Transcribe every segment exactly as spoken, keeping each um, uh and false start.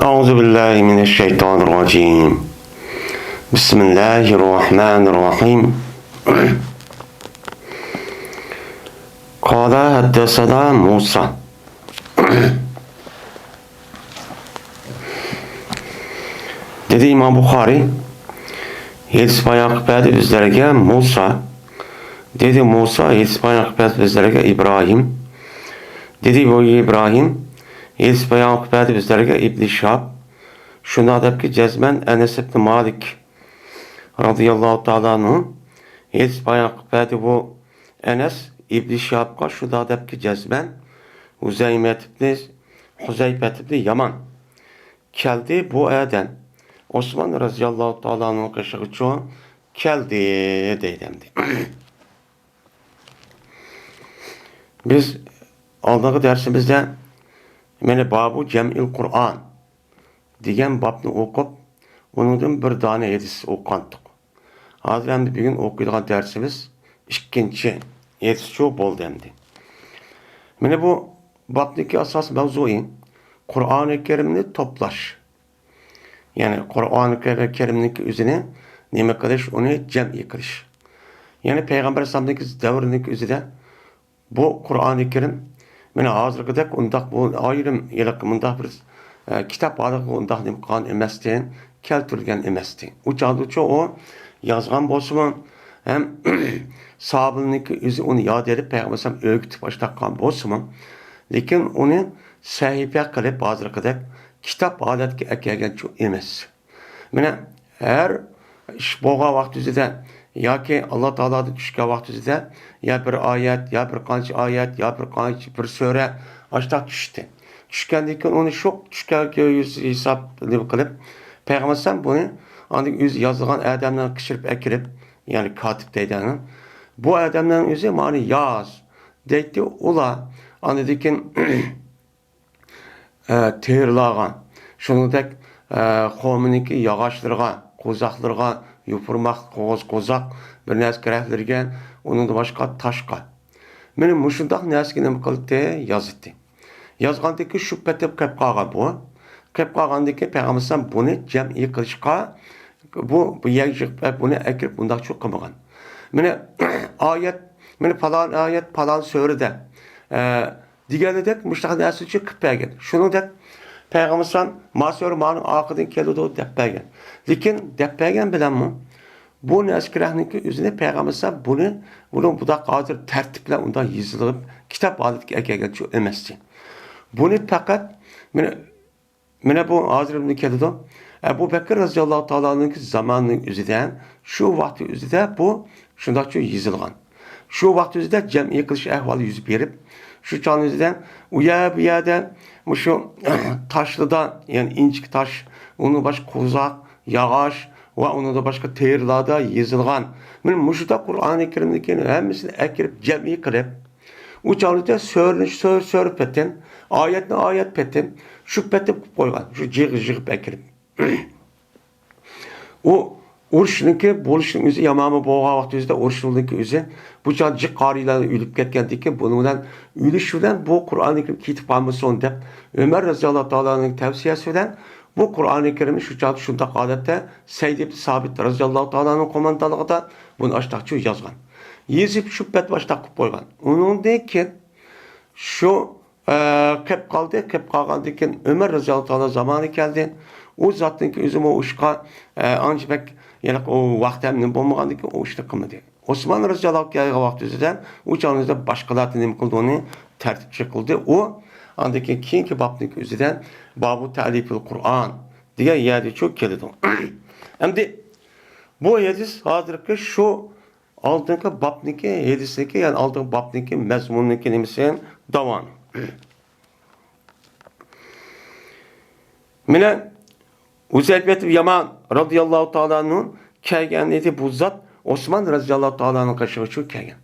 أعوذ بالله من الشيطان الرجيم. بسم الله الرحمن الرحيم. قال حدثنا موسى. دېدى ئىمام بۇخارىي، ھېدىس بايان قىلىپ بەردى بىزلەرگە مۇسا. دېدى مۇسا، ھېدىس بايان قىلىپ بەردى بىزلەرگە ئىبراھىم. دېدى بۇ ئىبراھىم، ھېدىس بايان قىلىپ بەردى بىزلەرگە ئىبنى شىھاب. شۇنداق دەپكى جەزمەن ئەنەس ئىبنى مالىك رازىياللاھۇ تائالا ئەنھۇ ھېدىس بايان قىلىپ بەردى بۇ ئەنەس ئىبنى شىھابقا شۇنداق دەپكى جەزمەن ھۇزەيمەت ئىبنى، ھۇزەيپەت ئىبنى يامان كەلدى بۇ ئادەم. ئوسمان رازىياللاھۇ تائالا ئەنھۇ قېشىغىچۇ كەلدى دەيدۇ ئەمدى. بىز ئالدىنقى دەرسىمىزدە مانا بابۇ جەمئىل قۇرئان دېگەن بابنى ئوقۇپ، ئۇنىڭدىن بىر دانە ھەدىس ئوقۇغانتۇق. ھازىر ئەمدى بۈگۈن ئوقۇيدىغان دەرسىمىز ئىككىنچى ھەدىسچۇ بولدى ئەمدى. مانا بۇ بابنىڭكى ئاساسىي مەۋزۇيى قۇرئانى كەرىمنى توپلاش. يەنى قۇرئانى كەرىمنىڭكى ئۆزىنى نېمە قىلىش، ئۇنى جەمئىي قىلىش. يەنى پەيغەمبەر ئەلەيھىسسالامنىڭكى دەۋرىنىڭكى ئۆزىدە بۇ قۇرئانى كەرىم مانا ھازىرقىدەك ئۇنداق بۇ ئايرىم ھېلىقى مۇنداق بىر، ئە، كىتاب ھالىتىدە ئۇنداق نېمە قىلغان ئەمەستى، كەلتۈرۈلگەن ئەمەستى. ئۇ چاغدىچۇ ئۇ يازغان بولسىمۇ ھەم ساھابىلىرىنىڭكى ئۆزى ئۇنى ياد ئېلىپ پەيغەمبەر ئەلەيھىسسالام ئۆگىتىپ ئاشتاق قىلغان بولسىمۇ، لېكىن ئۇنى سەھىپە قىلىپ ھازىرقىدەك كىتاب ھالەتكە ئەكەلگەنچۇ ئەمەس. مانا ھەر ئىش بولغان ۋاقتى ئۆزىدە ياكى ئاللا تائالادىن چۈشكەن ۋاقتى ئۆزىدە يا بىر ئايەت، يا بىر قانچە ئايەت، يا بىر قانچە، بىر سۈرە ئاشتاق چۈشتى. چۈشكەندىن كېيىن ئۇنى شۇ چۈشكەن كۆيۈز ھېساب نېمە قىلىپ، پەيغەمبەر ئەلەيھىسسالام بۇنى ئاندىن ئۆزى يازىدىغان ئادەملەرنى قىچىرىپ ئەكىرىپ، يەنى كاتىپ دەيدىغان، بۇ ئادەملەرنىڭ ئۆزى مانا ياز دەيتتى. ئۇلار ئاندىن كېيىن ئە، تېرىلارغا، شۇنىڭدەك، ئە، قومىنىڭكى ياغاچلىرىغا، قوزاقلىرىغا، يوپۇرماق، قوغۇز، قوزاق، بىر نەرسە كېرەكلىرىگە، ئۇنىڭدىن باشقا تاشقا. مانا مۇشۇنداق نەرسىگە نېمە قىلدى؟ يازدى. يازغاندىن كېيىن شۇ پېتى قېلىپ قالغان بۇ. قېلىپ قالغاندىن كېيىن پەيغەمبەر ئەلەيھىسسالام بۇنى جەمئىي قىلىشقا، بۇ، بۇ يەرگە يىغىپ، بۇنى ئەكىرىپ، بۇنداقچۇ قىلمىغان. مانا ئايەت، مانا پالان ئايەت، پالان سۈرىدە، ئە، دېگەنىدەك مۇشۇنداق نەرسىنى قىلىپ بەرگەن. شۇنىڭدەك پەيغەمبەر ئەلەيھىسسالام ما سۈرە مانىڭ ئارقىدىن كېلىدۇ دەپ بەرگەن. لېكىن دەپ بەرگەن بىلەنمۇ بۇ نەسكىرەھنىڭكى ئۆزىنى پەيغەمبەر ئەلەيھىسسالام بۇنى، بۇنىڭ بۇنداق ھازىر تەرتىپ بىلەن ئۇنداق يېزىلىپ كىتاب ھالىتىگە ئەكەلگەنچۇ ئەمەستى. بۇنى پەقەت مانا، مانا بۇ ھازىر مۇنى كېلىدۇ. ئەبۇ بەكىر رازىياللاھۇ تائالا ئەنھۇنىڭكى زامانىنىڭ ئۆزىدە، شۇ ۋاقتى ئۆزىدە بۇ شۇنداقچۇ يېزىلغان. شۇ ۋاقىت ئۆزىدە جەمئىي قىلىش ئەھۋالى يۈز بېرىپ، شۇ چاغنىڭ ئۆزىدە ئۇ يەر، بۇ يەردە مۇشۇ تاشلىدا، يەنى ئىنچىكە تاش، ئۇنىڭ باشقا قوزاق، ياغاچ ۋە ئۇنىڭدىن باشقا تېرىلاردا يېزىلغان. مانا مۇشۇنداق قۇرئانى كەرىمنىڭكى ھەممىسىنى ئەكىرىپ، جەمئىي قىلىپ، ئۇ چاغلىقتا سۈرىنى سۈر، سۈرە پېتىن، ئايەتنى ئايەت پېتىن، شۇ پېتىن قىلىپ قويغان، شۇ جىغ-، يىغىپ ئەكىرىپ. ئۇ ئۇرۇشنىڭكى بولۇشنىڭ ئۆزى يامانمۇ بولغان ۋاقتى ئۆزىدە ئۇرۇشنىڭكى ئۆزى بۇ چاغ جىق قارىيلار ئۆلۈپ كەتكەندىكىن، بۇنىڭ بىلەن ئۆلۈش بىلەن بۇ قۇرئانى كەرىم كېتىپ قالمىسۇن دەپ، ئۆمەر رازىياللاھۇ تائالا ئەنھۇنىڭ تەۋسىيەسى بىلەن بۇ قۇرئانى كەرىمنى شۇ چاغدا شۇنداق ھالەتتە سەيد ئىبن سابىت رازىياللاھۇ تائالا ئەنھۇ قوماندانلىقىدا بۇنى ئاشتاقچۇ يازغان. يېزىپ شۇ پەت ئاشتاق قىلىپ قويغان. ئۇنىڭدىن كېيىن شۇ، ئە، قېپ قالدى. قېپ قالغاندىن كېيىن ئۆمەر رازىياللاھۇ تائالا زامانى كەلدى. ئۇ زاتنىڭكى ئۆزىمۇ ئۇ ئىشقا، ئە، ئانچە بەك، يەنى ئۇ ۋاقتى ھەم نېمە بولمىغاندىن كېيىن ئۇ ئىشنى قىلمىدى. ئوسمان رازىياللاھۇ كەلگەن ۋاقتى ئۆزىدە ئۇ چاغنىڭ ئۆزىدە باشقىلارنى نېمە قىلدى، ئۇنى تەرتىپچى قىلدى. ئۇ ئاندىن كېيىن كېيىنكى بابنىڭكى ئۆزىدە بابۇ تەلىپىل قۇرئان دېگەن يەردىچۇ كېلىدۇ. ئەمدى بۇ ھەدىس ھازىرقى شۇ ئالدىنقى بابنىڭكى ھەدىسنىڭكى، يەنى ئالدىنقى بابنىڭكى مەزمۇنىنىڭكى نېمىسى؟ داۋامى. مانا ھۇزەيپەت يامان رازىياللاھۇ تائالا ئەنھۇ كەلگەن ئىدى، بۇ زات ئوسمان رازىياللاھۇ تائالا ئەنھۇ قېشىغىچۇ كەلگەن.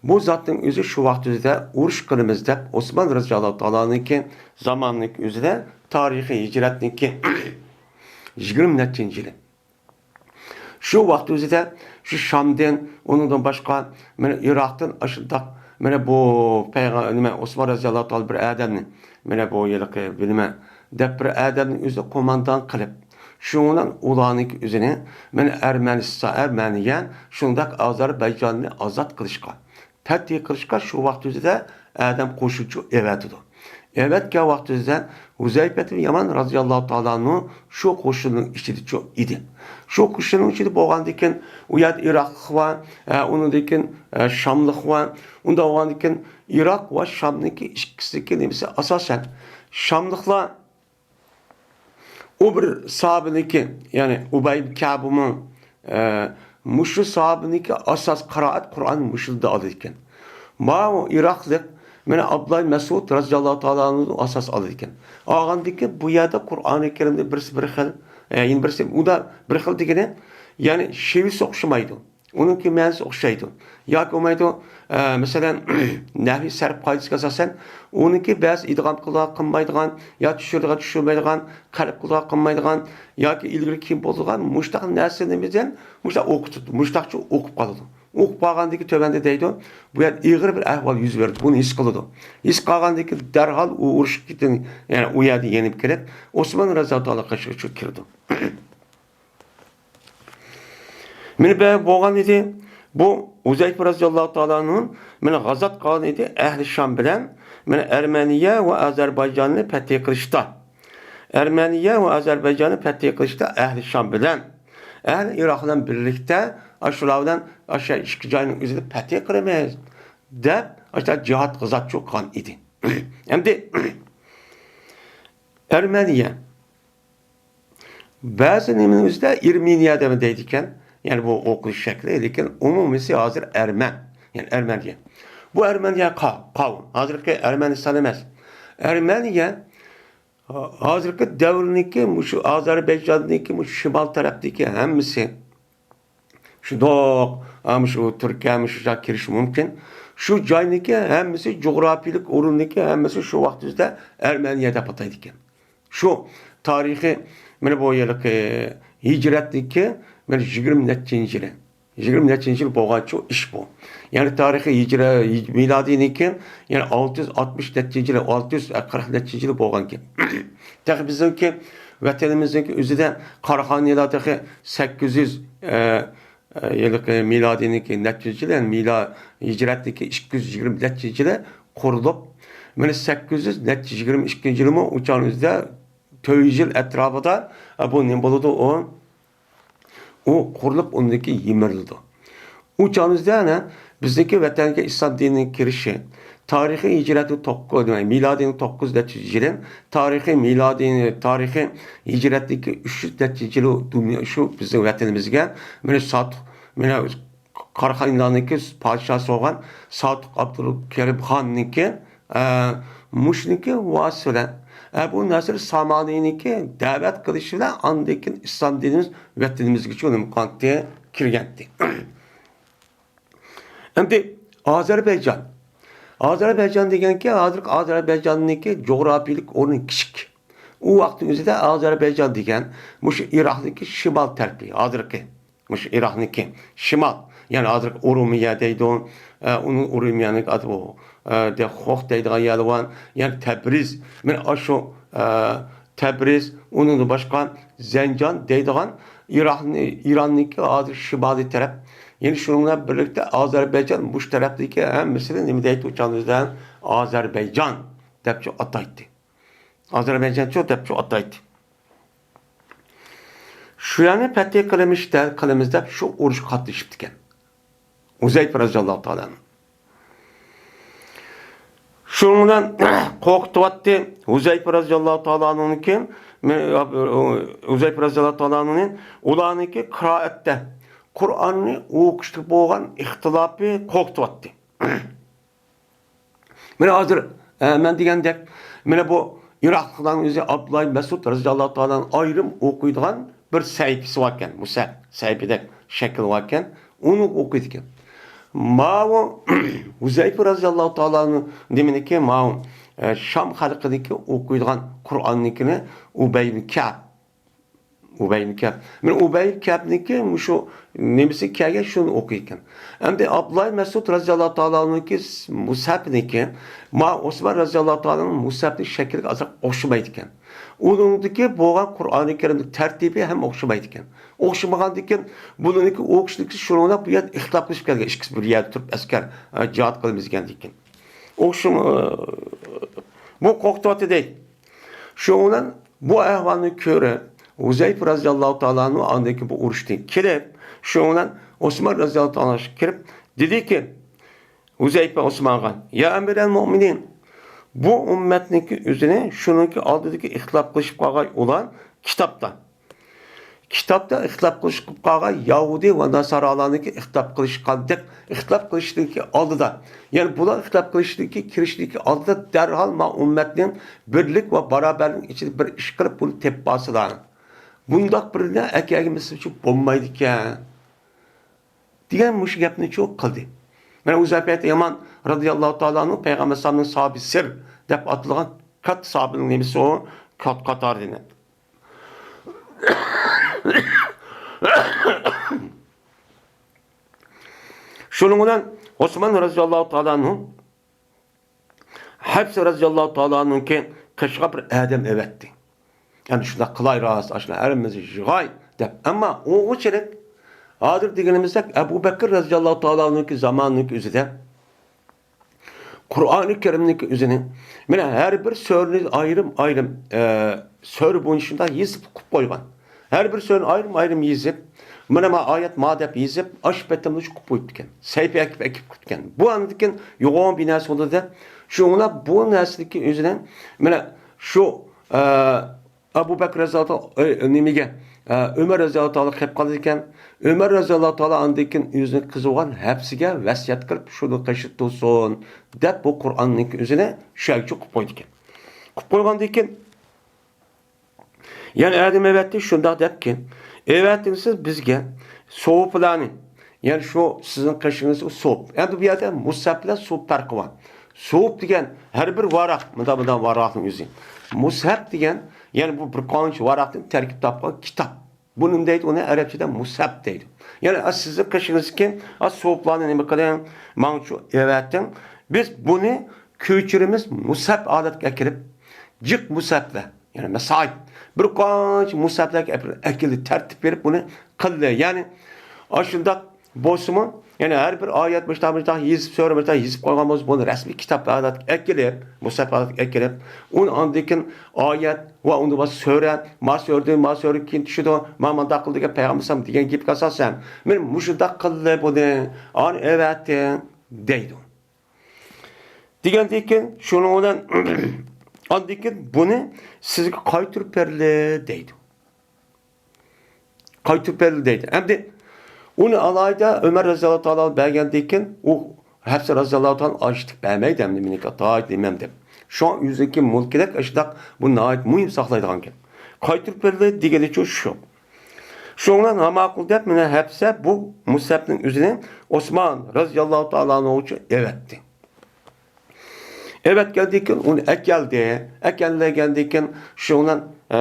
بۇ زاتنىڭ ئۆزى شۇ ۋاقىت ئۆزىدە ئۇرۇش قىلىمىز دەپ، ئوسمان رازىياللاھۇ تائالا ئەنھۇنىڭكى زامانىنىڭكى ئۆزىدە تارىخىي ھىجرەتنىڭكى يىگىرمە نەچچىنچى يىلى. شۇ ۋاقىت ئۆزىدە شۇ شامدىن، ئۇنىڭدىن باشقا، مانا ئىراقتىن ئاشۇنداق، مانا بۇ پەيغە-، نېمە، ئوسمان رازىياللاھۇ تائالا بىر ئادەمنى، مانا بۇ ھېلىقى، بىلمە، دەپ بىر ئادەمنى ئۆزى قوماندان قىلىپ، شۇنىڭ بىلەن ئۇلارنىڭكى ئۆزىنى، مانا، ئەرمەنىستان، ئەرمەنىيە، شۇنداق ئازەربەيجاننى ئازاد قىلىشقا، پەتھى قىلىشقا شۇ ۋاقىت ئۆزىدە ئادەم قوشۇنچۇ ئەۋەتىدۇ. ئەۋەتكەن ۋاقىت ئۆزىدە ھۇزەيپەت بىن يامان رازىياللاھۇ تائالا ئەنھۇ شۇ قوشۇننىڭ ئىچىدىچۇ ئىدى. شۇ قوشۇننىڭ ئىچىدە بولغاندىكىن، ئۇ يەردە ئىراقلىق بار، ئە، ئۇنىڭدىن كېيىن، ئە، شاملىق بار. ئۇنداق بولغاندىكىن، ئىراق ۋە شامنىڭكى ئىككىسىنىڭكى نېمىسى ئاساسەن، شاملىقلار ئۇ بىر ساھابىنىڭكى، يەنى ئۇبەي ئىبن كەبمۇ، ئە، مۇشۇ ساھابىنىڭكى ئاساس قىرائەت قۇرئان مۇشۇدا ئالىدىكەن. ماۋۇ ئىراقلىق، مانا، ئابدۇللا مەسئۇد رازىياللاھۇ تائالا ئەنھۇ ئاساس ئالىدىكەن. ئالغاندىكى بۇ يەردە قۇرئانى كەرىمدە بىرسى بىر خىل، ئە، يەنە بىرسى، ئۇدا بىر خىل دېگىنى، يەنى شېۋىسى ئوخشىمايدۇ. ئۇنىڭكى مەنىسى ئوخشايدۇ. ياكى بولمايدۇ، ئە، مەسىلەن، نەھۋى سەرپ قائىدىسىگە ئاساسەن، ئۇنىڭكى بەزى ئىدغام قىلىدىغان، قىلمايدىغان، يا چۈشۈرىدىغان، چۈشۈرمەيدىغان، قەلب قىلىدىغان، قىلمايدىغان، ياكى ئىلگىرى كېيىن بولىدىغان مۇشتاق نەرسىنى بىزدىن مۇشتاق ئوقۇتىدۇ. مۇشتاقچە ئوقۇپ قالىدۇ. ئوقۇپ قالغاندىكى تۆۋەندە دەيدۇ، بۇ يەردە ئېغىر بىر ئەھۋال يۈز بېرىدۇ. بۇنى ھېس قىلىدۇ. ھېس قىلغاندىكى دەرھال ئۇ ئۇرۇشقا، يەنى ئۇ يەردە يېنىپ كېلىپ، ئوسمان رازىياللاھۇ تائالا قېشىغا كىرىدۇ. مانا بۇ بولغان ئىدى. بۇ ھۇزەيپە رازىياللاھۇ تائالا ئەنھۇ مانا غازات قىلغان ئىدى ئەھلى شام بىلەن، مانا ئەرمەنىيە ۋە ئازەربايجاننى پەتھى قىلىشتا. ئەرمەنىيە ۋە ئازەربايجاننى پەتھى قىلىشتا ئەھلى شام بىلەن، ئەھلى ئىراق بىلەن بىرلىكتە ئاشۇلار بىلەن ئاشۇ ئىككى جاينىڭ ئۆزىنى پەتھى قىلىمىز دەپ ئاشۇ جىھاد غازات قىلغان ئىدى. ئەمدى ئەرمەنىيە بەزى نېمىنىڭ ئۆزىدە ئېرمېنىيە دەپ دەيدىكەن. يەنى بۇ ئوقۇلۇش شەكلى، لېكىن ئومۇمىيسى ھازىر ئەرمەن. يەنى ئەرمەنىيە. بۇ ئەرمەنىيە قا-، قاۋۇم. ھازىرقى ئەرمەنىستان ئەمەس. ئەرمەنىيە ھا-، ھازىرقى دەۋرنىڭكى مۇشۇ ئازەربەيجاندىكى مۇشۇ شىمال تەرەپتىكى ھەممىسى. شۇنداق، ھە، مۇشۇ تۈركىيە، مۇشۇ جاي كىرىشى مۇمكىن. شۇ جاينىڭكى ھەممىسى، جۇغراپىيىلىك ئورۇننىڭكى ھەممىسى شۇ ۋاقىت ئۆزىدە ئەرمەنىيە دەپ ئاتايدىكەن. شۇ تارىخىي، مانا بۇ يىلقى ھىجرەتنىڭكى، مانا، يىگىرمە نەچچىنچى يىلى. يىگىرمە نەچچىنچى يىلى بولغانچۇ ئىش بۇ. يەنى تارىخىي ھىجرە-، ھىج-، مىلادىينىڭكى، يەنى ئالتە يۈز ئاتمىش نەچچىنچى يىلى، ئالتە يۈز قىرىق نەچچىنچى يىلى بولغان گەپ. تېخى بىزنىڭكى ۋەتىنىمىزنىڭكى ئۆزىدە قاراخانىيلار تېخى سەككىز يۈز، ئە، ئە، يىلقى مىلادىينىڭكى نەچچىنچى يىلى، يەنى مىلا-، ھىجرەتنىڭكى ئىككى يۈز يىگىرمە نەچچىنچى يىلى قۇرۇلۇپ، مانا سەككىز يۈز نەچچە يىگىرمە ئىككىنچى يىلىمۇ ئۇ چاغنىڭ ئۆزىدە تۆت يۈز يىل ئەتراپىدا، ئە، بۇ نېمە بولىدۇ ئۇ؟ ئۇ قۇرۇلۇپ ئۇندىكى يىمىرىلىدۇ. ئۇ چاغىمىزدا ئەنە بىزنىڭكى ۋەتەنگە ئىسلام دىنىنىڭ كىرىشى، تارىخىي ھىجرەتنىڭ توققۇز، مىلادىينىڭ توققۇز نەچچە يىلى، تارىخىي مىلادىي، تارىخىي ھىجرەتنىڭكى ئۈچ يۈز نەچچە يىلى دۇنيا شۇ بىزنىڭ ۋەتىنىمىزگە مانا ساتۇق، مانا قاراخانىيلارنىڭكى پادىشاھسى بولغان ساتۇق ئابدۇلكەرىم خاننىڭكى ئە، مۇشۇنىڭكى ۋاسىتە بىلەن، ئەبۇ نەسىر سامانىنىڭكى دەۋەت قىلىشى بىلەن ئاندىن كېيىن ئىسلام دىنىمىز ۋەتىنىمىزگىچە نېمە قىلغانتى، كىرگەنتى. ئەمدى ئازەربەيجان. ئازەربەيجان دېگەنكى، ھازىرقى ئازەربەيجاننىڭكى جۇغراپىيىلىك ئورنى كىچىك. ئۇ ۋاقىتنىڭ ئۆزىدە ئازەربەيجان دېگەن مۇشۇ ئىراقنىڭكى شىمال تەرىپى، ھازىرقى مۇشۇ ئىراقنىڭكى شىمال، يەنى ھازىرقى ئورمىيە دەيدۇ، ئە، ئۇنىڭ ئورمىيەنىڭ ئاتى بۇ، ئە، دە-، خوخ دەيدىغان يەرلىرى بار، يەنى تەبرىز، مانا ئاشۇ، ئە، تەبرىز، ئۇنىڭدىن باشقا زەنجان دەيدىغان ئىراقنى-، ئىراننىڭكى ھازىر شىمالىي تەرەپ، يەنى شۇنىڭ بىلەن بىرلىكتە ئازەربەيجان مۇشۇ تەرەپتىكى ھەممىسىنى نېمە دەيدۇ، ئۇ چاغدا ئازەربەيجان دەپچۇ ئاتايتتى. ئازەربەيجانچۇ دەپچۇ ئاتايتتى. شۇ يەرنى پەتھى قىلىمىش دە-، قىلىمىز دەپ شۇ ئۇرۇشقا قاتنىشىپتىكەن. ھۇزەيپە رازىياللاھۇ تائالا ئەنھۇ. شۇنىڭ بىلەن قورقۇتۇۋاتتى. ھۇزەيپە رازىياللاھۇ تائالا ئەنھۇنىڭكى، ھۇزەيپە رازىياللاھۇ تائالا ئەنھۇنى ئۇلارنىڭكى قىرائەتتە، قۇرئاننى ئوقۇشتا بولغان ئىختىلاپى قورقۇتۇۋاتتى. مانا ھازىر، ئە، مەن دېگەندەك، مانا بۇ ئىراقلىقلارنىڭ ئۆزى ئابدۇللا مەسئۇد رازىياللاھۇ تائالا ئايرىم ئوقۇيدىغان بىر سەھىپىسى باركەن، مۇسھەپ سەھىپىدەك شەكلى باركەن، ئۇنى ئوقۇيدىكەن. ماۋۇ ھۇزەيپە رازىياللاھۇ تائالا نېمىنىكى، ماۋۇ، ئە، شام خەلقىنىڭكى ئوقۇيدىغان قۇرئاننىڭكىنى ئۇبەي ئىبن كەب ئۇبەي ئىبن كەب. مانا ئۇبەي ئىبن كەبنىڭكى مۇشۇ نېمىسى كەلگەن، شۇنى ئوقۇيدىكەن. ئەمدى ئابدۇللا مەسئۇد رازىياللاھۇ تائالا ئەنھۇنىڭكى مۇسھەپنىڭكى، ما ئوسمان رازىياللاھۇ تائالا ئەنھۇنىڭ مۇسھەپنىڭ شەكلىگە ئازراق ئوخشىمايدىكەن. ئۇنىڭدىكى بولغان قۇرئانى كەرىمنىڭ تەرتىپى ھەم ئوخشىمايدىكەن. ئوخشىمىغاندىكىن، بۇنىڭكى ئۇ كىشىنىڭكى شۇنىڭ بىلەن بۇ يەردە ئىختىلاپلىشىپ كەلگەن، ئىككىسى بىر يەردە تۇرۇپ ئەسكەر، ئە، جىھاد قىلىمىز دېگەندىكىن. ئوخشىما-، بۇ قورقۇتۇۋاتىدۇ. شۇنىڭ بىلەن بۇ ئەھۋالنى كۆرۈپ، ھۇزەيپە رەزىياللاھۇ تائالا ئەنھۇ ئاندىن كېيىن بۇ ئۇرۇشتىن كېلىپ، شۇنىڭ بىلەن ئوسمان رەزىياللاھۇ تائالا ئەنھۇغا كىرىپ دېدىكى، ھۇزەيپە ئوسمانغا، يا ئەمىرەل مۆمىنىن، بۇ ئۈممەتنىڭكى ئۆزىنى شۇنىڭكى ئالدىدىكى ئىختىلاپ قىلىشىپ قالغان ئۇلار كىتابتا، كىتابتا ئىختىلاپ قىلىشىپ قالغان يەھۇدىي ۋە ناسارالارنىڭكى ئىختىلاپ قىلىشقاندەك، ئىختىلاپ قىلىشنىڭكى ئالدىدا، يەنى بۇلار ئىختىلاپ قىلىشنىڭكى، كىرىشنىڭكى ئالدىدا دەرھال ما ئۈممەتنىڭ بىرلىك ۋە باراۋەرلىك ئىچىدە بىر ئىش قىلىپ بۇنى تېپىپ ئالسىلا. بۇنداق بىرنى ئەكەلمىسىمۇ بولمايدىكەن. دېگەن مۇشۇ گەپنىچۇ قىلدى. مانا ئۇزاپەت يامان رەزىياللاھۇ تائالا ئەنھۇ پەيغەمبەر ئەلەيھىسسالامنىڭ ساھابى سىر دەپ ئاتىلغان كاتتا ساھابىنىڭ نېمىسى ئۇ؟ كات-، قاتارىدىن. شۇنىڭ بىلەن ئوسمان رەزىياللاھۇ تائالا ئەنھۇ ھەپسە رەزىياللاھۇ تائالا ئەنھۇنىڭكى قېشىغا بىر ئادەم ئەۋەتتى. يەنى شۇنداق قىلاي راست، ئاشۇلار ھەممىمىزنى يىغاي دەپ. ئەمما ئۇغىچىلىك ھازىر دېگىنىمىزدەك ئەبۇ بەكىر رەزىياللاھۇ تائالا ئەنھۇنىڭكى زامانىنىڭكى ئۆزىدە قۇرئانى كەرىمنىڭكى ئۆزىنى، مانا ھەر بىر سۈرىنى ئايرىم-ئايرىم، ئە، سۈرە بويىچە شۇنداق يېزىپ قىلىپ قويغان. ھەر بىر سۈرىنى ئايرىم-ئايرىم يېزىپ، مانا ما ئايەت ما دەپ يېزىپ، ئاشۇ پېتىمنى قىلىپ قويۇپتىكەن. سەھىپە ئەكىپ، ئەكىپ قىلىپتىكەن. بۇ ئاندىن كېيىن يوغان بىر نەرسە بولدى دەپ، شۇڭا بۇ نەرسىدىكى ئۆزىنى، مانا شۇ، ئە، ئەبۇ بەكرى رەزىياللاھۇ تائالا، ئۆي، نېمىگە، ئە، ئۆمەر رەزىياللاھۇ تائالا قېلىپ قالىدۇ ئىكەن. ئۆمەر رەزىياللاھۇ تائالا ئاندىن كېيىن ئۆزىنىڭ قىزى بولغان ھەپسىگە ۋەسىيەت قىلىپ، شۇنىڭ قېشىدا تۇرسۇن دەپ، بۇ قۇرئاننىڭكى ئۆزىنى شۇ يەرگىچە قىلىپ قويىدىكەن. قىلىپ قويغاندىن كېيىن، يەنە ئادەم ئەۋەتتى، شۇنداق دەپكىن، ئەۋەتتىڭىز سىز بىزگە سوپىلارنى، يەنى شۇ سىزنىڭ قېشىڭىزدىكى سوپ. ئەمدى بۇ يەردە مۇسھەپ بىلەن سوپ پەرقى بار. سوپ دېگەن ھەر بىر ۋاراق، مۇنداق، مۇنداق ۋاراقنىڭ ئۆزى. مۇسھەپ دېگەن، يەنى بۇ بىر قانچە ۋاراقتىن تەركىب تاپقان كىتاب. بۇنى نېمە دەيدۇ؟ ئۇنى ئەرەبچىدە مۇسھەپ دەيدۇ. يەنى، ئا، سىزنىڭ قېشىڭىزدىكى، ئا، سوپلارنى نېمە قىلىڭ، ماڭچۇ ئەۋەتىڭ. بىز بۇنى كۆچۈرىمىز مۇسھەپ ھالەتكە ئەكىرىپ، جىق مۇسھەپلەر، يەنى مەساھىپ، بىر قانچە مۇسھەپلەرگە ئەكىرىپ، ئەكىلدى، تەرتىپ بېرىپ بۇنى قىلدى. يەنى ئاشۇنداق بولسىمۇ، يەنى ھەر بىر ئايەت مۇشتاق، مۇشتاق يېزىپ، سۈرە مۇشتاق يېزىپ قويغان بولسا، بۇنى رەسمىي كىتاب ھالەتكە ئەكىلىپ، مۇسھەپ ھالەتكە ئەكىلىپ، ئۇنى ئاندىن كېيىن ئايەت ۋە ئۇندا بار سۈرە، ما سۈرىدىن، ما سۈرە كېيىن چۈشىدۇ، ما مانداق قىل دېگەن پەيغەمبەر ئەلەيھىسسالام دېگەن گېپىگە ئاساسەن، مانا مۇشۇنداق قىلدى بۇنى، ئانى ئەۋەتتىڭ دەيدۇ. دېگەندىن كېيىن، شۇنىڭ بىلەن ئاندىن كېيىن بۇنى سىزگە قايتۇرۇپ بېرىلدى دەيدۇ. قايتۇرۇپ بېرىلدى دەيدۇ. ئەمدى ئۇنى ئالاھىدە ئۆمەر رەزىياللاھۇ تائالا بەرگەندىن كېيىن، ئۇ ھەپسە رەزىياللاھۇ تائالا ئاجىتىپ بەرمەيدۇ، ئەمدى مېنىڭكى ئاتايىت نېمەم دەپ. شۇڭا ئۆزىنىڭكى مۇلكىدەك ئاشۇنداق بۇ ناھايىتى مۇھىم ساقلايدىغان گەپ. قايتۇرۇپ بېرىلدى دېگىنىچۇ شۇ. شۇڭا ماقۇل دەپ، مانا ھەپسە بۇ مۇسھەپنىڭ ئۆزىنى ئوسمان رەزىياللاھۇ تائالا ئەنھۇغا ئەۋەتتى. ئەۋەتكەندىن كېيىن ئۇنى ئەكەلدى. ئەكەلگەندىن كېيىن شۇنىڭ، ئە،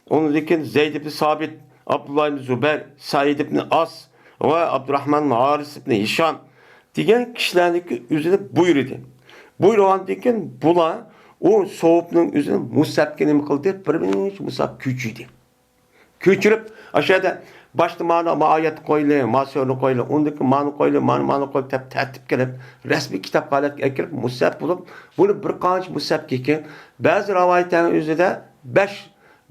ئۇنىڭدىن كېيىن زەيد ئىبن سابىت، ئابدۇللا ئىبن زۇبەير، سەئىد ئىبن ئاس ۋە ئابدۇراھمان ھارىس ئىبن ھىشام دېگەن كىشىلەرنىڭكى ئۆزىنى بۇيرۇدى. بۇيرۇغاندىن كېيىن بۇلار ئۇ سوپنىڭ ئۆزىنى مۇسھەپكە نېمە قىلدى؟ بىر مۇنچە مۇسھەپ كۆچۈردى. كۆچۈرۈپ، ئاشۇ يەردە باشتا مانا ما ئايەت قويلى، ما سۈرىنى قويلى، ئۇندىن كېيىن مانى قويلى، مانا، مانى قويلى دەپ تەرتىپ قىلىپ، رەسمىي كىتاب ھالەتكە ئەكىرىپ، مۇسھەپ بولۇپ، بۇنى بىر قانچە مۇسھەپكە كېيىن، بەزى رىۋايەتلەرنىڭ ئۆزىدە بەش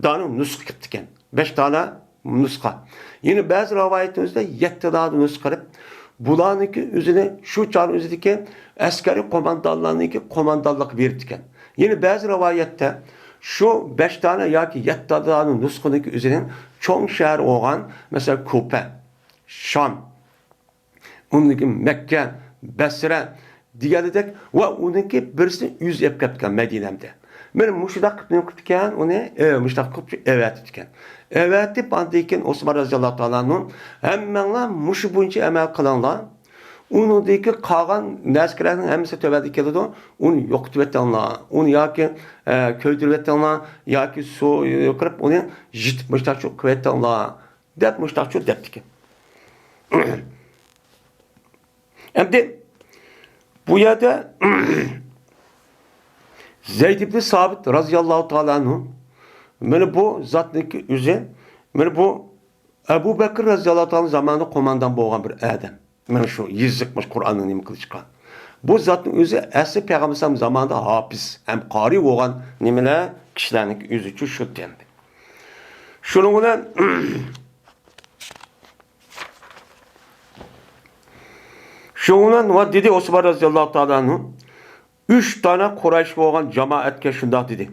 دانە نۇسخا قىپتىكەن. بەش دانە نۇسخا. يەنە بەزى رىۋايەتنىڭ ئۆزىدە يەتتە دانە نۇسخا قىلىپ، بۇلارنىڭكى ئۆزىنى شۇ چاغنىڭ ئۆزىدىكى ئەسكەرىي قوماندانلارنىڭكى قوماندانلىقى بېرىپتىكەن. يەنە بەزى رىۋايەتتە شۇ بەش دانە ياكى يەتتە دانە نۇسخىنىڭكى ئۆزىنىڭ چوڭ شەھەر بولغان، مەسىلەن، كۇپە، شام، ئۇنىڭدىن كېيىن مەككە، بەسرە دېگەندەك ۋە ئۇنىڭكى بىرسىنى ئۆزى ئېلىپ كەپتىكەن مەدىنەمدە. مانا مۇشۇنداق قىلىپ نېمە قىپتىكەن ئۇنى؟ ئە، مۇشۇنداق قىلىپ ئەۋەتىپتىكەن. ئەۋەتىپ ئاندىن كېيىن ئوسمان رەزىياللاھۇ تائالا ئەنھۇ، ھەممەڭلار مۇشۇ بويىچە ئەمەل قىلىڭلار. ئۇنىڭدىكى قالغان نەرسىلەرنىڭ ھەممىسى تۆۋەندە كېلىدۇ. ئۇنى يوقىتىۋېتىڭلار. ئۇنى ياكى، ئە، كۆيدۈرۈۋېتىڭلار، ياكى سۇ يۇقىرىپ ئۇنى يىتىپ مۇشۇنداقچۇ قىلىۋېتىڭلار دەپ مۇشۇنداقچۇ دەپتىكەن. ئەمدى بۇ يەردە زەيد ئىبنى سابىت رەزىياللاھۇ تائالا ئەنھۇ مانا بۇ زاتنىڭكى ئۆزى، مانا بۇ ئەبۇ بەكرى رەزىياللاھۇ تائالا زامانىدا قوماندان بولغان بىر ئادەم. مانا شۇ يېزىق، مانا قۇرئاننى نېمە قىلىشقا. بۇ زاتنىڭ ئۆزى ئەسلى پەيغەمبەر ئەلەيھىسسالام زامانىدا ھاپىز ھەم قارىي بولغان نېمىلەر، كىشىلەرنىڭكى ئۆزىچۇ شۇ تەندە. شۇنىڭ بىلەن، شۇنىڭ بىلەن ۋە دېدى ئوسمان رەزىياللاھۇ تائالا ئەنھۇ، ئۈچ دانە قۇرەيش بولغان جامائەتكە شۇنداق دېدى.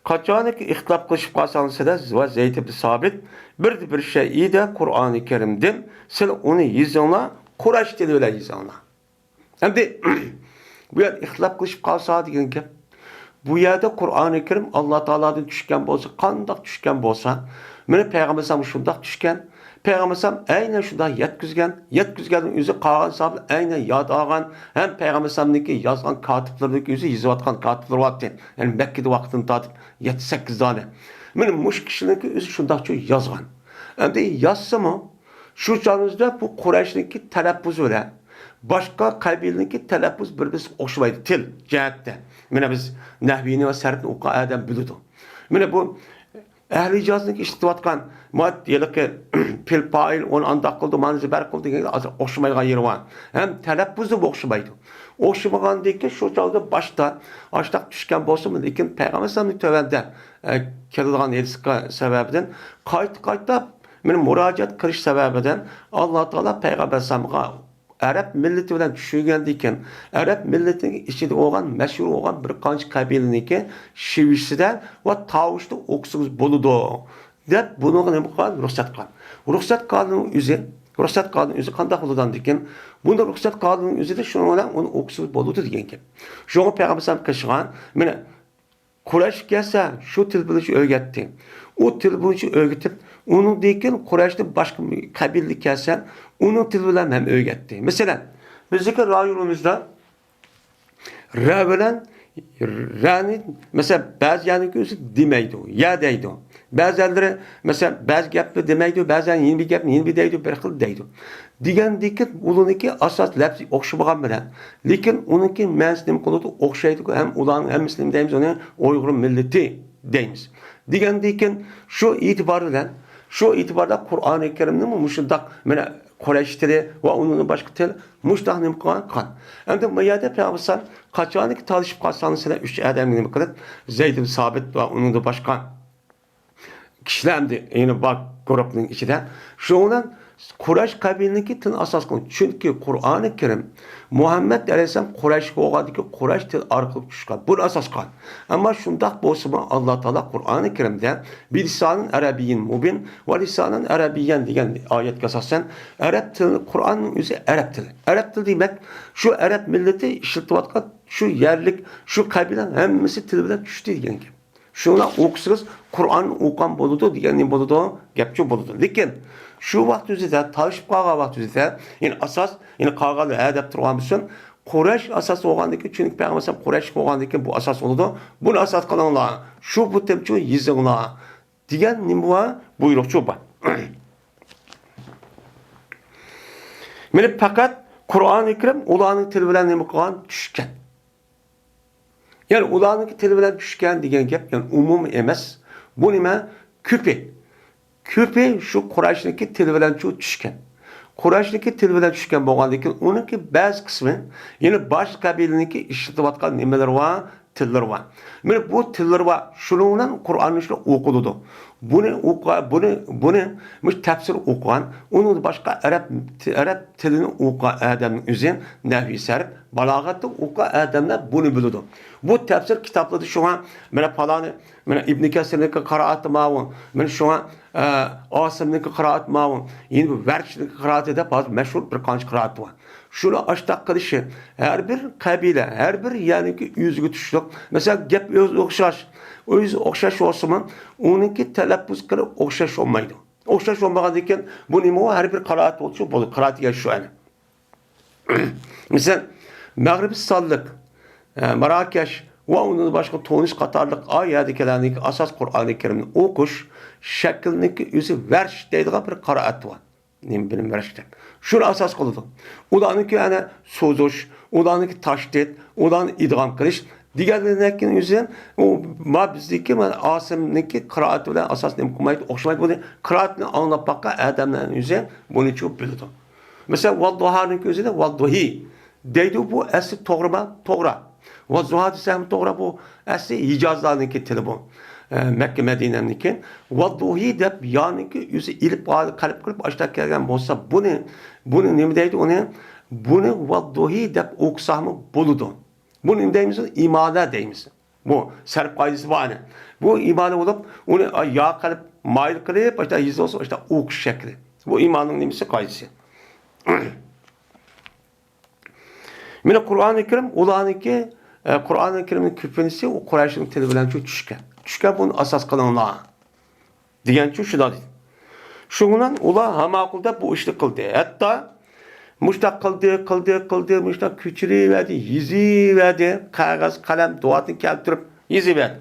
قاچانكى ئىختىلاپ قىلىشىپ قالساڭلار سىلەر ۋە زەيد ئىبن سابىت، بىر، بىر شەيئىدە قۇرئانى كەرىمدىن سىلەر ئۇنى يېزىڭلار، قۇرەيش تىلى بىلەن يېزىڭلار. ئەمدى بۇ يەردە ئىختىلاپ قىلىشىپ قالسا دېگەن گەپ. بۇ يەردە قۇرئانى كەرىم ئاللا تائالادىن چۈشكەن بولسا، قانداق چۈشكەن بولسا، مانا پەيغەمبەر ئەلەيھىسسالام شۇنداق چۈشكەن، پەيغەمبەر ئەلەيھىسسالام ئەينەن شۇنداق يەتكۈزگەن، يەتكۈزگەننىڭ ئۆزى قالغان ساھابىلەر ئەينەن ياد ئالغان، ھەم پەيغەمبەر ئەلەيھىسسالامنىڭكى يازغان كاتىپلىرىنىڭكى ئۆزى يېزىۋاتقان كاتىپلىرى بارتى. يەنى مەككىدە ۋاقتىدىن تارتىپ يەتتە، سەككىز دانە. مانا مۇشۇ كىشىنىڭكى ئۆزى شۇنداقچۇ يازغان. ئەمدى يازسىمۇ، شۇ چاغىمىزدا بۇ قۇرەيشنىڭكى تەلەپپۇزى بىلەن باشقا قەبىلىنىڭكى تەلەپپۇزى بىر-بىرسىگە ئوخشىمايدۇ تىل جەھەتتە. مانا بىز نەھۋىنى ۋە سەرپنى ئوقۇغان ئادەم بىلىدۇ. مانا بۇ ئەھلى ھىجازنىڭكى ئىشلىتىۋاتقان مات ھېلىقى پېئىل پائىل، ئۇنى ئانداق قىلدى، مانا زىبەر قىلدى دېگەنگە ئازراق ئوخشىمايدىغان يېرى بار. ھەم تەلەپپۇزى ئوخشىمايدۇ. ئوخشىمىغاندىن كېيىن شۇ چاغدا باشتا ئاشتاق چۈشكەن بولسىمۇ، لېكىن پەيغەمبەر ئەلەيھىسسالامنىڭ تۆۋەندە، ئە، كېلىدىغان ھېدىسقا سەۋەبىدىن قايتا-قايتا مانا مۇراجىئەت قىلىش سەۋەبىدىن ئاللا تائالا پەيغەمبەر ئەلەيھىسسالامغا ئەرەب مىللىتى بىلەن چۈشۈرگەندىن كېيىن، ئەرەب مىللىتىنىڭ ئىچىدە بولغان، مەشھۇر بولغان بىر قانچە قەبىلىنىڭكى شېۋىسىدە ۋە تاۋۇشتا ئوقۇسىڭىز بولىدۇ، دەپ بۇنىڭغا نېمە قىلغان؟ رۇخسەت قىلغان. رۇخسەت قىلغاننىڭ ئۆزى، رۇخسەت قىلغاننىڭ ئۆزى قانداق بولىدۇ ئاندىن كېيىن؟ بۇنى رۇخسەت قىلغاننىڭ ئۆزىدە شۇنىڭ بىلەن ئۇنى ئوقۇسىڭىز بولىدۇ دېگەن گەپ. شۇڭا پەيغەمبەر ئەلەيھىسسالام قىلىشقان، مانا، قۇرەيش كەلسە، شۇ تىل بىلەن ئۆگەتتى. ئۇ تىل بويىچە ئۆگىتىپ، ئۇنىڭدىن كېيىن قۇرەيشتىن باشقا قەبىلىلەر كەلسە، ئۇنىڭ تىلى بىلەن ھەم ئۆگەتتى. مەسىلەن، بىزنىڭكى رايونىمىزدا رە بىلەن رەنى، مەسىلەن، بەزى يەرنىڭكى ئۆزى دېمەيدۇ، يە دەيدۇ. بەزىلىرى، مەسىلەن، بەزى گەپنى دېمەيدۇ، بەزىلەر يەنە بىر گەپنى يەنە بىر دەيدۇ، بىر خىل دەيدۇ. دېگەندىكىن ئۇلارنىڭكى ئاساس لەپزى ئوخشىمىغان بىلەن، لېكىن ئۇنىڭكى مەنىسى نېمە قىلىدۇ؟ ئوخشايدۇ ھەم ئۇلارنىڭ ھەممىسى نېمە دەيمىز؟ ئۇنى ئۇيغۇر مىللىتى دەيمىز. دېگەندىكىن شۇ ئېتىبار بىلەن، شۇ ئېتىباردا قۇرئانى كەرىمنىمۇ مۇشۇنداق، مانا، قۇرەيش تىلى ۋە ئۇنىڭدىن باشقا تىل مۇشۇنداق نېمە قىلغان، قىلغان. ئەمدى ما يەردە پەيغەمبەر ئەلەيھىسسالام قاچانكى تالىشىپ قالساڭلار سىلەر ئۈچ ئادەمگە نېمە قىلىپ، زەيد ئىبن سابىت ۋە ئۇنىڭدىن باشقا كىشىلەر ئەمدى يەنە بار گۇرۇپنىڭ ئىچىدە. شۇنىڭ بىلەن قۇرەيش قەبىلىنىڭكى تىلىنى ئاساس قىلغان. چۈنكى قۇرئانى كەرىم مۇھەممەد ئەلەيھىسسالام قۇرەيشكە بولغاندىكى قۇرەيش تىلى ئارقىلىق چۈشكەن. بۇنى ئاساس قىلغان. ئەمما شۇنداق بولسىمۇ، ئاللا تائالا قۇرئانى كەرىمدە بىلىسانىن ئەرەبىيين مۇبىن ۋە لىسانەن ئەرەبىييەن دېگەن ئايەتكە ئاساسەن، ئەرەب تىلى، قۇرئاننىڭ ئۆزى ئەرەب تىلى. ئەرەب تىلى دېمەك، شۇ ئەرەب مىللىتى ئىشلىتىۋاتقان شۇ يەرلىك، شۇ قەبىلە ھەممىسى تىل بىلەن چۈشتى دېگەن گەپ. شۇنى ئوقۇسىڭىز، قۇرئاننى ئوقۇغان بولىدۇ دېگەن نېمە بولىدۇ؟ گەپچۇ بولىدۇ. لېكىن شۇ ۋاقىت ئۆزىدە، تالىشىپ قالغان ۋاقىت ئۆزىدە، يەنى ئاساس، يەنى قالغانلار ھە دەپ تۇرغان بولسۇن، قۇرەيش ئاساس بولغاندىن كېيىن، چۈنكى پەيغەمبەر ئەلەيھىسسالام قۇرەيش بولغاندىن كېيىن بۇ ئاساس بولىدۇ. بۇنى ئاساس قىلىڭلار، شۇ بۇتەمچۇ يېزىڭلار دېگەن نېمە بار؟ بۇيرۇقچۇ بار. مانا پەقەت قۇرئانى كەرىم ئۇلارنىڭ تىلى بىلەن نېمە قىلغان؟ چۈشكەن. يەنى ئۇلارنىڭكى تىلى بىلەن چۈشكەن دېگەن گەپ، يەنى ئومۇمىي ئەمەس. بۇ نېمە؟ كۆپى. كۆپى شۇ قۇرەيشنىڭكى تىلى بىلەن چۈ-، چۈشكەن. قۇرەيشنىڭكى تىلى بىلەن چۈشكەن بولغاندىن كېيىن، ئۇنىڭكى بەزى قىسمى يەنە باشقا قەبىلىنىڭكى ئىشلىتىۋاتقان نېمىلىرى بار، تىللىرى بار. مانا بۇ تىللىرى بار. شۇنىڭ بىلەن قۇرئاننى شۇنداق ئوقۇلىدۇ. بۇنى ئوقۇ-، بۇنى، بۇنى مۇشۇ تەپسىر ئوقۇغان، ئۇنىڭدىن باشقا ئەرەب، ئەرەب تىلىنى ئوقۇغان ئادەمنىڭ ئۆزى، نەھۋى سەرپ، بالاغەتنى ئوقۇغان ئادەملەر بۇنى بىلىدۇ. بۇ تەپسىر كىتابلىرىدا شۇڭا، مانا پالانى، مانا ئىبنى كەسىرنىڭكى قىرائىتى ماۋۇ، مانا شۇڭا، ئە، ئاسىمنىڭكى قىرائىتى ماۋۇ، يەنە بىر ۋەرشنىڭكى قىرائىتى دەپ ھازىر مەشھۇر بىر قانچە قىرائەت بار. شۇنى ئاشتاق قىلىشى، ھەر بىر قەبىلە، ھەر بىر يەرنىڭكى ئۆزىگە تۇشلۇق. مەسىلەن، گەپ ئۆزى ئوخشاش، ئۆزى ئوخشاش بولسىمۇ، ئۇنىڭكى تەلەپپۇز قىلىپ ئوخشاش بولمايدۇ. ئوخشاش بولمىغاندىن كېيىن، بۇ نېمە؟ ھەر بىر قىرائەت بولسا بولدى، قىرائەت دېگەن شۇ ئەنە. مەسىلەن، مەغرىبىستانلىق، ئە، ماراكەش ۋە ئۇنىڭدىن باشقا تۇنىس قاتارلىق ئا يەردىكىلەرنىڭكى ئاساس قۇرئانى كەرىمنى ئوقۇش شەكلىنىڭكى ئۆزى ۋەرش دەيدىغان بىر قىرائەت بار. نېمە بىلىم بېرىش دەپ. شۇنى ئاساس قىلىدۇ. ئۇلارنىڭكى ئەنە سوزۇش، ئۇلارنىڭكى تاشدىت، ئۇلارنى ئىدغام قىلىش دېگەندىن كېيىن ئۆزى ئۇ ما بىزدىكى مانا ئاسىمنىڭكى قىرائىتى بىلەن ئاساسەن نېمە قىلمايدۇ، ئوخشىمايدۇ. بۇنى قىرائىتىنى ئاڭلاپ باققان ئادەملەرنىڭ ئۆزى بۇنى چوپ بىلىدۇ. مەسىلەن، ۋەددۇھانىڭكى ئۆزىدە ۋەددۇھى دەيدۇ، بۇ ئەسلى توغرىما؟ توغرا. ۋەززۇھا دېسەم توغرا، بۇ ئەسلى ھىجازلارنىڭكى تىلى بۇ. ئە، مەككە مەدىنەنىڭكى. ۋەددۇھى دەپ يانىڭكى ئۆزى ئېلىپ قەلب قىلىپ ئاشتا كەلگەن بولسا، بۇنى، بۇنى نېمە دەيدۇ ئۇنى؟ بۇنى ۋەددۇھى دەپ ئوقۇساقمۇ بولىدۇ. بۇنى نېمە دەيمىز؟ ئىمالە دەيمىز. بۇ سەرپ قائىدىسى بار ئەنە. بۇ ئىمالە بولۇپ، ئۇنى يا قىلىپ مايىل قىلىپ، ئاشتا يېزىلسا، ئاشتا ئوقۇش شەكلى. بۇ ئىمالىنىڭ نېمىسى؟ قائىدىسى. مانا قۇرئانى كەرىم ئۇلارنىڭكى، ئە، قۇرئانى كەرىمنىڭ كۆپىنچىسى ئۇ قۇرەيشنىڭ تىلى بىلەن چۈشكەن. چۈشكەن، بۇنى ئاساس قىلىڭلار دېگەنچۇ شۇنداق دېدى. شۇنىڭ بىلەن ئۇلار ھاماقۇل دەپ بۇ ئىشنى قىلدى. ھەتتا مۇشتاق قىلدى، قىلدى، قىلدى، مۇشتاق كۆچۈرۈۋەردى، يېزىۋەردى، قەغەز، قەلەم، دۇۋاتنى كەلتۈرۈپ يېزىۋەردى.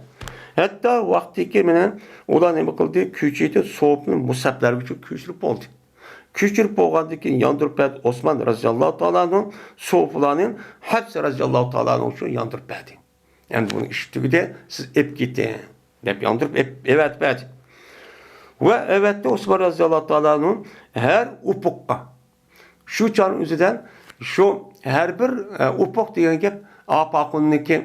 ھەتتا ۋاقتىكى مانا ئۇلار نېمە قىلدى؟ كۆچۈردى، سوپنى مۇسھەپلەرگىچە كۆچۈرۈپ بولدى. كۆچۈرۈپ بولغاندىن كېيىن ياندۇرۇپ بەردى. ئوسمان رەزىياللاھۇ تائالا ئەنھۇ سوپلارنى ھەپسە رەزىياللاھۇ تائالا ئەنھۇ ئۈچۈن ياندۇرۇپ بەردى. ئەمدى بۇنىڭ ئىشى تۈگىدى، سىز ئېلىپ كېتىڭ دەپ ياندۇرۇپ ئېلىپ، ئەۋەتىپ بەردى. ۋە ئەۋەتتى ئوسمان رەزىياللاھۇ تائالا ئەنھۇ ھەر ئۇپۇققا. شۇ چاغنىڭ ئۆزىدە شۇ ھەر بىر، ئە، ئۇپۇق دېگەن گەپ ئاپاقۇننىڭكى،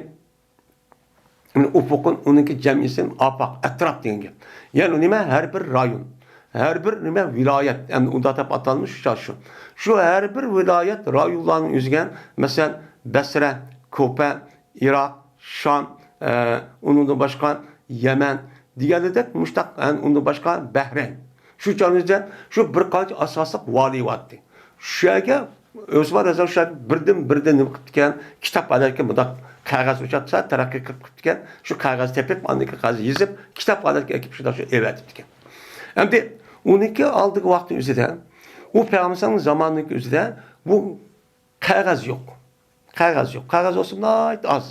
ئۇپۇقۇن، ئۇنىڭكى جەمئىيسى ئاپاق، ئەتراپ دېگەن گەپ. يەنى نېمە؟ ھەر بىر رايون، ھەر بىر نېمە؟ ۋىلايەت، ئەمدى ئۇنداق دەپ ئاتالمىش شۇ چاغ شۇ. شۇ ھەر بىر ۋىلايەت، رايونلارنىڭ ئۆزىگە، مەسىلەن، بەسرە، كوپە، ئىراق، شام، ئە، ئۇنىڭدىن باشقا يەمەن دېگەندەك مۇشتاق، ئە، ئۇنىڭدىن باشقا بەھرەين. شۇ چاغنىڭدا شۇ بىر قانچە ئاساسلىق ۋالىي بارتتى. شۇ يەرگە ئۆسمان رەزا شۇ يەرگە بىردىن، بىردىن نېمە قىپتىكەن، كىتاب ھالەتكە مۇنداق قەغەز ئوچاتسا، تەرەققىي قىلىپ قىپتىكەن، شۇ قەغەز تېپىپ، ئاندىن كېيىن قەغەز يېزىپ، كىتاب ھالەتكە ئەكىپ شۇنداق شۇ ئەۋەتىپتىكەن. ئەمدى ئۇنىڭكى ئالدىنقى ۋاقتى ئۆزىدە، ئۇ پەيغەمبەرنىڭ زامانىنىڭكى ئۆزىدە بۇ قەغەز يوق. قەغەز يوق. قەغەز بولسا ناھايىتى ئاز.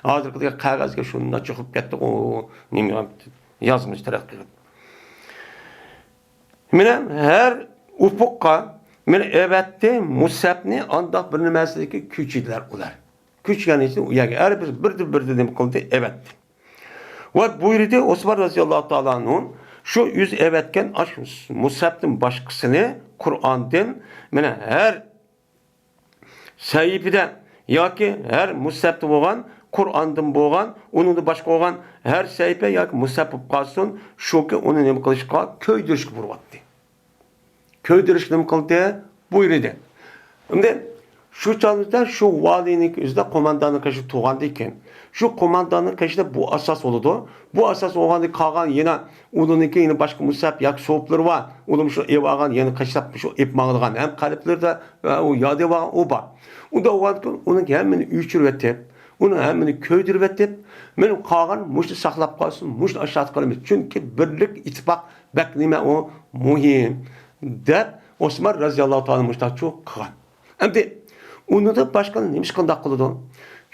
ھازىرقىدەك قەغەزگە شۇنداق چىقىپ كەتتىغۇ، نېمە يازمىش تەرەققىي قىلىپ. مانا ھەر ئۇپۇققا مانا ئەۋەتتى مۇسھەپنى، ئانداق بىر نېمەسىدىكى كۆچۈردىلەر ئۇلار. كۆچۈرگەن ئىچىدە ئۇ يەرگە ھەر بىر بىردىن بىردىن نېمە قىلدى، ئەۋەتتى. ۋە بۇيرۇدى ئوسمان رەزىياللاھۇ تائالا ئەنھۇ، شۇ ئۆزى ئەۋەتكەن ئاش مۇسھەپتىن باشقىسىنى قۇرئاندىن مانا ھەر سەھىپىدە ياكى ھەر مۇسھەپتە بولغان، قۇرئاندىن بولغان، ئۇنىڭدىن باشقا بولغان ھەر سەھىپە ياكى مۇسھەپ بولۇپ قالسۇن، شۇكى ئۇنى نېمە قىلىشقا، كۆيدۈرۈشكە بۇيرۇۋاتتى. كۆيدۈرۈشكە نېمە قىلدى؟ بۇيرۇدى. ئەمدى شۇ چاغدا شۇ ۋالىينىڭ ئۆزىدە قومانداننىڭ قېشىدا تۇرغاندىن كېيىن، شۇ قومانداننىڭ قېشىدا بۇ ئاساس بولىدۇ. بۇ ئاساس بولغاندىن قالغان يەنە ئۇنىڭكى يەنە باشقا مۇسھەپ ياكى سوپلىرى بار. ئۇلار شۇ ئېلىۋالغان، يەنە قاچىلاپ شۇ ئېلىپ ماڭىدىغان. ھەم قەلبلىرىدە ئۇ ياد ئېلىۋالغان ئۇ بار. ئۇنداق بولغاندىكىن ئۇنىڭ ھەممىنى ئۆچۈرۈۋېتىپ، ئۇنىڭ ھەممىنى كۆيدۈرۈۋېتىپ، مېنىڭ قالغان مۇشۇنى ساقلاپ قالسۇن، مۇشۇنى ئاشۇنداق قىلىمىز. چۈنكى بىرلىك، ئىتتىپاق بەك نېمە ئۇ مۇھىم، دەپ ئوسمان رەزىياللاھۇ تائالا مۇشۇنداق قىلغان. ئەمدى ئۇنىڭدىن باشقىنى نېمىش قانداق قىلىدۇ؟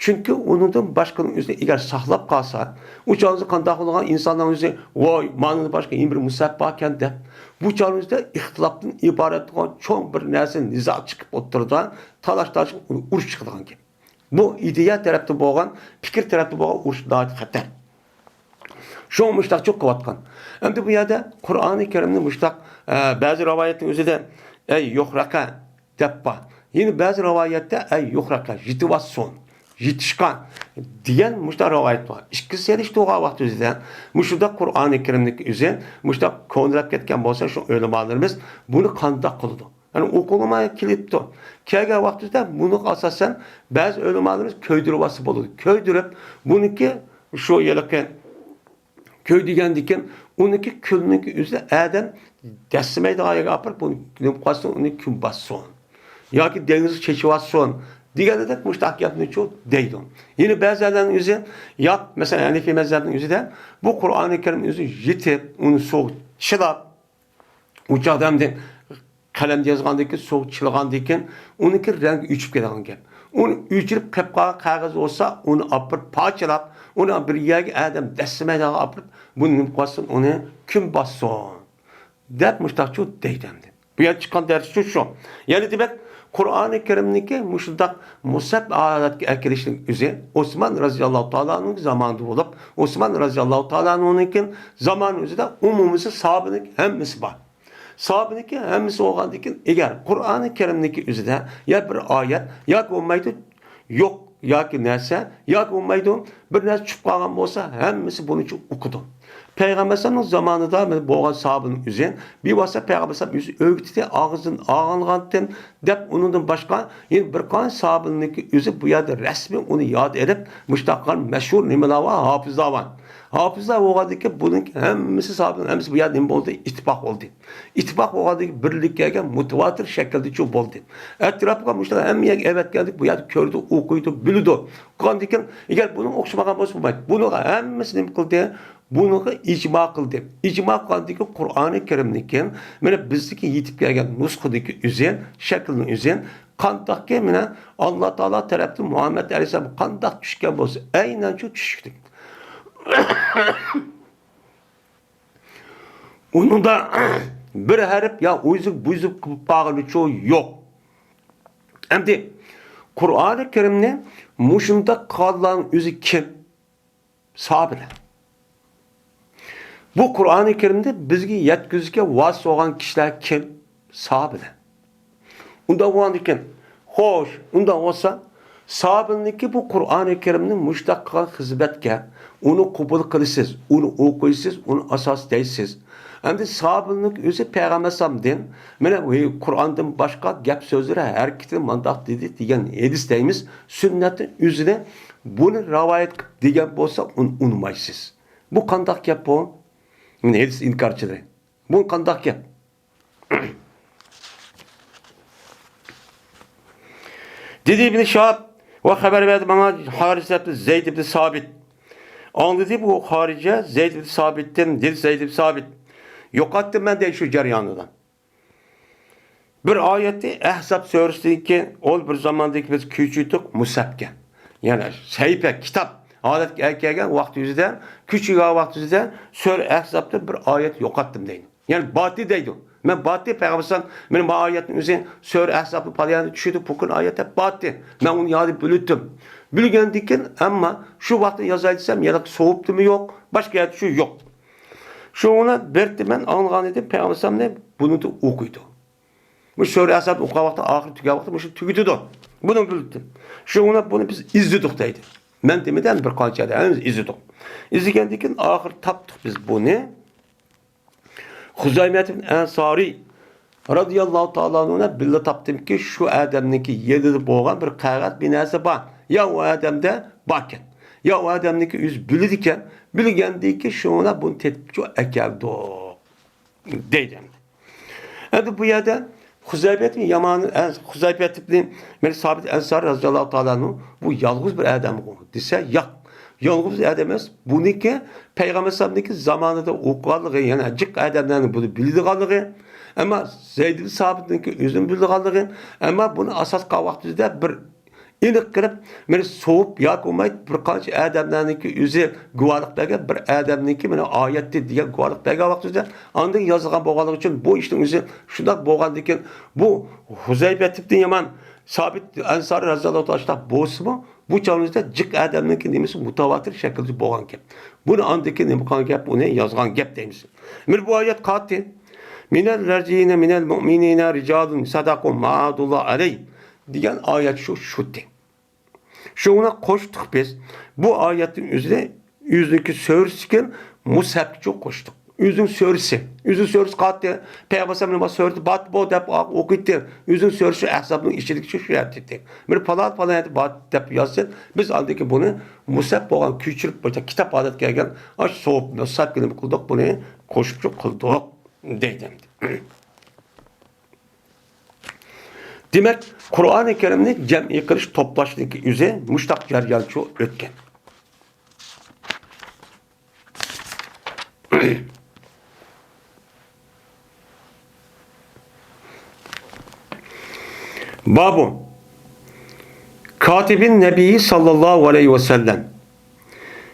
چۈنكى ئۇنىڭدىن باشقىنى ئۆزىنى ئەگەر ساقلاپ قالسا، ئۇ چاغدا قانداق بولغان ئىنساننىڭ ئۆزى، ۋاي، ماندىن باشقا يەنە بىر مۇسھەپ باركەن دەپ، بۇ چاغدا ئىختىلاپتىن ئىبارەت بولغان چوڭ بىر نەرسە، نىزا چىقىپ ئوتتۇرىدا، تالاش-تارتىش، ئۇرۇش چىقىدىغان گەپ. بۇ ئىدىيە تەرەپتە بولغان، پىكىر تەرەپتە بولغان ئۇرۇش ناھايىتى خەتەر. شۇڭا مۇشۇنداق چوق قىلىۋاتقان. ئەمدى بۇ يەردە قۇرئانى كەرىمنى مۇشۇنداق، ئە، بەزى رىۋايەتنىڭ ئۆزىدە، ئەي يۇخرەقە دەپ بار. يەنە بەزى رىۋايەتتە، ئەي يۇخرەقە، يېتىۋاتسۇن، يېتىشقان دېگەن مۇشۇنداق رىۋايەت بار. ئىككىسى سېلىشتۇرغان ۋاقتىمىزدا مۇشۇنداق قۇرئانى كەرىمنىڭ ئۆزى مۇشۇنداق كونىراپ كەتكەن بولسا، شۇ ئۆلىمالىرىمىز بۇنى قانداق قىلىدۇ؟ يەنى ئوقۇلماي كېلىپتۇ. كەلگەن ۋاقتىدا بۇنىڭغا ئاساسەن بەزى ئۆلىمالىرىمىز كۆيدۈرۈۋالسا بولىدۇ. كۆيدۈرۈپ، بۇنىڭكى شۇ ھېلىقى كۆيدۈرگەندىن كېيىن، ئۇنىڭكى كۈلىنىڭكى ئۆزىنى ئادەم دەسسىمەيدىغان يەرگە ئاپىرىپ، بۇنى نېمە قىلسۇن، ئۇنى كۈن باسسۇن ياكى دېڭىزغا چېچىۋاتسۇن دېگەندەك مۇشۇنداق گەپنىچۇ دەيدۇ. يەنە بەزىلەرنىڭ ئۆزى، ياق، مەسىلەن، ھەنىفىي مەزھەپنىڭ ئۆزىدە بۇ قۇرئانى كەرىم ئۆزى يېتىپ، ئۇنى سۇغا چىلاپ، ئۇ چاغدا ئەمدى قەلەمدە يازغاندىن كېيىن، سۇغا چىلىغاندىن كېيىن، ئۇنىڭكى رەڭگى ئۆچۈپ كېتىدىغان گەپ. ئۇنى ئۆچۈرۈپ قېلىپ قالغان قەغەز بولسا، ئۇنى ئاپىرىپ پارچىلاپ، ئۇنى بىر يەرگە ئادەم دەسسىمەيدىغان ئاپىرىپ، بۇنى نېمە قىلسۇن، ئۇنى كۈن باسسۇن دەپ مۇشتاقچۇ دەيدۇ ئەمدى. بۇ يەردە چىققان دەرسچۇ شۇ. يەنى دېمەك، قۇرئانى كەرىمنىڭكى مۇشۇنداق مۇسھەپ ھالەتكە ئەكېلىشنىڭ ئۆزى ئوسمان رەزىياللاھۇ تائالا ئەنھۇ زامانىدا بولۇپ، ئوسمان رەزىياللاھۇ تائالا ئەنھۇنىڭكى زامانى ئۆزىدە ئومۇمىيسى ساھابىنىڭ ھەممىسى بار. ساھابىنىڭكى ھەممىسى بولغاندىن كېيىن، ئەگەر قۇرئانى كەرىمنىڭكى ئۆزىدە يا بىر ئايەت ياكى بولمايدۇ، يوق ياكى نەرسە ياكى بولمايدۇ، بىر نەرسە چۈشۈپ قالغان بولسا، ھەممىسى بۇنى ئوقۇدى. پەيغەمبەر ئەلەيھىسسالامنىڭ زامانىدا بولغان ساھابىنىڭ ئۆزى بىۋاسىتە پەيغەمبەر ئەلەيھىسسالام ئۆزى ئۆگىتىدۇ، ئاغزىدىن ئاڭلىغانتىم دەپ، ئۇنىڭدىن باشقا يەنە بىر قانچە ساھابىنىڭكى ئۆزى بۇ يەردە رەسمىي ئۇنى ياد ئېلىپ، مۇشۇنداق قىلغان مەشھۇر نېمىلەر بار، ھاپىزلار بار. ھاپىزلار بولغاندىن كېيىن بۇنىڭ ھەممىسى ساھابىنىڭ ھەممىسى بۇ يەردە نېمە بولدى؟ ئىتتىپاق بولدى. ئىتتىپاق بولغاندىن كېيىن بىرلىككە كەلگەن مۇتەۋاتىر شەكىلدە شۇ بولدى. ئەتراپىغا مۇشۇلار ھەممە يەرگە ئەۋەتكەندىكىن بۇ يەردە كۆرىدۇ، ئوقۇيدۇ، بىلىدۇ. بولغاندىن كېيىن ئەگەر بۇنىڭ ئوخشىمىغان بولسا بولمايدۇ. بۇنىڭغا ھەممىسى نېمە قىلدى؟ بۇنىڭغا ئىجما قىلدى. ئىجما قىلغاندىن كېيىن قۇرئانى كەرىمنىڭكى مانا بىزدىكى يېتىپ كەلگەن نۇسخىدىكى ئۆزى، شەكلىنىڭ ئۆزى قانداقكى مانا ئاللا تائالا تەرەپتىن مۇھەممەد ئەلەيھىسسالامغا قانداق چۈشكەن بولسا، ئەينەن شۇ چۈشتى. ئۇنىڭدا بىر ھەرپ يا ئۇيزۇق بۇيزۇق قىلىپ قالغىنىچۇ يوق. ئەمدى قۇرئانى كەرىمنى مۇشۇنداق قىلغانلارنىڭ ئۆزى كىم؟ ساھابىلەر. بۇ قۇرئانى كەرىمنى بىزگە يەتكۈزۈشكە ۋاسىتە بولغان كىشىلەر كىم؟ ساھابىلەر. ئۇنداق بولغاندىكىن، خوش، ئۇنداق بولسا، ساھابىنىڭكى بۇ قۇرئانى كەرىمنى مۇشۇنداق قىلغان خىزمەتكە، ئۇنى قوبۇل قىلىسىز، ئۇنى ئوقۇيسىز، ئۇنى ئاساس دەيسىز. ئەمدى ساھابىنىڭ ئۆزى پەيغەمبەر ئەلەيھىسسالامدىن، مانا، قۇرئاندىن باشقا گەپ سۆزلىرى ھەرىكىتىنى مانداق دېدى دېگەن ھەدىس دەيمىز، سۈننەتنىڭ ئۆزىنى بۇنى رىۋايەت قىلىپ دېگەن بولسا، ئۇنى ئۇنىمايسىز. بۇ قانداق گەپ بۇ؟ مانا ھەدىس ئىنكارچىلىرى. بۇ قانداق گەپ؟ دېدى ئىبن شىھاب ۋە خەۋەر بەردى ماڭا ھارىجە ئىبن زەيد ئىبن سابىت. ئاڭلىدى بۇ خارىجە زەيد ئىبن سابىتتىن، دېدى زەيد ئىبن سابىت. يوقاتتىم مەن دەيدۇ شۇ جەريانىدا. بىر ئايەتنى ئەھزاب سۈرىسىدىكى، ئۇ بىر زاماندىكى بىز كۆچۈردۇق مۇسھەپكە. يەنى سەھىپە، كىتاب ھالەتكە كەلگەن ۋاقتى يۈزىدە، كۆچۈرگەن ۋاقتى يۈزىدە سۈرە ئەھزابتىن بىر ئايەت يوقاتتىم دەيدۇ. يەنى باتتى دەيدۇ. مەن باتتى پەيغەمبەر ئەلەيھىسسالام، مېنىڭ بۇ ئايەتنىڭ ئۆزى سۈرە ئەھزابنى پالان يەردە چۈشۈردى، بۇ كۈن ئايەت دەپ باتتى. مەن ئۇنى يادى بىلىۋېتتىم. بىلگەندىن كېيىن، ئەمما شۇ ۋاقىتتا يازاي دېسەم، يەنە سوۋۇپتىمۇ يوق، باشقا يەردە شۇ يوق. شۇڭا بىردە مەن ئاڭلىغان ئىدىم، پەيغەمبەر ئەلەيھىسسالامنى بۇنى ئوقۇيدۇ. مۇشۇ سۈرە ئەھزابنى ئوقۇغان ۋاقتىدا ئاخىرى تۈگىگەن ۋاقتىدا مۇشۇنى تۈگىتىدۇ. بۇنى بىلدىم. شۇڭا بۇنى بىز ئىزدىدۇق دەيدۇ. مەن دېمىدىم، بىر قانچە ئادەم ھەممىمىز ئىزدىدۇق. ئىزدىگەندىن كېيىن ئاخىرى تاپتۇق بىز بۇنى. خۇزەيمەت ئىبن ئەنسارى رازىياللاھۇ تائالا ئەنھۇ بىللە تاپتىمكى، شۇ ئادەمنىڭكى يېنىدا بولغان بىر قەغەز بىر نەرسە بار. يا ئۇ ئادەمدە باركەن، يا ئۇ ئادەمنىڭكى ئۆزى بىلىدىكەن. بىلگەندىن كېيىن شۇنى بۇنى تېپىپچۇ ئەكەلدۇق. دەيدۇ ئەمدى. ئەمدى بۇ يەردە خۇزەيپەت ئىبن يامان، ئە، خۇزەيپەت ئىبن، مانا، سابىت ئەنسارى رازىياللاھۇ تائالا ئەنھۇ، بۇ يالغۇز بىر ئادەمغۇ دېسە، ياق. يالغۇز ئادەم ئەمەس، بۇنىڭكى پەيغەمبەر ئەلەيھىسسالامنىڭكى زامانىدا ئوقۇغانلىقى، يەنە جىق ئادەملەرنىڭ بۇنى بىلىدىغانلىقى، ئەمما زەيد ئىبن سابىتنىڭكى ئۆزىنىڭ بىلىدىغانلىقى، ئەمما بۇنى ئاساس قىلغان ۋاقتىدا بىر ئېنىق قىلىپ، مېنى سوۋۇپ ياكى بولماي بىر قانچە ئادەملەرنىڭكى ئۆزى گۇۋاھلىق بەرگەن، بىر ئادەمنىڭكى مېنى ئايەتتى دېگەن گۇۋاھلىق بەرگەن ۋاقتىدا، ئاندىن يازىلغان بولغانلىقى ئۈچۈن بۇ ئىشنىڭ ئۆزى شۇنداق بولغاندىكىن، بۇ خۇزەيپەت ئىبنى يامان، سابىت ئەنسارى رازىياللاھۇ تائالا شۇنداق بولسىمۇ، بۇ چاغىمىزدا جىق ئادەمنىڭكى نېمىسى مۇتاۋاتىر شەكىلدە بولغان گەپ. بۇنى ئاندىكى نېمە قىلغان گەپ، ئۇنى يازغان گەپ دەيمىز. مانا بۇ ئايەت قاتى. مىنەللەزىنە مىنەل مۇئمىنىنە رىجالۇن سەدەقۇ مەئاھەدۇللا ئەلەيھ دېگەن ئايەت شۇ، شۇتى. شۇڭا قوشتۇق بىز. بۇ ئايەتنىڭ ئۆزىنى، ئۆزىنىڭكى سۈرىسىكەن، مۇسھەپكىچۇ قوشتۇق. ئۆزىنىڭ سۈرىسى. ئۆزىنىڭ سۈرىسى قاتتى. پەيغەمبەر ئەلەيھىسسالام نېمە سۈرىدە بار بۇ دەپ ئوقۇيتتى. ئۆزىنىڭ سۈرىسى ئەھزابنىڭ ئىچىدىكى شۇ، شۇ يەردە. مانا پالان، پالان يەردە بار دەپ يازسا، بىز ئاندىن كېيىن بۇنى مۇسھەپ بولغان كۆچۈرۈپ، بۇ كىتاب ھالەتكە كەلگەن، ئاشۇ سوۋۇپ، مۇسھەپكە نېمە قىلدۇق؟ بۇنى قوشۇپچۇ قىلدۇق. دەيدۇ ئەمدى. دېمەك، قۇرئانى كەرىمنى جەمئىي قىلىش، توپلاشنىڭكى ئۆزى مۇشتاق جەريانچۇ ئۆتكەن. بابۇ كاتىبىن نەبىيي ساللاللاھۇ ئەلەيھى ۋەسەللەم.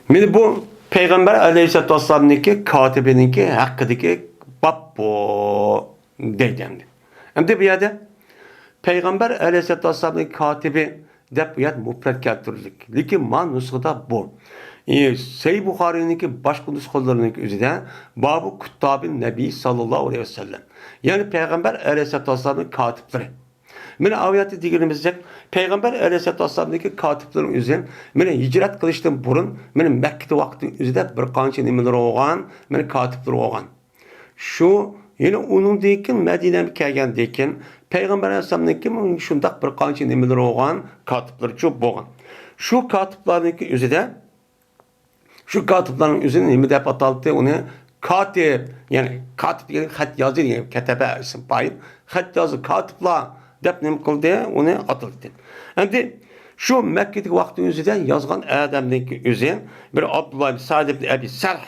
مانا بۇ پەيغەمبەر ئەلەيھىسسالاتۇ ۋەسسالامنىڭكى كاتىبىنىڭكى ھەققىدىكى باب بۇ. دەيدۇ ئەمدى. ئەمدى بۇ يەردە پەيغەمبەر ئەلەيھىسسالاتۇ ۋەسسالامنىڭ كاتىبى دەپ بۇ يەردە مۇپرەت كەلتۈرۈلدى. لېكىن ما نۇسخىدا بۇ. ئى، سەھىھ بۇخارىينىڭكى باشقا نۇسخىلىرىنىڭكى ئۆزىدە بابۇ كۇتتابىن نەبىي ساللاللاھۇ ئەلەيھى ۋەسەللەم. يەنى پەيغەمبەر ئەلەيھىسسالاتۇ ۋەسسالامنىڭ كاتىپلىرى. مانا ئايەتتە دېگىنىمىزدەك، پەيغەمبەر ئەلەيھىسسالاتۇ ۋەسسالامنىڭكى كاتىپلىرىنىڭ ئۆزى، مانا ھىجرەت قىلىشتىن بۇرۇن، مانا مەككىدە ۋاقىتنىڭ ئۆزىدە بىر قانچە نېمىلىرى بولغان، مانا كاتىپلىرى بولغان. شۇ، يەنە ئۇنىڭدىن كېيىن مەدىنەگە كەلگەندىن كېيىن، پەيغەمبەر ئەلەيھىسسالامنىڭكى شۇنداق بىر قانچە نېمىلىرى بولغان، كاتىپلىرىچۇ بولغان. شۇ كاتىپلارنىڭكى ئۆزىدە، شۇ كاتىپلارنىڭ ئۆزىنى نېمە دەپ ئاتالتتى؟ ئۇنى كاتىپ، يەنى كاتىپ دېگەن خەت يازدى دېگەن، كەتەبە ئىسىم پائىل، خەت يازدى، كاتىپلار دەپ نېمە قىلدى؟ ئۇنى ئاتالتتى. ئەمدى شۇ مەككىدىكى ۋاقىتنىڭ ئۆزىدە يازغان ئادەمنىڭكى ئۆزى بىر ئابدۇللا ئىبن سەئد ئىبن ئەبى سەرھ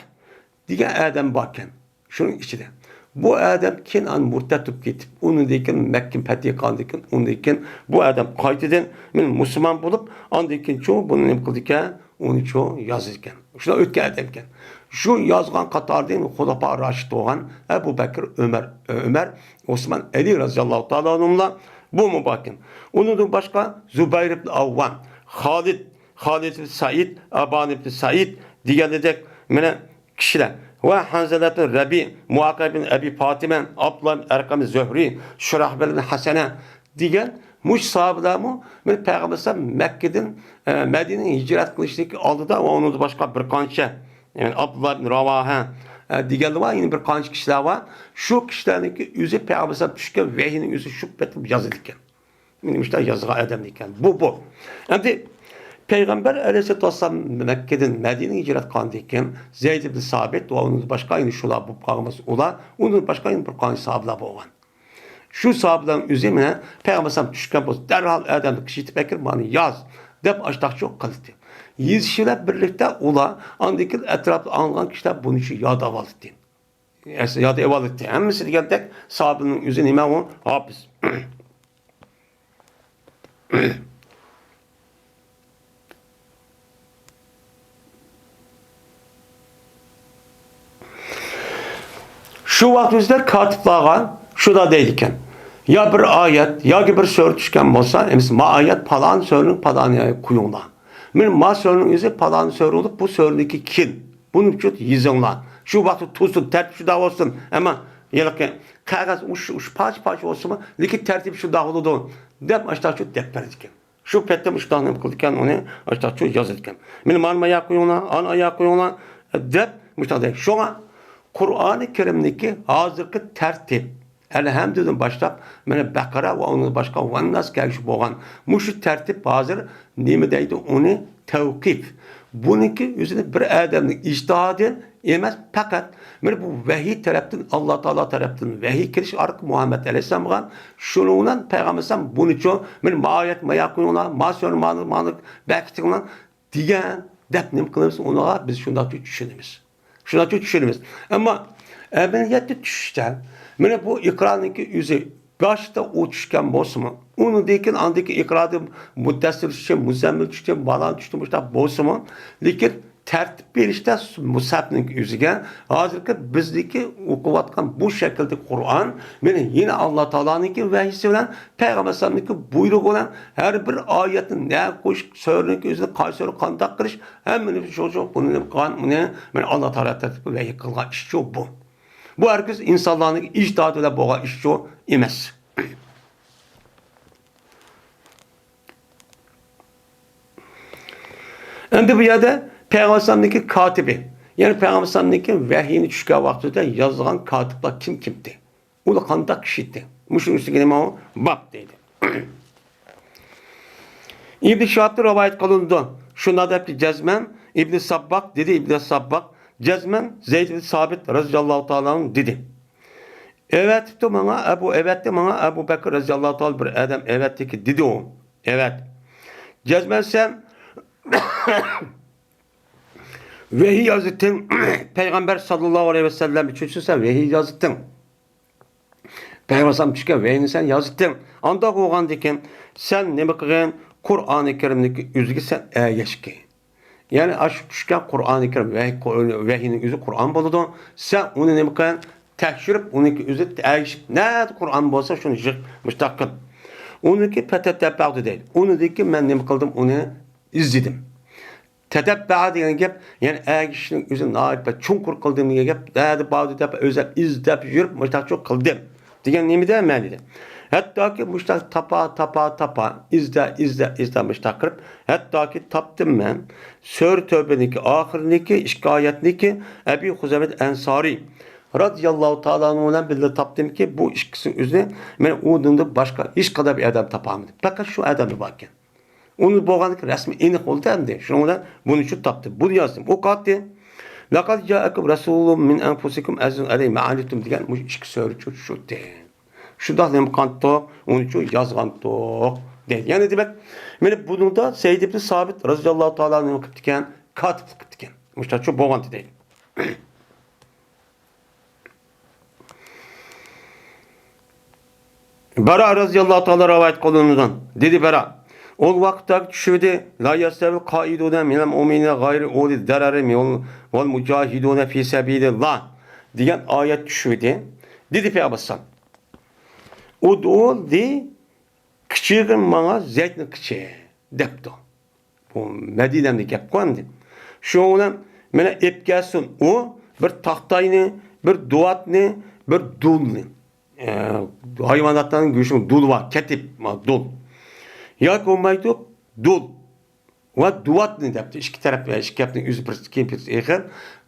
دېگەن ئادەم باركەن. شۇنىڭ ئىچىدە. بۇ ئادەم كېيىن ئاندىن مۇرتەت بولۇپ كېتىپ، ئۇنىڭدىن كېيىن مەككە پەتھى قىلغاندىن كېيىن، ئۇنىڭدىن كېيىن بۇ ئادەم قايتىدىن مەن مۇسۇلمان بولۇپ، ئاندىن كېيىنچۇ بۇنى نېمە قىلىدىكەن؟ ئۇنىچۇ يازىدىكەن. شۇنداق ئۆتكەن ئادەمكەن. شۇ يازغان قاتارىدىن خۇلەپا راشىد بولغان ئەبۇ بەكىر، ئۆمەر، ئۆمەر، ئوسمان، ئەلى رەزىياللاھۇ تائالا ئەنھۇملار بۇمۇ باركەن. ئۇنىڭدىن باشقا زۇبەير ئىبن ئاۋۋام، خالىد، خالىد ئىبن سەئىد، ئابان ئىبن سەئىد دېگەندەك مانا كىشىلەر ۋە ھەنزەلەتۇ رەبى، مۇۋاقىر ئىبن ئەبى پاتىمە، ئابدۇللا ئىبن ئەرقەم زۆھرى، شۇراھبىل ئىبن ھەسەنە دېگەن مۇشۇ ساھابىلەرمۇ مانا پەيغەمبەر ئەلەيھىسسالام مەككىدىن، ئە، مەدىنىگە ھىجرەت قىلىشتىكى ئالدىدا ۋە ئۇنىڭدىن باشقا بىر قانچە، يەنى ئابدۇللا ئىبن راۋاھە، ئە، دېگەنلەر بار، يەنە بىر قانچە كىشىلەر بار. شۇ كىشىلەرنىڭكى ئۆزى پەيغەمبەر ئەلەيھىسسالام چۈشكەن ۋەھىينىڭ ئۆزى شۇ پېتى يازىدىكەن. مانا مۇشۇنداق يازغان ئادەم ئىكەن. بۇ، بۇ. ئەمدى پەيغەمبەر ئەلەيھىسسالاتۇ ۋەسسالام مەككىدىن مەدىنىگە ھىجرەت قىلغاندىن كېيىن، زەيد ئىبن سابىت ۋە ئۇنىڭدىن باشقا يەنە شۇلار بولۇپ قالغان بولسا ئۇلار، ئۇنىڭدىن باشقا يەنە بىر قانچە ساھابىلار بولغان. شۇ ساھابىلەرنىڭ ئۆزى مانا پەيغەمبەر ئەلەيھىسسالام چۈشكەن بولسا، دەرھال ئادەمنى كىشى يېتىپ ئەكىرىپ، مانا ياز، دەپ ئاشتاقچۇ قىلدى. يېزىشى بىلەن بىرلىكتە ئۇلار ئاندىن كېيىن ئەتراپتا ئاڭلىغان كىشىلەر بۇنى شۇ ياد ئالالىدى. ئەسلى ياد ئېۋالىدى. ھەممىسى دېگەندەك ساھابىنىڭ ئۆزى نېمە ئۇ؟ ھاپىز. شۇ ۋاقىت ئۆزىدە كاتىپلارغا شۇنداق دەيدىكەن، يا بىر ئايەت ياكى بىر سۈرە چۈشكەن بولسا، ئەمىسە ما ئايەت پالان سۈرىنىڭ پالان يېرىگە قويۇڭلار. مانا ما سۈرىنىڭ ئۆزى پالان سۈرە بولۇپ، بۇ سۈرىنىڭكى كېيىن بۇنى چۆت يېزىڭلار. شۇ ۋاقىتتا تۇرسۇن، تەرتىپ شۇنداق بولسۇن. ئەمما ھېلىقى قەغەز ئۇش، ئۇش پارچە-پارچە بولسىمۇ، لېكىن تەرتىپ شۇنداق بولىدۇ، دەپ ئاشتاق چۆت دەپ بېرىدىكەن. شۇ پەتتە مۇشۇنداق نېمە قىلىدىكەن، ئۇنى ئاشتاق چۆت يازىدىكەن. مانا مانا مايا قويۇڭلار، ئانا ئايا قويۇڭلار، دەپ مۇشۇنداق دەيدۇ. شۇڭا قۇرئانى كەرىمنىكى ھازىرقى تەرتىپ، ئەلھەمدۇدىن باشلاپ، مانا بەقەرە ۋە ئۇنىڭدىن باشقا ۋەنناس كەلگۈسى بولغان مۇشۇ تەرتىپ ھازىر نېمە دەيدۇ ئۇنى؟ تەۋقىپ. بۇنىڭكى ئۆزىنى بىر ئادەمنىڭ ئىجتىھادى ئەمەس، پەقەت مانا بۇ ۋەھىي تەرەپتىن، ئاللا تائالا تەرەپتىن ۋەھىي كېلىش ئارقىلىق مۇھەممەد ئەلەيھىسسالامغا، شۇنىڭ بىلەن پەيغەمبەر ئەلەيھىسسالام بۇنىچۇ، مانا ما ئايەت مايا قويۇڭلار، ما سۈرە مانى، مانى بەكىتىڭلار دېگەن دەپ نېمە قىلىمىز؟ ئۇنىڭغا بىز شۇنداقچە چۈشىنىمىز. شۇنداقچە چۈشىنىمىز. ئەمما ئەمەلىيەتتە چۈشۈشتە، مانا بۇ ئىقرارنىڭكى ئۆزى باشتا ئۇ چۈشكەن بولسىمۇ، ئۇنىڭدىن كېيىن ئاندىكى ئىقراردا مۇددەسسىر چۈشتى، مۇزەممىل چۈشتى، بالان چۈشتى، مۇشۇنداق بولسىمۇ، لېكىن تەرتىپ بېرىشتە مۇسھەفنىڭكى ئۆزىگە، ھازىرقى بىزنىڭكى ئوقۇۋاتقان بۇ شەكىلدىكى قۇرئان، مانا يەنە ئاللا تائالانىڭكى ۋەھىيسى بىلەن، پەيغەمبەر ئەلەيھىسسالامنىڭكى بۇيرۇقى بىلەن ھەر بىر ئايەتنى نەگە قويۇش، سۈرىنىڭكى ئۆزىنى قايسى سۈرە قانداق قىلىش، ھەممىنى شۇ، شۇ، بۇنى نېمە قىلغان، ئۇنى مانا ئاللا تائالا تەرىپىدىن ۋەھىي قىلغان ئىشچۇ بۇ. بۇ ھەرگىز ئىنسانلارنىڭ ئىجتىھادى بىلەن بولغان ئىشچۇ ئەمەس. ئەمدى بۇ يەردە پەيغەمبەر ئەلەيھىسسالامنىڭكى كاتىبى، يەنى پەيغەمبەر ئەلەيھىسسالامنىڭكى ۋەھىينى چۈشكەن ۋاقتىدا يازغان كاتىپلار كىم كىمدى؟ ئۇلار قانداق كىشى ئىدى؟ مۇشۇنىڭ ئۈستىگە نېمە باب دەيدۇ. ئىبن شىھابتىن رىۋايەت قىلىنىدۇ. شۇنداق دەپتۇ، جەزمەن ئىبن سابباق دېدى، ئىبن سابباق جەزمەن زەيد ئىبن سابىت رەزىياللاھۇ تائالا ئەنھۇ دېدى. ئەۋەتىپتۇ ماڭا ئەبۇ، ئەۋەتتى ماڭا ئەبۇ بەكىر رەزىياللاھۇ تائالا، بىر ئادەم ئەۋەتتىكى دېدى ئۇ. ئەۋەت. جەزمەن سەن ۋەھىي يازدىڭ، پەيغەمبەر ساللاللاھۇ ئەلەيھى ۋەسەللەم ئۈچۈن سەن ۋەھىي يازدىڭ. پەيغەمبەر ئەلەيھىسسالام چۈشكەن ۋەھىينى سەن يازدىڭ. ئانداق بولغاندىكىن سەن نېمە قىلغىن؟ قۇرئانى كەرىمنىڭكى ئۆزىگە سەن ئەگەشكىن. يەنى ئاشۇ چۈشكەن قۇرئانى كەرىم ۋەھىي، ۋەھىينىڭ ئۆزى قۇرئان بولىدۇ. سەن ئۇنى نېمە قىل؟ تەكشۈرۈپ، ئۇنىڭكى ئۆزى ئەگىشىپ، نەدە قۇرئان بولسا شۇنى يىغ، مۇشتاق قىل. ئۇنىڭكى پەتەتەببەغدۇ دەيدۇ. ئۇنىڭدىن كېيىن مەن نېمە قىلدىم؟ ئۇنى ئىزلىدىم. تەتەببەغ دېگەن گەپ، يەنى ئەگىشىشنىڭ ئۆزى ناھايىتى بىر چوڭقۇر قىلدىم دېگەن گەپ. نەدە باردى دەپ ئۆزۈم ئىزدەپ يۈرۈپ مۇشتاقچۇ قىلدىم دېگەن نېمىدە مەنىدە. ھەتتاكى مۇشتاق تاپا، تاپا، تاپا، ئىزدە، ئىزدە، ئىزدە مۇشتاق قىلىپ، ھەتتاكى تاپتىم مەن. سۈرە تەۋبىنىڭكى ئاخىرىنىڭكى ئىككى ئايەتنىڭكى ئەبى خۇزەيمەت ئەنسارى رازىياللاھۇ تائالا ئەنھۇ بىلەن بىللە تاپتىمكى، بۇ ئىككىسىنىڭ ئۆزىنى مەن ئۇنىڭدىن باشقا ھېچقانداق بىر ئادەم تاپالمىدىم. پەقەت شۇ ئادەملا بار ئىكەن. ئۇنى بولغاندىكىن رەسمىي ئېنىق بولدى ئەمدى. شۇنىڭ بىلەن بۇنى شۇ تاپتى. بۇنى يازدىم. ئوقۇۋاتتى. لەقەد جائەكۇم رەسۇلۇم مىن ئەنفۇسىكۇم ئەزىزۇن ئەلەيھى ما ئەنىتتۇم دېگەن مۇشۇ ئىككى سۈرە چۈشتى. شۇنداق نېمە قىلغانتۇق، ئۇنى شۇ يازغانتۇق دەيدۇ. يەنە دېمەك، مانا بۇنىڭدا زەيد ئىبن سابىت رازىياللاھۇ تائالا نېمە قىپتىكەن؟ كاتىپلىق قىپتىكەن. مۇشۇنداق شۇ بولغانتى دەيدۇ. بەرا رازىياللاھۇ تائالا رىۋايەت قىلىنىدۇ. دېدى بەرا، ئۇ ۋاقىتتا چۈشۈۋىدى، لا يەستەۋىل قائىدۇنە مىنەل مۇئمىنىنە غەيرى ئۇلى دەرەرى ۋەل مۇجاھىدۇنە فى سەبىلىللاھ دېگەن ئايەت چۈشۈۋىدى. دېدى پەيغەمبەر ئەلەيھىسسالام، ئۇدۇ لى قىچىغىن ماڭا زەيدنى قىچى دەپتۇ. بۇ مەدىنەمدە گەپقۇ ئەمدى. شۇنىڭ بىلەن مانا ئېلىپ كەلسۇن ئۇ بىر تاختاينى، بىر دۇۋاتنى، بىر دۇلنى. ئە، ھايۋاناتلارنىڭ گۆشىنىڭ دۇلى بار، كەتىپ، دۇل. ياكى بولمايدۇ، دۇل ۋە دۇۋاتنى دەپتۇ. ئىككى تەرەپ، ئىككى گەپنىڭ ئۆزى بىر، كېيىن بىر ئېغىر.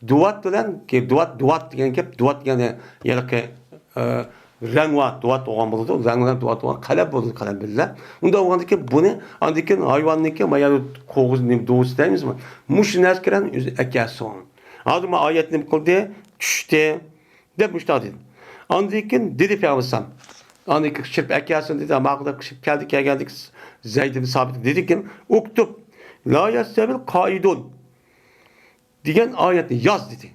دۇۋات بىلەن، دۇۋات، دۇۋات دېگەن گەپ، دۇۋات دېگەن ھېلىقى، ئە، رەڭۋا دۇۋات بولغان بولىدۇ. رەڭ بىلەن دۇۋات بولغان قەلەم بولىدۇ، قەلەم بىلەن. ئۇنداق بولغاندىكىن بۇنى، ئاندىن كېيىن ھايۋاننىڭكى، مايا قوغۇز نېمە دۇۋىسى دەيمىزمۇ؟ مۇشۇ نەرسىلەرنى ئۆزى ئەكەلسۇن. ھازىر ما ئايەت نېمە قىلدى؟ چۈشتى. دەپ مۇشۇنداق دېدى. ئاندىن كېيىن دېدى پەيغەمبەر ئەلەيھىسسالام، ئاندىن كېيىن قىچىرىپ ئەكەلسۇن دېدى، ماقۇل دەپ قىچىرىپ كەلدى، كەلگەندىكىن زەيد ئىبن سابىت دېدىكىن، ئۇكتۇب، لا يەستەۋىل قائىدۇن دېگەن ئايەتنى ياز دېدى.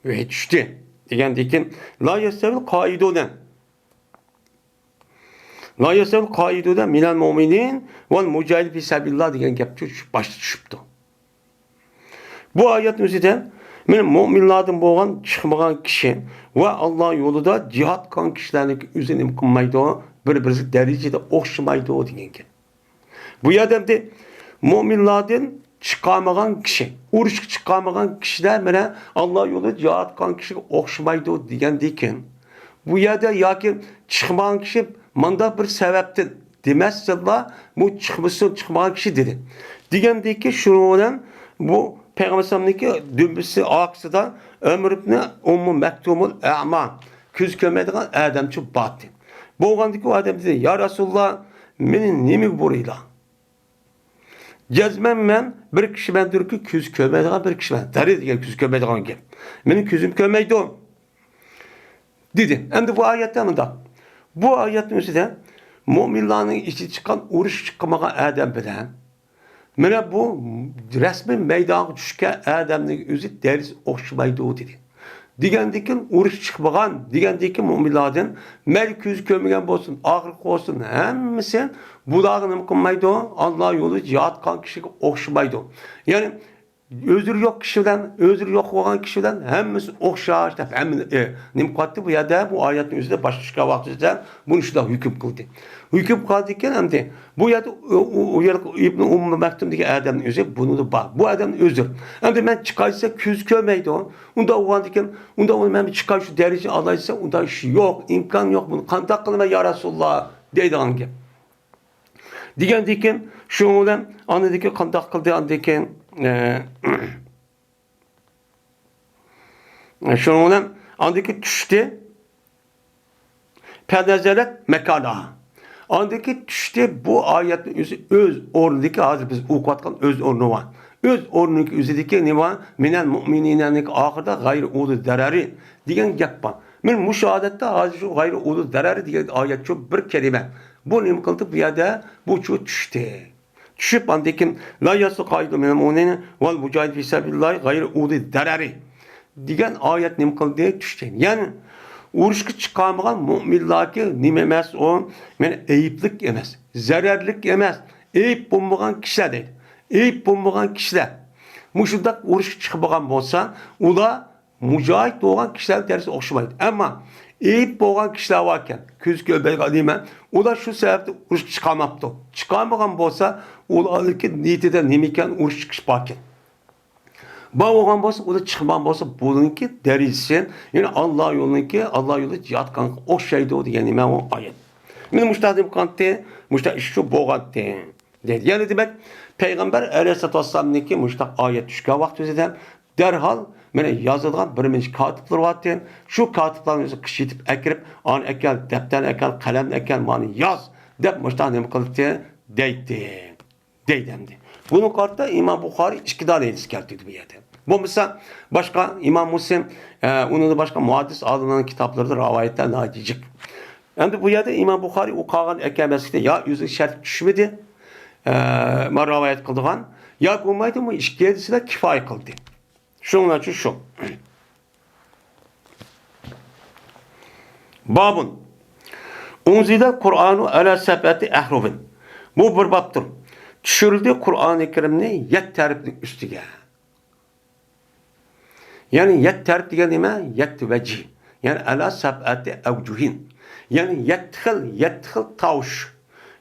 ۋەھىي چۈشتى دېگەندىكىن، لا يەستەۋىل قائىدۇنە، لا يەستەۋىل قائىدۇنە مىنەل مۇئمىنىن ۋەل مۇجاھىدىن فى سەبىلىللاھ دېگەن گەپ چۈش-، باشتا چۈشۈپتۇ. بۇ ئايەتنىڭ ئۆزىدە مانا مۆمىنلاردىن بولغان چىقمىغان كىشى ۋە ئاللا يولىدا جىھاد قىلغان كىشىلەرنىڭ ئۆزى نېمە قىلمايدۇ؟ بىر-بىرسى دەرىجىدە ئوخشىمايدۇ دېگەن گەپ. بۇ يەردە ئەمدى مۆمىنلاردىن چىقالمىغان كىشى، ئۇرۇشقا چىقالمىغان كىشىلەر مانا ئاللا يولىدا جىھاد قىلغان كىشىگە ئوخشىمايدۇ دېگەندىكىن، بۇ يەردە ياكى چىقمىغان كىشى مانداق بىر سەۋەبتىن دېمەستىنلا، بۇ چىقمىسۇن، چىقمىغان كىشى دېدى. دېگەندىكىن، شۇنىڭ بىلەن بۇ پەيغەمبەر ئەلەيھىسسالامنىڭكى دۈمبىسى ئارقىسىدا ئۆمەر ئىبنى ئۇممۇ مەكتۇمۇل ئەما، كۆزى كۆرمەيدىغان ئادەمچۇ باردى. بولغاندىكىن ئۇ ئادەم دېدى، يا رەسۇلاللا، مېنى نېمىگە بۇرىيلا؟ جەزمەن مەن بىر كىشىمەندۇركى، كۆزى كۆرمەيدىغان بىر كىشىمەن. دەررى دېگەن كۆزى كۆرمەيدىغان گەپ. مېنىڭ كۆزۈم كۆرمەيدۇ. دېدى. ئەمدى بۇ ئايەتتە مۇنداق. بۇ ئايەتنىڭ ئۆزىدە مۆمىنلارنىڭ ئىچىدىن چىققان، ئۇرۇش چىقمىغان ئادەم بىلەن مانا بۇ رەسمىي مەيدانغا چۈشكەن ئادەمنىڭ ئۆزى دەرىجىسى ئوخشىمايدۇ دېدى. دېگەندىكىن ئۇرۇش چىقمىغان، دېگەندىكىن مۆمىنلاردىن مەيلى كۆزى كۆرمىگەن بولسۇن، ئاغرىق بولسۇن، ھەممىسى بۇلارغا نېمە قىلمايدۇ؟ ئاللا يولىدا جىھاد قىلغان كىشىگە ئوخشىمايدۇ. يەنى ئۆزرى يوق كىشى بىلەن، ئۆزرى يوق بولغان كىشى بىلەن ھەممىسى ئوخشاش دەپ، ھەممە، ئى، نېمە قىلاتتى؟ بۇ يەردە بۇ ئايەتنىڭ ئۆزىدە باشقا چۈشكەن ۋاقتىدا بۇنى شۇنداق ھۆكۈم قىلدى. ھۆكۈم قىلغاندىكىن ئەمدى بۇ يەردە ئۇ، ئۇ، ئۇ يەردە ئىبنى ئۇممۇ مەكتۇم دېگەن ئادەمنىڭ ئۆزى بۇنىڭدا بار. بۇ ئادەم ئۆزى. ئەمدى مەن چىقاي دېسە كۆز كۆرمەيدۇ. ئۇنداق بولغاندىكىن، ئۇنداق بولغاندا مەن چىقاي شۇ دەرىجىنى ئالاي دېسە، ئۇنداق ئىش يوق، ئىمكان يوق. بۇنى قانداق قىلىمەن يا رەسۇلاللا؟ دەيدىغان گەپ. دېگەندىكىن، شۇنىڭ بىلەن ئاندىكى قانداق قىلدى؟ ئاندىكىن، ئە، شۇنىڭ بىلەن ئاندىكى چۈشتى. پەنەزەلەت مەكانەھا. ئاندىكى چۈشتى بۇ ئايەتنىڭ ئۆزى ئۆز ئورنىدىكى، ھازىر بىز ئوقۇۋاتقان ئۆز ئورنى بار. ئۆز ئورنىنىڭ ئۆزىدىكى نېمە بار؟ مىنەل مۇئمىنىنەنىڭ ئاخىرىدا غەيرى ئۇلى دەرەرى دېگەن گەپ بار. مانا مۇشۇ ھالەتتە ھازىر شۇ غەيرى ئۇلى دەرەرى دېگەن ئايەت شۇ بىر كەلىمە. بۇ نېمە قىلدى؟ بۇ يەردە بۇ چۈ-، چۈشتى. چۈشۈپ، ئاندىن كېيىن، لا يەستەۋىل قائىدۇن مىنەل مۇئمىنىنە ۋەل مۇجاھىدۇن فى سەبىلىللاھى غەيرى ئۇلى دەرەرى دېگەن ئايەت نېمە قىلدى؟ چۈشتى. يەنى ئۇرۇشقا چىقالمىغان مۆمىنلەرگە نېمە ئەمەس ئۇ؟ مانا ئەيىبلىك ئەمەس، زەرەرلىك ئەمەس، ئەيىب بولمىغان كىشىلەر دەيدۇ. ئەيىب بولمىغان كىشىلەر. مۇشۇنداق ئۇرۇشقا چىقمىغان بولسا، ئۇلار مۇجاھىد بولغان كىشىلەر دەرىجىسى ئوخشىمايدۇ. ئەمما ئېيىپ بولغان كىشىلەر باركەن، كۆز كۆرمەيدىغان نېمە، ئۇلار شۇ سەۋەبتىن ئۇرۇشقا چىقارماپتۇ. چىقارمىغان بولسا، ئۇلارنىڭكى نىيىتىدە نېمە ئىكەن، ئۇرۇش چىقىش باركەن. بار بولغان بولسا، ئۇلار چىقمىغان بولسا، بۇنىڭكى دەرىجىسى، يەنى ئاللا يولىنىڭكى، ئاللا يولى جىھاد قىلغانغا ئوخشايدۇ دېگەن نېمە ئۇ ئايەت. مانا مۇشۇنداق نېمە قىلاتتى، مۇشۇنداق ئىش شۇ بولغانتى. دەيدۇ. يەنى دېمەك، پەيغەمبەر ئەلەيھىسسالاتۇ ۋەسسالامنىڭكى مۇشۇنداق ئايەت چۈشكەن ۋاقتى ئۆزىدە دەرھال مانا يازىدىغان بىر نەچچە كاتىپلىرى بارتى. شۇ كاتىپلارنى ئۆزى قىچىيتىپ ئەكىرىپ، ئانى ئەكەل، دەپتەرنى ئەكەل، قەلەمنى ئەكەل، مانى ياز دەپ مۇشۇنداق نېمە قىلاتتى دەيتتى. دەيدۇ ئەمدى. بۇنىڭغا قارىتا ئىمام بۇخارىي ئىككى دانە ھەدىس كەلتۈردى بۇ يەردە. بولمىسا باشقا ئىمام مۇسلىم، ئە، ئۇنىڭدىن باشقا مۇھەددىس ئالىملارنىڭ كىتابلىرىدا رىۋايەتلەر ناھايىتى جىق. ئەمدى بۇ يەردە ئىمام بۇخارىي ئۇ قالغان ئەكەلمەسلىكتە يا ئۆزىگە شەرت چۈشمىدى، ئە، مانا رىۋايەت قىلىدىغان، ياكى بولمايدۇ، بۇ ئىككى ھەدىسلا كىپايە قىلدى. شۇنىڭ ئۈچۈن شۇ. بابۇن. ئۇنزىلەل قۇرئانۇ ئەلە سەبئەتى ئەھرۇفىن. بۇ بىر بابتۇر. چۈشۈرۈلدى قۇرئانى كەرىمنى يەتتە ھەرپنىڭ ئۈستىگە. يەنى يەتتە ھەرپ دېگەن نېمە؟ يەتتە ۋەجىھ. يەنى ئەلا سەبئەتى ئەۋجۇھىن. يەنى يەتتە خىل، يەتتە خىل تاۋۇش.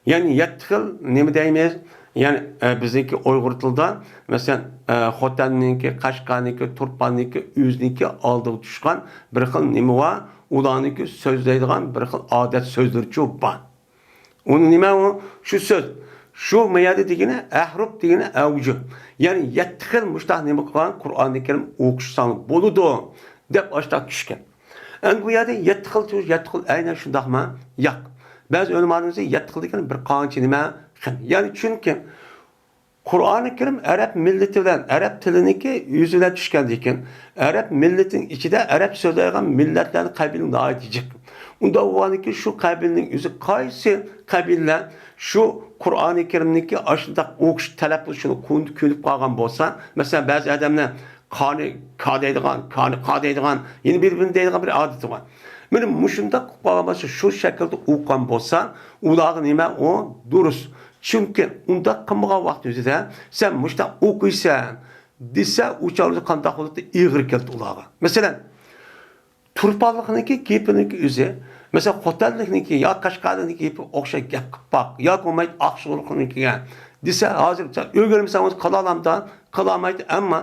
يەنى يەتتە خىل نېمە دەيمىز؟ يەنى، ئە، بىزنىڭكى ئۇيغۇر تىلىدا، مەسىلەن، ئە، خوتەننىڭكى، قەشقەرنىڭكى، تۇرپاننىڭكى، ئۆزىنىڭكى ئالدىغا چۈشكەن بىر خىل نېمە بار؟ ئۇلارنىڭكى سۆزلەيدىغان بىر خىل ئادەت سۆزلىرىچۇ بار. ئۇنى نېمە ئۇ؟ شۇ سۆز. شۇ مەيەدە دېگىنى، ئەھرۇپ دېگىنى ئەۋجۇ. يەنى يەتتە خىل مۇشتاق نېمە قىلغان قۇرئانى كەرىم ئوقۇشساڭ بولىدۇ، دەپ ئاشتاق چۈشكەن. ئەمدى بۇ يەردە يەتتە خىل سۆز، يەتتە خىل ئەينەن شۇنداقمۇ؟ ياق. بەزى ئۆلىمالىرىمىز يەتتە خىل دېگەن بىر قانچە نېمە خىل. يەنى چۈنكى قۇرئانى كەرىم ئەرەب مىللىتى بىلەن، ئەرەب تىلىنىڭكى يۈزى بىلەن چۈشكەندىكىن، ئەرەب مىللىتىنىڭ ئىچىدە ئەرەب سۆزلەيدىغان مىللەتلەرنىڭ قەبىلىنى ناھايىتى جىق. ئۇنداق بولغاندىكىن شۇ قەبىلىنىڭ ئۆزى قايسى قەبىلىلەر شۇ قۇرئانى كەرىمنىڭكى ئاشۇنداق ئوقۇش تەلەپ قىلىشىنى كۆن-، كۆنۈپ قالغان بولسا، مەسىلەن، بەزى ئادەملەر قانى كا دەيدىغان، كانى قا دەيدىغان، يەنە بىر-بىرىنى دەيدىغان بىر ئادىتى بار. مانا مۇشۇنداق قىلىپ قالغان بولسا، شۇ شەكىلدە ئوقۇغان بولسا، ئۇلارغا نېمە ئۇ دۇرۇس. چۈنكى ئۇنداق قىلمىغان ۋاقتى ئۆزىدە سەن مۇشۇنداق ئوقۇيسەن دېسە، ئۇ چاغدا قانداق بولاتتى؟ ئېغىر كېلىدۇ ئۇلارغا. مەسىلەن، تۇرپانلىقنىڭكى گېپىنىڭكى ئۆزى، مەسىلەن، خوتەنلىكنىڭكى يا قەشقەرلىكنىڭكى گېپى ئوخشاش گەپ قىلىپ باق، ياكى بولمايدۇ ئاقسۇلۇقنىڭكىگە دېسە، ھازىر سەن ئۆگەنمىسەڭ ئۆزى قىلالامدا؟ قىلالمايدۇ. ئەمما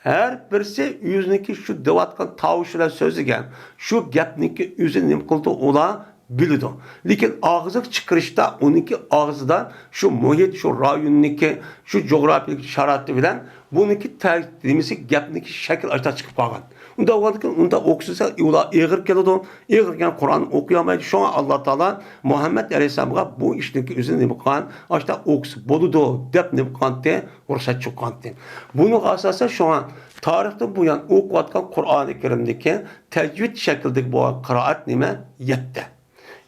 ھەر بىرسى ئۆزىنىڭكى شۇ دەۋاتقان تاۋۇشى بىلەن سۆزلىگەن شۇ گەپنىڭكى ئۆزىنى نېمە قىلىدۇ؟ ئۇلار بىلىدۇ. لېكىن ئاغزىغا چىقىرىشتا ئۇنىڭكى ئاغزىدا شۇ مۇھىت، شۇ رايوننىڭكى، شۇ جۇغراپىيىلىك شارائىتى بىلەن بۇنىڭكى تە-، نېمىسى، گەپنىڭكى شەكلى ئاشتا چىقىپ قالغان. ئۇنداق بولغاندىكىن ئۇنداق ئوقۇسا ئۇلار ئېغىر كېلىدۇ. ئېغىر كەلگەن قۇرئان ئوقۇيالمايدۇ. شۇڭا ئاللا تائالا مۇھەممەد ئەلەيھىسسالامغا بۇ ئىشنىڭكى ئۆزىنى نېمە قىلغان؟ ئاشتا ئوقۇسا بولىدۇ دەپ نېمە قىلغانتى؟ رۇخسەت چۈشۈرگەنتى. بۇنىڭغا ئاساسەن شۇڭا تارىختىن بۇيان ئوقۇۋاتقان قۇرئانى كەرىمدىكى تەجۋىد شەكلىدىكى بولغان قىرائەت نېمە؟ يەتتە.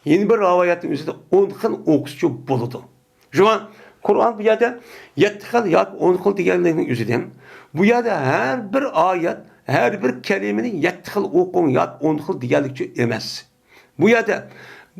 يەنە بىر رىۋايەتنىڭ ئۆزىدە ئون خىل ئوقۇشچۇ بولىدۇ. شۇڭا قۇرئان بۇ يەردە يەتتە خىل ياكى ئون خىل دېگەنلىكنىڭ ئۆزىدىن، بۇ يەردە ھەر بىر ئايەت، ھەر بىر كەلىمىنى يەتتە خىل ئوقۇڭ ياكى ئون خىل دېگەنلىكچە ئەمەس. بۇ يەردە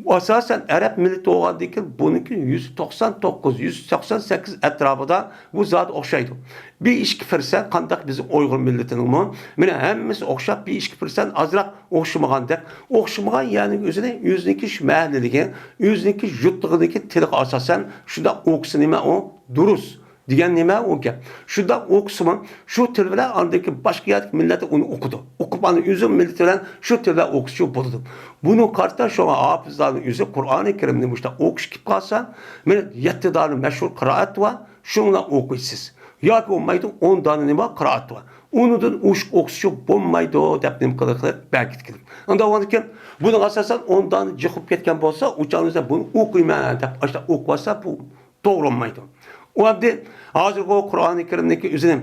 ئاساسەن ئەرەب مىللىتى بولغاندىكىن بۇنىڭكى يۈز توقسان توققۇز، يۈز توقسان سەككىز ئەتراپىدا بۇ زادى ئوخشايدۇ. بىر ئىككى پىرسەنت قانداق بىزنىڭ ئۇيغۇر مىللىتىنىڭمۇ، مانا ھەممىسى ئوخشاپ، بىر ئىككى پىرسەنت ئازراق ئوخشىمىغاندەك، ئوخشىمىغان يەرنىڭ ئۆزىنى ئۆزىنىڭكى شۇ مەھەللىلىكى، ئۆزىنىڭكى يۇرتلۇقىدىكى تىلىغا ئاساسەن شۇنداق ئوقۇسا نېمە ئۇ؟ دۇرۇس دېگەن نېمە ئۇ گەپ؟ شۇنداق ئوقۇسىمۇ شۇ تىل بىلەن ئاندىن كېيىن باشقا يەردىكى مىللەتلەر ئۇنى ئوقۇدۇ. ئوقۇپ ئاندىن ئۆزى مىللىتى بىلەن شۇ تىل بىلەن ئوقۇسىچۇ بولىدۇ. بۇنىڭغا قارىتا شۇڭا ھاپىزلارنىڭ ئۆزى قۇرئانى كەرىمنى مۇشۇنداق ئوقۇش كېلىپ قالسا، مانا يەتتە دانە مەشھۇر قىرائەت بار، شۇنىڭ بىلەن ئوقۇيسىز. ياكى بولمايدۇ، ئون دانە نېمە بار؟ قىرائەت بار. ئۇنىڭدىن ئوشۇق ئوقۇسىچۇ بولمايدۇ دەپ نېمە قىلىپ بەرگىلى كېلىپ. ئانداق بولغاندىكىن بۇنىڭغا ئاساسەن ئون دانە جىق بولۇپ كەتكەن بولسا، ئۇ چاغدا بۇنى ئوقۇيمەن دەپ ئاشۇنداق ئوقۇۋالسا بۇ توغرا بولمايدۇ. ئۇ ئەمدى ھازىرقى قۇرئانى كەرىمنىڭكى ئۆزىنى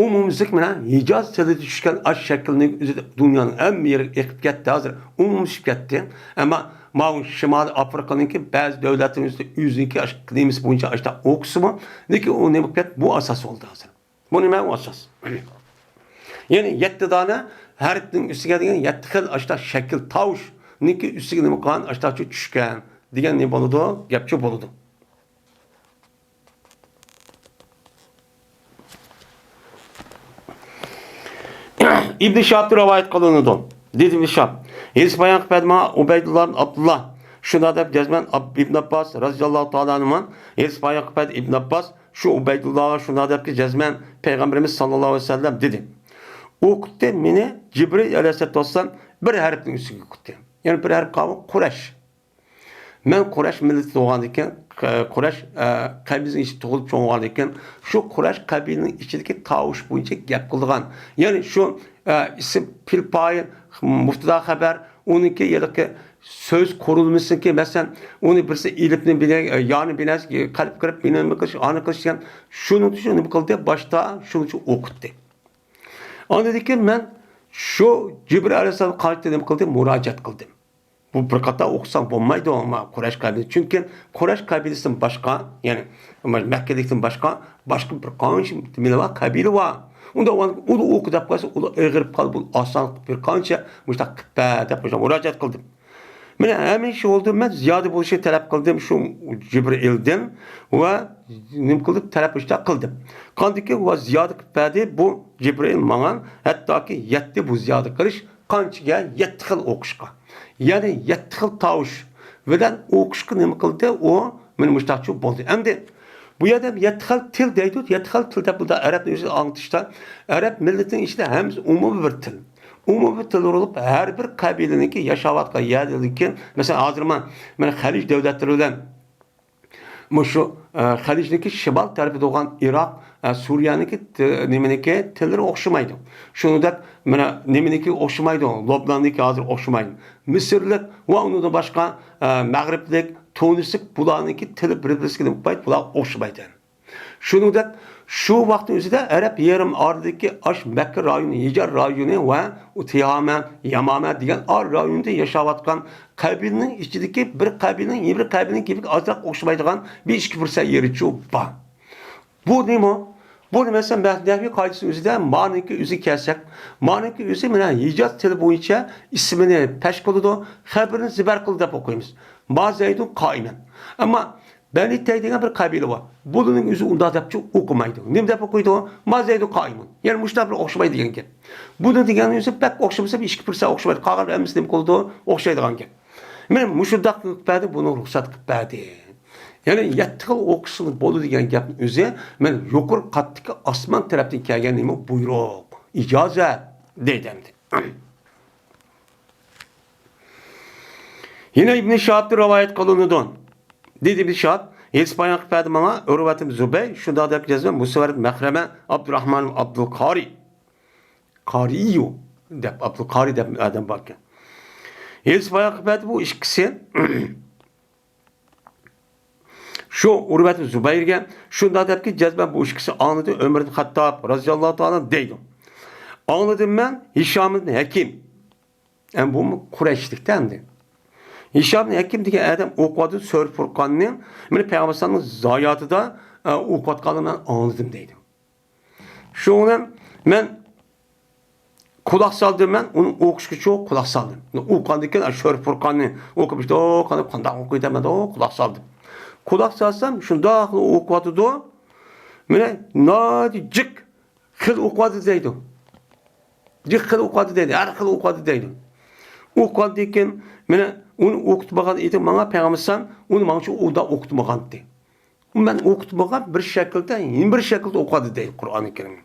ئومۇميۈزلۈك مانا ھىجاز تىلىدا چۈشكەن ئاش شەكلىنىڭ ئۆزى دۇنيانىڭ ھەممە يېرىگە ئېقىپ كەتتى. ھازىر ئومۇملىشىپ كەتتى. ئەمما ماۋۇ شىمالىي ئافرىقىنىڭكى بەزى دۆلەتلىرىنىڭ ئۆزىدە ئۆزىنىڭكى ئاش-، نېمىسى بويىچە ئاشۇنداق ئوقۇسىمۇ، لېكىن ئۇ نېمە بولۇپ كەتتى؟ بۇ ئاساس بولدى ھازىر. بۇ نېمە؟ ئۇ ئاساس. يەنى يەتتە دانە ھەرپنىڭ ئۈستىگە دېگەن يەتتە خىل ئاشۇنداق شەكىل، تاۋۇشنىڭكى ئۈستىگە نېمە قىلغان؟ ئاشۇنداقچە چۈشكەن دېگەن نېمە بولىدۇ؟ گەپچۇ بولىدۇ. ئىبن شىھابتىن رىۋايەت قىلىنىدۇ. دېدىم، ئىشاپ. ھېلىسى بايانقى پەدە ماڭا ئۇبەيدۇللا ئىبن ئابدۇللا شۇنداق دەپ جەزمەن ئاب-، ئىبن ئابباس رەزىياللاھۇ تائالا ئەنھۇما، ھېلىسى بايانقى پەدە ئىبن ئابباس شۇ ئۇبەيدۇللاغا شۇنداق دەپكى جەزمەن پەيغەمبىرىمىز ساللاللاھۇ ئەلەيھى ۋەسەللەم دېدى. ئوقۇتتى مېنى جىبرىئىل ئەلەيھىسسالاتۇ ۋەسسالام بىر ھەرپنىڭ ئۈستىگە ئوقۇتتى. يەنى بىر ھەرپ قالغان قۇرەش. مەن قۇرەش مىللىتى بولغاندىكىن، قۇرەش، ئە، قەبىلىسىنىڭ ئىچىدە تۇغۇلۇپ چوڭ بولغاندىكىن، شۇ قۇرەش قەبىلىنىڭ ئىچىدىكى تاۋۇش بويىچە گەپ قىلىدىغان، يەنى شۇ، ئە، ئىسىم پىل پائىل، مۇبتەدا خەبەر، ئۇنىڭكى ھېلىقى سۆز قۇرۇلمىسىنىڭكى، مەسىلەن، ئۇنى بىرسى ئېلىپنى بىلە، يانى بىلە، قەلب كىرىپ، بىنى نېمە قىلىش، ئانى قىلىش دېگەن، شۇنىڭ ئۈچۈن نېمە قىلدى؟ باشتا شۇنىڭ ئۈچۈن ئوقۇتتى. ئاندىن كېيىن مەن شۇ جىبرىل ئەلەيھىسسالام قايتا نېمە قىلدى؟ مۇراجىئەت قىلدىم. بۇ بىر قاتار ئوقۇساڭ بولمايدۇ، ئەمما قۇرەش قەبىلىسى. چۈنكى قۇرەش قەبىلىسىدىن باشقا، يەنى مەككىلىكتىن باشقا، باشقا بىر قانچە نېمىلەر بار، قەبىلە بار. ئۇندا ئۇنى ئوقۇ دەپ قويسا، ئۇلار ئېغىرىپ قالىدۇ، بۇ ئاسان بىر قانچە مۇشۇنداق قىلىپ بەر دەپ مۇراجىئەت قىلدىم. مانا ھەمىشە بولدى، مەن زىيادە بولۇشىنى تەلەپ قىلدىم شۇ جىبرىئىلدىن ۋە نېمە قىلدىم، تەلەپ ئىشتە قىلدىم. قاندىكى ۋە زىيادە قىلىپ بەردى بۇ جىبرىئىل ماڭا، ھەتتاكى يەتتە بۇ زىيادە قىلىش، قانچىگە؟ يەتتە خىل ئوقۇشقا. يەنى يەتتە خىل تاۋۇش بىلەن ئوقۇشقا نېمە قىلدى؟ ئۇ مانا مۇشتاقچۇ بولدى. ئەمدى بۇ يەردە يەتتە خىل تىل دەيدۇ، يەتتە خىل تىل دەپ بۇندا ئەرەبنى ئۆزى ئاڭلىتىشتا، ئەرەب مىللىتىنىڭ ئىچىدە ھەممىسى ئومۇمىي بىر تىل. ئومۇمىي تىل بولۇپ، ھەر بىر قەبىلىنىڭكى ياشاۋاتقان يەرلىرىدىكى، مەسىلەن، ھازىر مانا، مانا خەلىج دۆلەتلىرى بىلەن مۇشۇ، ئە، خەلىجنىڭكى شىمال تەرىپىدە بولغان ئىراق، ئە، سۈرىيەنىڭكى تى-، نېمىنىڭكى تىللىرى ئوخشىمايدۇ. شۇنىڭدەك مانا نېمىنىڭكى ئوخشىمايدۇ، لوبناننىڭكى ھازىر ئوخشىمايدۇ. مىسىرلىق ۋە ئۇنىڭدىن باشقا، ئە، مەغرىبلىك، تۇنىسلىق، بۇلارنىڭكى تىلى بىر-بىرسىگە نېمە قىلمايدۇ، بۇلار ئوخشىمايدۇ. شۇنىڭدەك شۇ ۋاقىتنىڭ ئۆزىدە ئەرەب يېرىم ئارىلىدىكى ئاش مەككە رايونى، ھىجاز رايونى ۋە ئۇ تىھامە، يامامە دېگەن ئار رايونىدا ياشاۋاتقان قەبىلىنىڭ ئىچىدىكى بىر قەبىلىنىڭ يەنە بىر قەبىلىنىڭ گېپىگە ئازراق ئوخشىمايدىغان بىر ئىككى پۇرسەت يېرىچۇ بار. بۇ نېمە؟ بۇ نېمە دېسە، نەھۋىي قائىدىسىنىڭ ئۆزىدە مانىڭكى ئۆزىگە كەلسەك، مانىڭكى ئۆزى مانا ھىجاز تىلى بويىچە ئىسمىنى پەش قىلىدۇ، خەبىرىنى زىبەر قىلدى دەپ ئوقۇيمىز. ما زەيدۇن قائىمەن. ئەمما بەنى تەي دېگەن بىر قەبىلە بار. بۇلارنىڭ ئۆزى ئۇنداق دەپچۇ ئوقۇمايدۇ. نېمە دەپ ئوقۇيدۇ؟ ما زەيدۇن قائىمۇن. يەنى مۇشۇنداق بىر ئوخشىمايدۇ دېگەن گەپ. بۇنى دېگەن ئۆزى بەك ئوخشىمىسا، بىر ئىككى پۇرسەت ئوخشىمايدۇ. قالغان ھەممىسى نېمە قىلىدۇ؟ ئوخشايدىغان گەپ. مانا مۇشۇنداق قىلىپ بەردى، بۇنى رۇخسەت قىلىپ بەردى. يەنى يەتتە خىل ئوقۇشسىڭىز بولىدۇ دېگەن گەپنىڭ ئۆزى، مانا يۇقىرى قاتتىكى ئاسمان تەرەپتىن كەلگەن نېمە؟ بۇيرۇق، ئىجازەت دەيدۇ ئەمدى. يەنە ئىبن شىھابتىن رىۋايەت قىلىنىدۇ. دېدى ئىبن شىھاب، ھېلىسى بايان قىلىپ بەردى ماڭا، ئۇرۋەت ئىبن زۇبەي شۇنداق دەپ يازدى، مۇسەۋۋەر ئىبن مەخرەمە، ئابدۇراھمان ئابدۇلقارى، قارىيۇ دەپ، ئابدۇلقارى دەپ ئادەم بار ئىكەن. ھېلىسى بايان قىلىپ بەردى، بۇ ئىككىسى شۇ ئۇرۋەت ئىبن زۇبەيرگە شۇنداق دەپكى، جەزمەن بۇ ئىككىسى ئاڭلىدى، ئۆمەر ئىبن خەتتاب رەزىياللاھۇ تائالا دەيدۇ. ئاڭلىدىم مەن ھىشام ئىبن ھەكىم. ئەمدى بۇمۇ قۇرەيشلىكتە ئەمدى. ھىشام ئىبن ھەكىم دېگەن ئادەم ئوقۇۋاتىدۇ سۈرە فۇرقاننى. مانا پەيغەمبەر ئەلەيھىسسالامنىڭ زاياتىدا، ئە، ئوقۇۋاتقانلىقىنى مەن ئاڭلىدىم دەيدۇ. شۇڭا مەن قۇلاق سالدىم، مەن ئۇنى ئوقۇشقىچۇ قۇلاق سالدىم. ئوقۇغاندىن كېيىن، ئاشۇ سۈرە فۇرقاننى ئوقۇپ، ئىشتە، ئوقۇغاندا قانداق ئوقۇيدۇ دەپ، مەن قۇلاق سالدىم. قۇلاق سالسام، شۇنداق ئوقۇۋاتىدۇ. مانا ناھايىتى جىق خىل ئوقۇۋاتىدۇ دەيدۇ. جىق خىل ئوقۇۋاتىدۇ دەيدۇ، ھەر خىل ئوقۇۋاتىدۇ دەيدۇ. ئوقۇغاندىن كېيىن، مانا ئۇنى ئوقۇتمىغان ئىدى ماڭا پەيغەمبەر ئەلەيھىسسالام، ئۇنى ماڭىچۇ ئۇنداق ئوقۇتمىغانتى. مەن ئوقۇتمىغان بىر شەكىلدە، يەنە بىر شەكىلدە ئوقۇۋاتىدۇ دەيدۇ قۇرئانى كەرىمنى.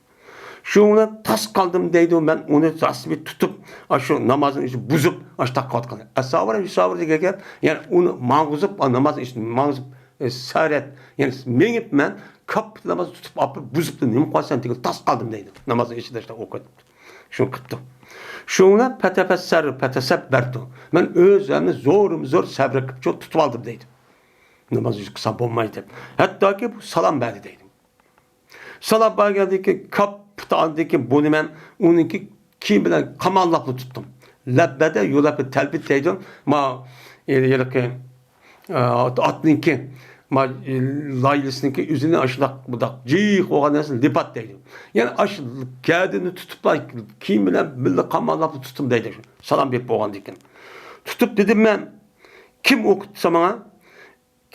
شۇنىڭ بىلەن تاس قالدىم دەيدۇ، مەن ئۇنى رەسمىي تۇتۇپ، ئاشۇ نامازنىڭ ئىچىدە بۇزۇپ، ئاشۇنداق قىلىۋاتقان. ئەساۋىر، يۇساۋىر دېگەن گەپ، يەنى ئۇنى ماڭغۇزۇپ، نامازنىڭ ئىچىدە ماڭغۇزۇپ، ئە، سەرەت، يەنى مېڭىپ مەن كاپپىتى نامازنى تۇتۇپ ئاپىرىپ بۇزۇپلا، نېمە قىلىسەن دېگەن، تاس قالدىم دەيدۇ. نامازنىڭ ئىچىدە شۇنداق ئوقۇپ. شۇنى قىپتۇ. شۇنىڭ بىلەن پەتەپەسسەر، پەتەسەببەرتۇ. مەن ئۆزۈمنى زورمۇ زور سەبرى قىپچۇ تۇتۇۋالدىم دەيدۇ. ناماز ئۈزۈپ قىلسام بولمايدۇ دەپ. ھەتتاكى بۇ سالام بەردى دەيدۇ. سالام بەرگەندىن كېيىن، كاپپىتى ئاندىن كېيىن بۇنى مەن ئۇنىڭكى كىيىمى بىلەن قاماللاپلا تۇتتۇم. لەببەدە يۇلەببە تەلبىت دەيدۇ. ما، ھېلىقى، ئاتنىڭكى، ما، لايلىسىنىڭكى ئۆزىنى ئاشۇنداق بۇنداق جىق بولغان نەرسىنى لىبات دەيدۇ. يەنى ئاشۇ گەدىنى تۇتۇپلا، كىيىم بىلەن بىللە قاماللاپلا تۇتتۇم دەيدۇ. سالام بېرىپ بولغاندىن كېيىن. تۇتۇپ دېدىم مەن، كىم ئوقۇتسا ماڭا؟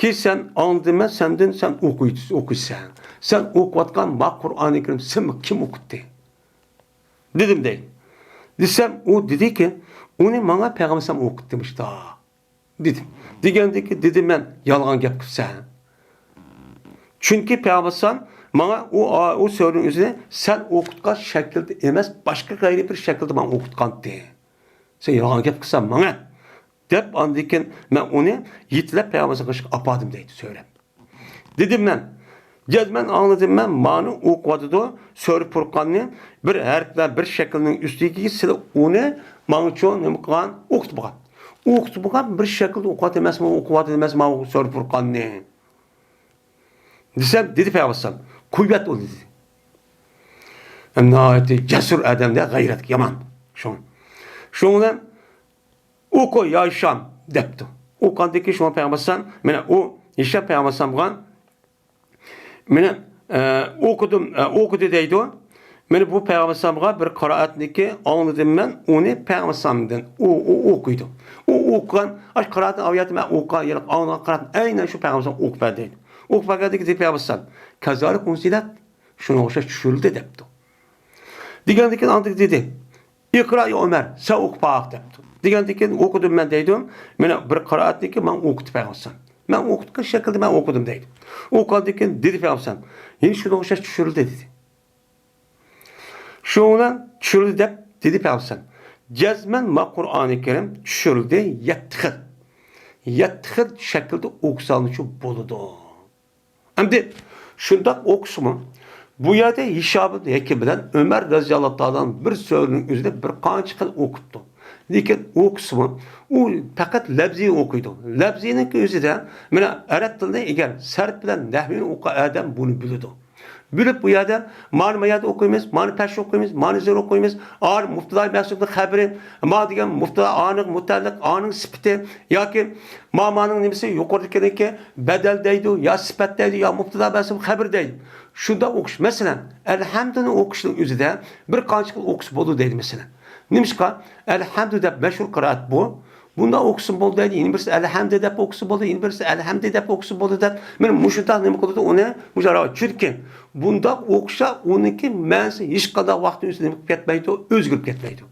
كى سەن ئاڭلىدىم مەن سەندىن، سەن ئوقۇيسەن. سەن ئوقۇۋاتقان ما قۇرئانى كەرىم سېنى كىم ئوقۇتتى؟ دېدىم دەي. دېسەم، ئۇ دېدىكى، ئۇنى ماڭا پەيغەمبەر ئوقۇتتى مۇشتا، دېدىم. دېگەندىكى، دېدىم مەن، يالغان گەپ قىپسەن. چۈنكى پەيغەمبەر ماڭا ئۇ، ئۇ سۈرىنىڭ ئۆزىنى سەن ئوقۇتقان شەكىلدە ئەمەس، باشقا غەيرىي بىر شەكىلدە ماڭا ئوقۇتقانتى. سەن يالغان گەپ قىلسان ماڭا، دەپ، ئاندىن كېيىن مەن ئۇنى يېتىلەپ پەيغەمبەر قىلىشقا ئاپاردىم دەيدۇ سۆرەپ. دېدىم مەن، جەزمەن ئاڭلىدىم مەن، مانا ئوقۇۋاتىدۇ سۈرە پۇرقاننى، بىر ھەرپلەر، بىر شەكىلنىڭ ئۈستىگە سېلىپ ئۇنى ماڭىچۇ نېمە قىلغان، ئوقۇتۇپ بولغان. ئوقۇتۇپ بولغان بىر شەكىلدە ئوقۇۋاتىدۇ ئەمەسمۇ، ئوقۇۋاتىدۇ ئەمەسمۇ سۈرە پۇرقاننى. دېسەم، دېدى پەيغەمبەر، قۇيۇۋەت ئۇنى دېدى. ھەم ناھايىتى جەسۇر ئادەمدە غەيرەت يامان. شۇڭ، شۇنىڭ بىلەن ئوقۇ يا ھىشام دەپتۇ. ئوقۇغاندىكى شۇڭا پەيغەمبەر مانا ئۇ ھىشام پەيغەمبەرگە مانا ئە، ئوقۇدۇم، ئە، ئوقۇدى دەيدۇ. مانا بۇ پەيغەمبەرگە بىر قىرائەتنىكى ئاڭلىدىم مەن ئۇنى پەيغەمبەردىن. ئۇ، ئۇ ئوقۇيدۇ. ئۇ ئوقۇغان، ئاش قىرائەتنى ئاۋۇ يەردە مەن ئوقۇغان، يەنە ئاڭلىغان قىرائەتنى ئەينەن شۇ پەيغەمبەر ئوقۇپ بەردى دەيدۇ. ئوقۇپ بەرگەندىكى دېدى پەيغەمبەر، كازالىك ئۇنزىلەت، شۇنىڭغا ئوخشاش چۈشۈرۈلدى دەپتۇ. دېگەندىكىن ئاندىن دېدى، ئىقرا يا ئۆمەر، سەن ئوقۇپ باق دەپتۇ. دېگەندىكىن ئوقۇدۇم مەن دەيدۇ. مانا بىر قىرائەتنىكى ماڭا ئوقۇتۇپ بەرگەنسەن. مەن ئوقۇتقان شەكىلدە مەن ئوقۇدۇم دەيدۇ. ئوقۇغاندىكىن دېدى پەيغەمبەر، يەنە شۇنىڭغا ئوخشاش چۈشۈرۈلدى دېدى. شۇنىڭ بىلەن چۈشۈرۈلدى دەپ دېدى پەيغەمبەر. جەزمەن ما قۇرئانى كەرىم چۈشۈرۈلدى يەتتە خىل. يەتتە خىل شەكىلدە ئوقۇساڭلىچۇ بولىدۇ. ئەمدى شۇنداق ئوقۇسىمۇ، بۇ يەردە ھىشام ئىبن ھەكىم بىلەن ئۆمەر رەزىياللاھۇ تائالا بىر سۈرىنىڭ ئۆزىدە بىر قانچە خىل ئوقۇپتۇ. لېكىن ئوقۇسىمۇ، ئۇ پەقەت لەپزىنى ئوقۇيدۇ. لەپزىنىڭكى ئۆزىدە، مانا، ئەرەب تىلىنى ئەگەر سەرپ بىلەن نەھۋىنى ئوقۇغان ئادەم بۇنى بىلىدۇ. بىلىپ بۇ يەردە مانى ما يەردە ئوقۇيمىز، مانى پەش ئوقۇيمىز، مانى زىر ئوقۇيمىز، ئارى مۇبتىدا مەھزۇپنىڭ خەبىرى، ما دېگەن مۇبتىدا ئانىڭ مۇتەئەللىق، ئانىڭ سۈپىتى ياكى ما مانىڭ نېمىسى يۇقىرىدىكىنىڭكى بەدەل دەيدۇ، يا سۈپەت دەيدۇ، يا مۇبتىدا مەھزۇپ خەبىر دەيدۇ. شۇنداق ئوقۇش. مەسىلەن، ئەلھەمدۇنى ئوقۇشنىڭ ئۆزىدە بىر قانچە خىل ئوقۇش بولىدۇ دەيدۇ مەسىلەن. نېمىشقا؟ ئەلھەمدۇ دەپ مەشھۇر قىرائەت بۇ. بۇنداق ئوقۇسىمۇ بولىدۇ دەيدۇ، يەنە بىرسى ئەلھەمدى دەپ ئوقۇسا بولىدۇ، يەنە بىرسى ئەلھەمدى دەپ ئوقۇسا بولىدۇ دەپ، مانا مۇشۇنداق نېمە قىلىدۇ ئۇنى، مۇشۇ راۋا. چۈنكى بۇنداق ئوقۇشلار ئۇنىڭكى مەنىسى ھېچقانداق ۋاقىتتا ئۆزى نېمە قىلىپ كەتمەيدۇ، ئۆزگىرىپ كەتمەيدۇ.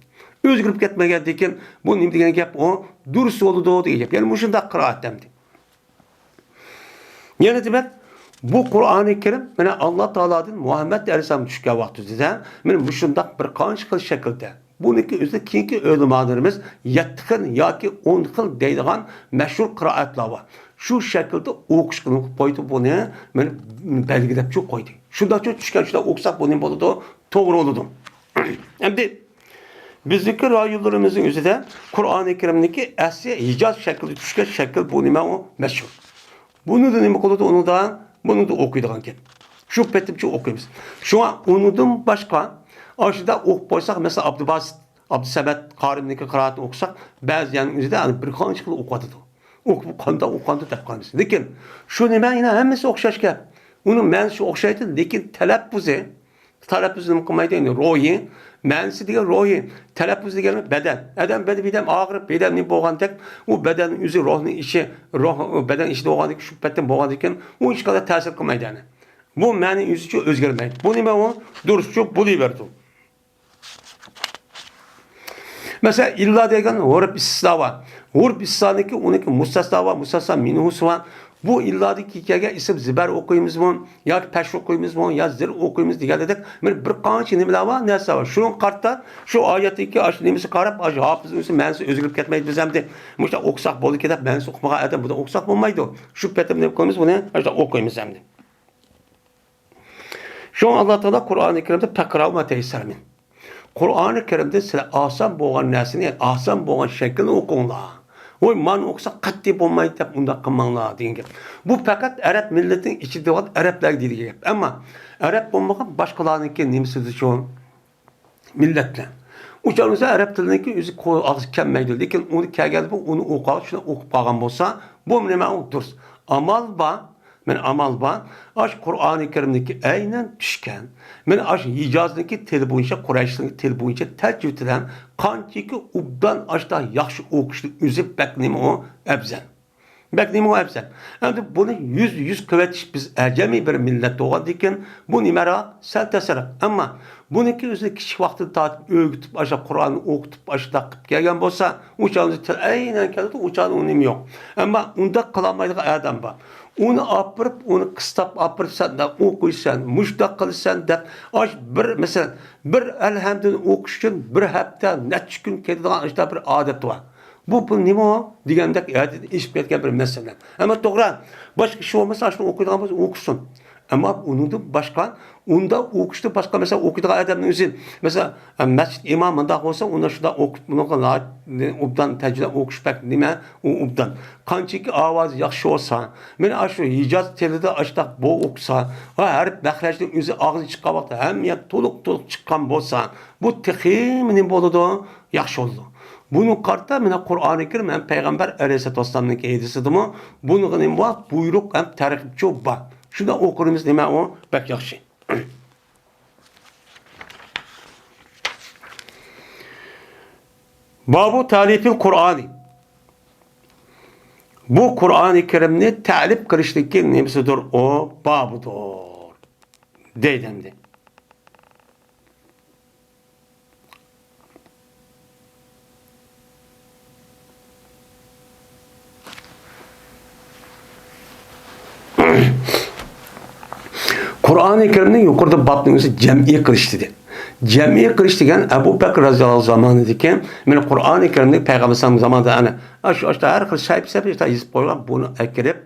ئۆزگىرىپ كەتمىگەندىكىن بۇ نېمە دېگەن گەپ ئۇ؟ دۇرۇس بولىدۇ دېگەن گەپ. يەنى مۇشۇنداق قىرائەت ئەمدى. يەنە دېمەك، بۇ قۇرئانى كەرىم مانا ئاللا تائالادىن مۇھەممەد ئەلەيھىسسالام چۈشكەن ۋاقتىدا مانا مۇشۇنداق بىر قانچە خىل شەكىلدە. بۇنىڭكى ئۆزىدە كېيىنكى ئۆلىمالىرىمىز يەتتە خىل ياكى ئون خىل دەيدىغان مەشھۇر قىرائەتلەر بار. شۇ شەكىلدە ئوقۇش قىلىپ قويدى بۇنى، مانا بەلگىلەپچۇ قويدى. شۇنداقچۇ چۈشكەن شۇنداق ئوقۇساق بۇ نېمە بولىدۇ؟ توغرا بولىدۇ. ئەمدى بىزنىڭكى رايونلىرىمىزنىڭ ئۆزىدە قۇرئانى كەرىمنىڭكى ئەسلى ھىجاز شەكلىدە چۈشكەن شەكىل بۇ نېمە ئۇ؟ مەشھۇر. بۇنىڭدا نېمە قىلىدۇ ئۇنىڭدا؟ بۇنىڭدا ئوقۇيدىغان گەپ. شۇ پېتىمچە ئوقۇيمىز. شۇڭا ئۇنىڭدىن باشقا ئاشۇنداق ئوقۇپ قويساق، مەسىلەن، ئابدۇباسىت، ئابدۇسەمەت قارىمنىڭكى قىرائىتىنى ئوقۇساق، بەزى يەرنىڭ ئۆزىدە يەنە بىر قانچە خىل ئوقۇۋاتىدۇ. ئوقۇپ قانداق ئوقۇغاندۇ دەپ قالىمىز. لېكىن شۇ نېمە يەنە ھەممىسى ئوخشاش گەپ. ئۇنىڭ مەنىسى ئوخشايدۇ، لېكىن تەلەپپۇزى تەلەپپۇز نېمە قىلمايدۇ؟ يەنى روھى، مەنىسى دېگەن روھى، تەلەپپۇز دېگەن بەدەن. ئادەم بەدەن، بەدەن ئاغرىپ، بەدەن نېمە بولغاندەك، ئۇ بەدەننىڭ ئۆزى روھنىڭ ئىشى، روھ بەدەن ئىچىدە بولغاندىكىن شۇ پەتتىن بولغاندىكىن ئۇ ھېچقانداق تەسىر قىلمايدۇ يەنى. بۇ مەنە ئۆزىچە ئۆزگەرمەيدۇ. بۇ نېمە ئۇ؟ دۇرۇسچۇ بولۇۋېرىدۇ. مەسىلەن، ئىللا دېگەن ھۇرۇپ ئىستىسنا بار. ھۇرۇپ ئىستىسنانىڭكى ئۇنىڭكى مۇستەسنا بار، مۇستەسنا مىنھۇسى بار. بۇ ئىللادىن كېيىن كەلگەن ئىسىم زىبەر ئوقۇيمىزمۇ ياكى پەش ئوقۇيمىزمۇ يا زىر ئوقۇيمىز دېگەندەك بىر، بىر قانچە نېمىلەر بار، نەرسە بار. شۇنىڭغا قارىتا شۇ ئايەتتىكى ئاشۇ نېمىسىگە قاراپ، ئاشۇ ھاپىزنىڭ ئۆزى مەنىسى ئۆزگىرىپ كەتمەيدۇ. بىز ئەمدى مۇشۇنداق ئوقۇساق بولىدىكەن دەپ مەنىسى ئۇقمىغان ئادەم بۇنداق ئوقۇساق بولمايدۇ. شۇ پېتىم نېمە قىلىمىز بۇنى؟ ئاشۇنداق ئوقۇيمىز ئەمدى. شۇڭا ئاللا تائالا قۇرئانى كەرىمدە پەقرەئۇ ما تەيسسەرە مىنھ. قۇرئانى كەرىمدە سىلەر ئاسان بولغان نەرسىنى، ئاسان بولغان شەكىلنى ئوقۇڭلار. ۋوي، مانا ئوقۇسا قەتئىي بولمايدۇ دەپ ئۇنداق قىلماڭلار دېگەن گەپ. بۇ پەقەت ئەرەب مىللىتىنىڭ ئىچىدە بولغان ئەرەبلەرگە دېيىلگەن گەپ. ئەمما ئەرەب بولمىغان باشقىلارنىڭكى نېمىسىدىچۇ؟ مىللەتلەر. ئۇ چاغدا ئەرەب تىلىنىڭكى ئۆزى قو-، ئاغزىغا كەلمەيدۇ. لېكىن ئۇنى كەلگەندە بۇ ئۇنى ئوقۇغان، شۇنى ئوقۇپ قالغان بولسا، بۇ نېمە ئۇ دۇرۇس. ئامال بار، مانا ئامال بار. ئاشۇ قۇرئانى كەرىمدىكى ئەينەن چۈشكەن، مانا ئاشۇ ھىجازنىڭكى تىلى بويىچە، قۇرەيشنىڭكى تىلى بويىچە تەجۋىد بىلەن قانچىكى ئوبدان ئاشتا ياخشى ئوقۇشنى ئۆزى بەك نېمە ئۇ ئەۋزەل. بەك نېمە ئەۋزەل. ئەمدى بۇنى يۈز، يۈز قىلىۋېتىش، بىز ئەجەمىي بىر مىللەت بولغاندىكىن، بۇ نېمەراق، سەل تەسرەك. ئەمما بۇنىڭكى ئۆزىنى كىچىك ۋاقتىدىن تارتىپ ئۆگىتىپ، ئاشۇ قۇرئاننى ئوقۇتۇپ، ئاشۇنداق قىلىپ كەلگەن بولسا، ئۇ چاغدا تىل ئەينەن كەلدى، ئۇ چاغدا ئۇ نېمە يوق. ئەمما ئۇنداق قىلالمايدىغان ئادەم بار. ئۇنى ئاپىرىپ، ئۇنى قىستاپ ئاپىرىپ، سەن ئوقۇيسەن، مۇشۇنداق قىلىسەن دەپ، ئاش بىر، مەسىلەن، بىر ئەلھەمدىنى ئوقۇش ئۈچۈن بىر ھەپتە، نەچچە كۈن كېتىدىغان ئاشۇنداق بىر ئادەت بار. بۇ، بۇ نېمە ئۇ؟ دېگەندەك ئادەتتىن ئېشىپ كەتكەن بىر مەسىلە. ئەمما توغرا، باشقا ئىشى بولمىسا، ئاشۇنى ئوقۇيدىغان بولسا ئوقۇسۇن. ئەمما ئۇنىڭدىن باشقا، ئۇندا ئوقۇشتا باشقا، مەسىلەن، ئوقۇيدىغان ئادەمنىڭ ئۆزى، مەسىلەن، مەسچىت ئىمامى مۇنداق بولسا، ئۇنى شۇنداق ئوقۇپ، بۇنىڭغا ناھايىتى ئوبدان تەرجىمە ئوقۇش بەك نېمە، ئۇ ئوبدان. قانچىكى ئاۋازى ياخشى بولسا، مانا ئاشۇ ھىجاز تىلىدا ئاشۇنداق بو ئوقۇسا، ھە، ھەرپ مەخرەجنىڭ ئۆزى ئاغزىدىن چىققان ۋاقىتتا ھەممە يەر تولۇق، تولۇق چىققان بولسا، بۇ تېخىمۇ نېمە بولىدۇ؟ ياخشى بولىدۇ. بۇنىڭغا قارىتا مانا قۇرئانى كەرىم ھەم پەيغەمبەر ئەلەيھىسسالاتۇ ۋەسسالامنىڭكى ھەدىسىدىمۇ بۇنىڭغا نېمە بار؟ بۇيرۇق ھەم تەرغىبچۇ بار. شۇنداق ئوقۇرمىز، نېمە ئۇ؟ بەك ياخشى. بابۇ تەلىفىل قۇرئانى. بۇ قۇرئانى كەرىمنى تەلىپ قىلىشنىڭكى نېمىسىدۇر؟ ئۇ بابىدۇر. دەيدۇ ئەمدى. قۇرئانى كەرىمنى يۇقىرىدا بابنىڭ ئۆزى جەمئىي قىلىش دېدى. جەمئىي قىلىش دېگەن ئەبۇ بەكرى رەزىياللاھۇ زامانىدىكى، مانا قۇرئانى كەرىمنى پەيغەمبەر ئەلەيھىسسالام زامانىدا ئەنە ئاشۇ، ئاشۇ ھەر خىل سەھىپە، سەھىپە يېزىپ قويغان، بۇنى ئەكىرىپ،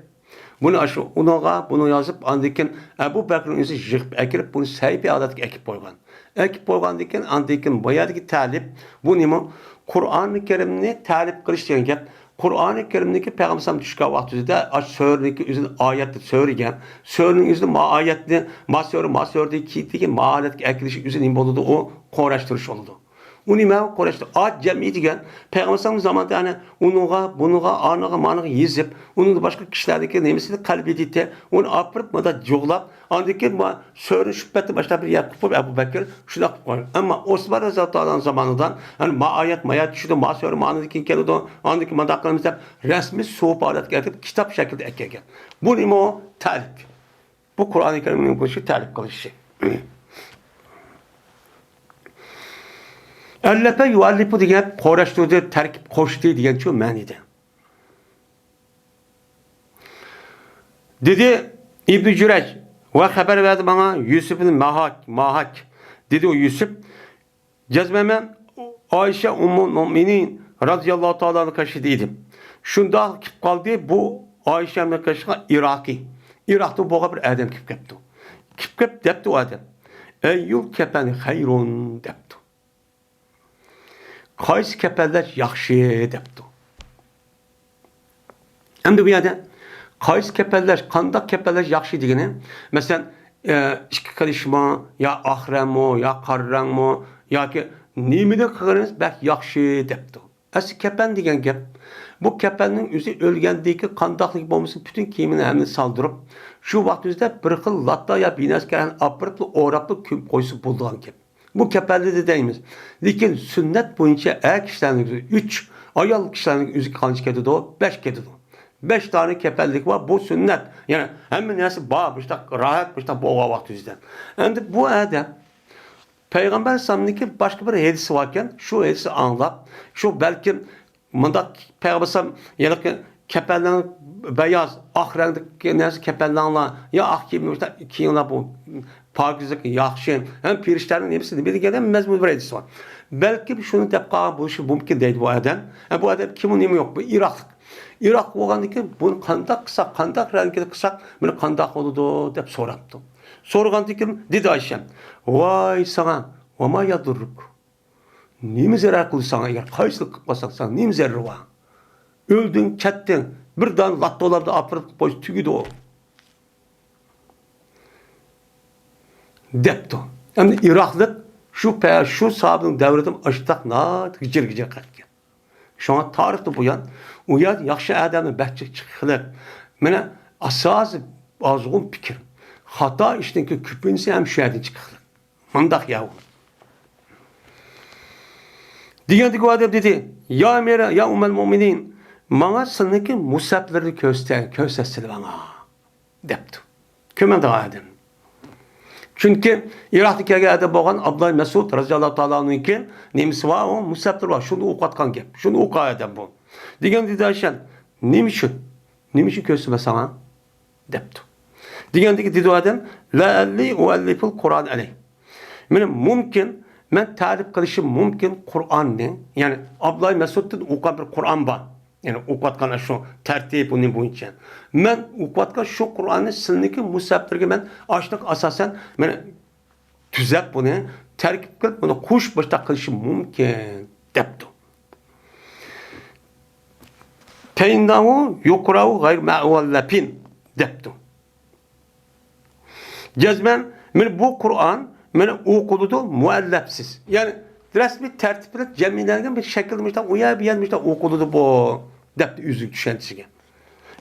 بۇنى ئاشۇ ئۇنىڭغا، بۇنى يازىپ، ئاندىن كېيىن ئەبۇ بەكرىنىڭ ئۆزى يىغىپ ئەكىرىپ، بۇنى سەھىپە ھالەتكە ئەكىپ قويغان. ئەكىپ قويغاندىن كېيىن، ئاندىن كېيىن بۇ يەردىكى تەلىپ، بۇ نېمە؟ قۇرئانى كەرىمنى تەلىپ قىلىش دېگەن گەپ. قۇرئانى كەرىمدىكى پەيغەمبەر ئەلەيھىسسالام چۈشكەن ۋاقتىدا ئاشۇ سۈرىنىڭكى ئۆزىنى ئايەتتە سۈرىگە، سۈرىنىڭ ئۆزىنى ما ئايەتنى، ما سۈرە، ما سۈرىدىن كېيىنكى ما ھالەتكە ئەكىرىش ئۆزى نېمە بولىدۇ؟ ئۇ قۇراشتۇرۇش بولىدۇ. ئۇ نېمە قۇراشتۇرۇش؟ ئات جەمئىي دېگەن پەيغەمبەر ئەلەيھىسسالام زامانىدا يەنى ئۇنىڭغا، بۇنىڭغا، ئانىغا، مانىغا يېزىپ، ئۇنىڭدا باشقا كىشىلەرنىڭكى نېمىسىنى قەلبىدىتى، ئۇنى ئاپىرىپ مۇنداق جۇغلاپ، ئاندىن كېيىن ما سۈرىنى شۇ پەتتە باشلاپ بىر يەر قىلىپ قويۇپ، ئەبۇ بەكرى شۇنداق قىلىپ قويغان. ئەمما ئوسمان رەزىياللاھۇ تائالا ئانھۇ زامانىدا، يەنى ما ئايەت، ما ئايەت چۈشىدۇ، ما سۈرە، مانىدىن كېيىن كېلىدۇ، ئاندىن كېيىن مۇنداق قىلىمىز دەپ، رەسمىي سۇھۇپ ھالەتكە ئەكىرىپ، كىتاب شەكلىدە ئەكەلگەن. بۇ نېمە ئۇ؟ تەلىپ. بۇ قۇرئانى كەرىمنىڭ بولۇشى تەلىپ قىلىشى. ئەللەپە يۇئەللىپۇ دېگەن گەپ قۇراشتۇردى، تەركىب قوشتى دېگەنچۇ مەنىدە. دېدى ئىبنى جۈرەج ۋە خەۋەر بەردى ماڭا يۈسۈپ ئىبنى ماھاك، ماھاك. دېدى ئۇ يۈسۈپ، جەزمەن مەن ئائىشە ئۇممۇل مۆمىنىن رازىياللاھۇ تائالا ئەنھا قېشىدا ئىدىم. شۇنداق كېلىپ قالدى، بۇ ئائىشەمنىڭ قېشىغا ئىراقىي، ئىراقتا بولغان بىر ئادەم كېلىپ كەپتۇ. كېلىپ كېلىپ دەپتۇ ئۇ ئادەم، ئەييۇل كەپەنى خەيرۇن دەپتۇ. قايسى كەپەنلەش ياخشى دەپتۇ. ئەمدى بۇ يەردە قايسى كەپەنلەش، قانداق كەپەنلەش ياخشى دېگىنى، مەسىلەن، ئە، ئىككى خىل ئىشمۇ، يا ئاق رەڭمۇ، يا قارا رەڭمۇ، ياكى نېمىدىن قىلغىنىمىز بەك ياخشى دەپتۇ. ئەسلى كەپەن دېگەن گەپ، بۇ كەپەننىڭ ئۆزى ئۆلگەندىن كېيىن قانداقلىقى بولمىسۇن، پۈتۈن كىيىمىنى ھەممىنى سالدۇرۇپ، شۇ ۋاقتىمىزدا بىر خىل لاتا يا بىر نەرسە ئاپىرىپلا ئوراپلا كۆمۈپ قويسا بولىدىغان گەپ. بۇ كەپەنلىدى دەيمىز. لېكىن سۈننەت بويىچە ئەر كىشىلەرنىڭ ئۆزى ئۈچ، ئايال كىشىلەرنىڭ ئۆزى قانچە كېتىدۇ؟ بەش كېتىدۇ. بەش دانە كەپەنلىك بار، بۇ سۈننەت. يەنى ھەممە نەرسە بار، مۇشۇنداق راھەت، مۇشۇنداق بولغان ۋاقتى يۈزىدىن. ئەمدى بۇ ئادەم پەيغەمبەر ئەلەيھىسسالامنىڭكى باشقا بىر ھەدىسى باركەن، شۇ ھەدىسنى ئاڭلاپ، شۇ بەلكىم مۇنداق پەيغەمبەر ئەلەيھىسسالام ھېلىقى كەپەنلىرىڭ بەياز، ئاق رەڭدىكى نەرسە كەپەنلەڭلار، يا ئاق كىيىم كىيىڭلار، بۇ پاكىزلىق ياخشى، ھەم پېرىشتەنىڭ نېمىسى نېمە دېگەن مەزمۇنى بىر ھەدىس بار. بەلكىم شۇنى دەپ قالغان بولۇشى مۇمكىن دەيدۇ بۇ ئادەم. ھە، بۇ ئادەم كىمۇ نېمە يوق، بۇ ئىراقلىق. ئىراقلىق بولغاندىن كېيىن بۇنى قانداق قىلساق، قانداق رەڭگىدە قىلساق مېنى قانداق بولىدۇ دەپ سوراپتۇ. سورىغاندىن كېيىن دېدى ئائىشەم، ۋاي ساڭا، ۋەما يەدۇررۇك. نېمە زەرەر قىلدى ساڭا؟ ئەگەر قايسىلىق قىلىپ قالساڭ، ساڭا نېمە زەرىرى بار؟ ئۆلدۈڭ، كەتتىڭ، بىر دانە لاتا ئۇلارنى ئاپىرىپ قويسا تۈگىدۇ ئۇ. دەپتۇ. ئەمدى ئىراقلىق شۇ پە-، شۇ ساھابىنىڭ دەۋرىدىمۇ ئاشتاق ناھايىتى گىجىر-گىجىر قىلىدىكەن. شۇڭا تارىختىن بۇيان ئۇ يەردە ياخشى ئادەمنى بەك جىق چىقىقلىق. مانا ئاساسىي ئازغۇن پىكىر. خاتا ئىشنىڭكى كۆپىنچىسى ھەم شۇ يەردىن چىقىقلىق. مۇنداق يا ئۇ. دېگەندىكى ئۇ ئادەم دېدى، يا ئەمىرە، يا ئۇممەل مۆمىنىن، ماڭا سىلىنىڭكى مۇسھەپلىرىنى كۆرسىتە-، كۆرسەتسىلە ماڭا، دەپتۇ. كۆرمەمدۇ ئادەم. چۈنكى ئىراقتىن كەلگەن ئادەم بولغان ئابدۇللا مەسئۇد رەزىياللاھۇ تائالا ئەنھۇنىڭكى نېمىسى بار، ئۇ مۇسھەپلىرى بار، شۇنى ئوقۇۋاتقان گەپ، شۇنى ئوقۇغان ئادەم بۇ. دېگەن دېدى ئايشەم، نېمە ئۈچۈن؟ نېمە ئۈچۈن كۆرسىتىمەن ساڭا؟ دەپتۇ. دېگەندىكى دېدى ئادەم، لەئەللى ئۇئەللىفۇل قۇرئان ئەلەي. مېنى مۇمكىن، مەن تەلىپ قىلىشىم مۇمكىن قۇرئاننى، يەنى ئابدۇللا مەسئۇدتىن ئوقۇغان بىر قۇرئان بار. يەنى ئوقۇۋاتقان شۇ تەرتىپ ئۇنى بويىچە. مەن ئوقۇۋاتقان شۇ قۇرئاننى سىلىنىڭكى مۇسھەپلىرىگە مەن ئاشۇنداق ئاساسەن مەن تۈزەپ بۇنى، تەركىب قىلىپ بۇنى قوشۇپ مۇشۇنداق قىلىشىم مۇمكىن، دەپتۇ. فەئىننەھۇ يۇقرەئۇ غەيرۇ مۇئەللەفىن، دەپتۇ. جەزمەن، مانا بۇ قۇرئان، مانا ئوقۇلىدۇ مۇئەللەپسىز. يەنى رەسمىي تەرتىپ بىلەن جەملەنگەن بىر شەكىلدە مۇشۇنداق ئۇ يەر بۇ يەر مۇشۇنداق ئوقۇلىدۇ بۇ، دەپتۇ ئۆزىنىڭ چۈشەنچىسىگە.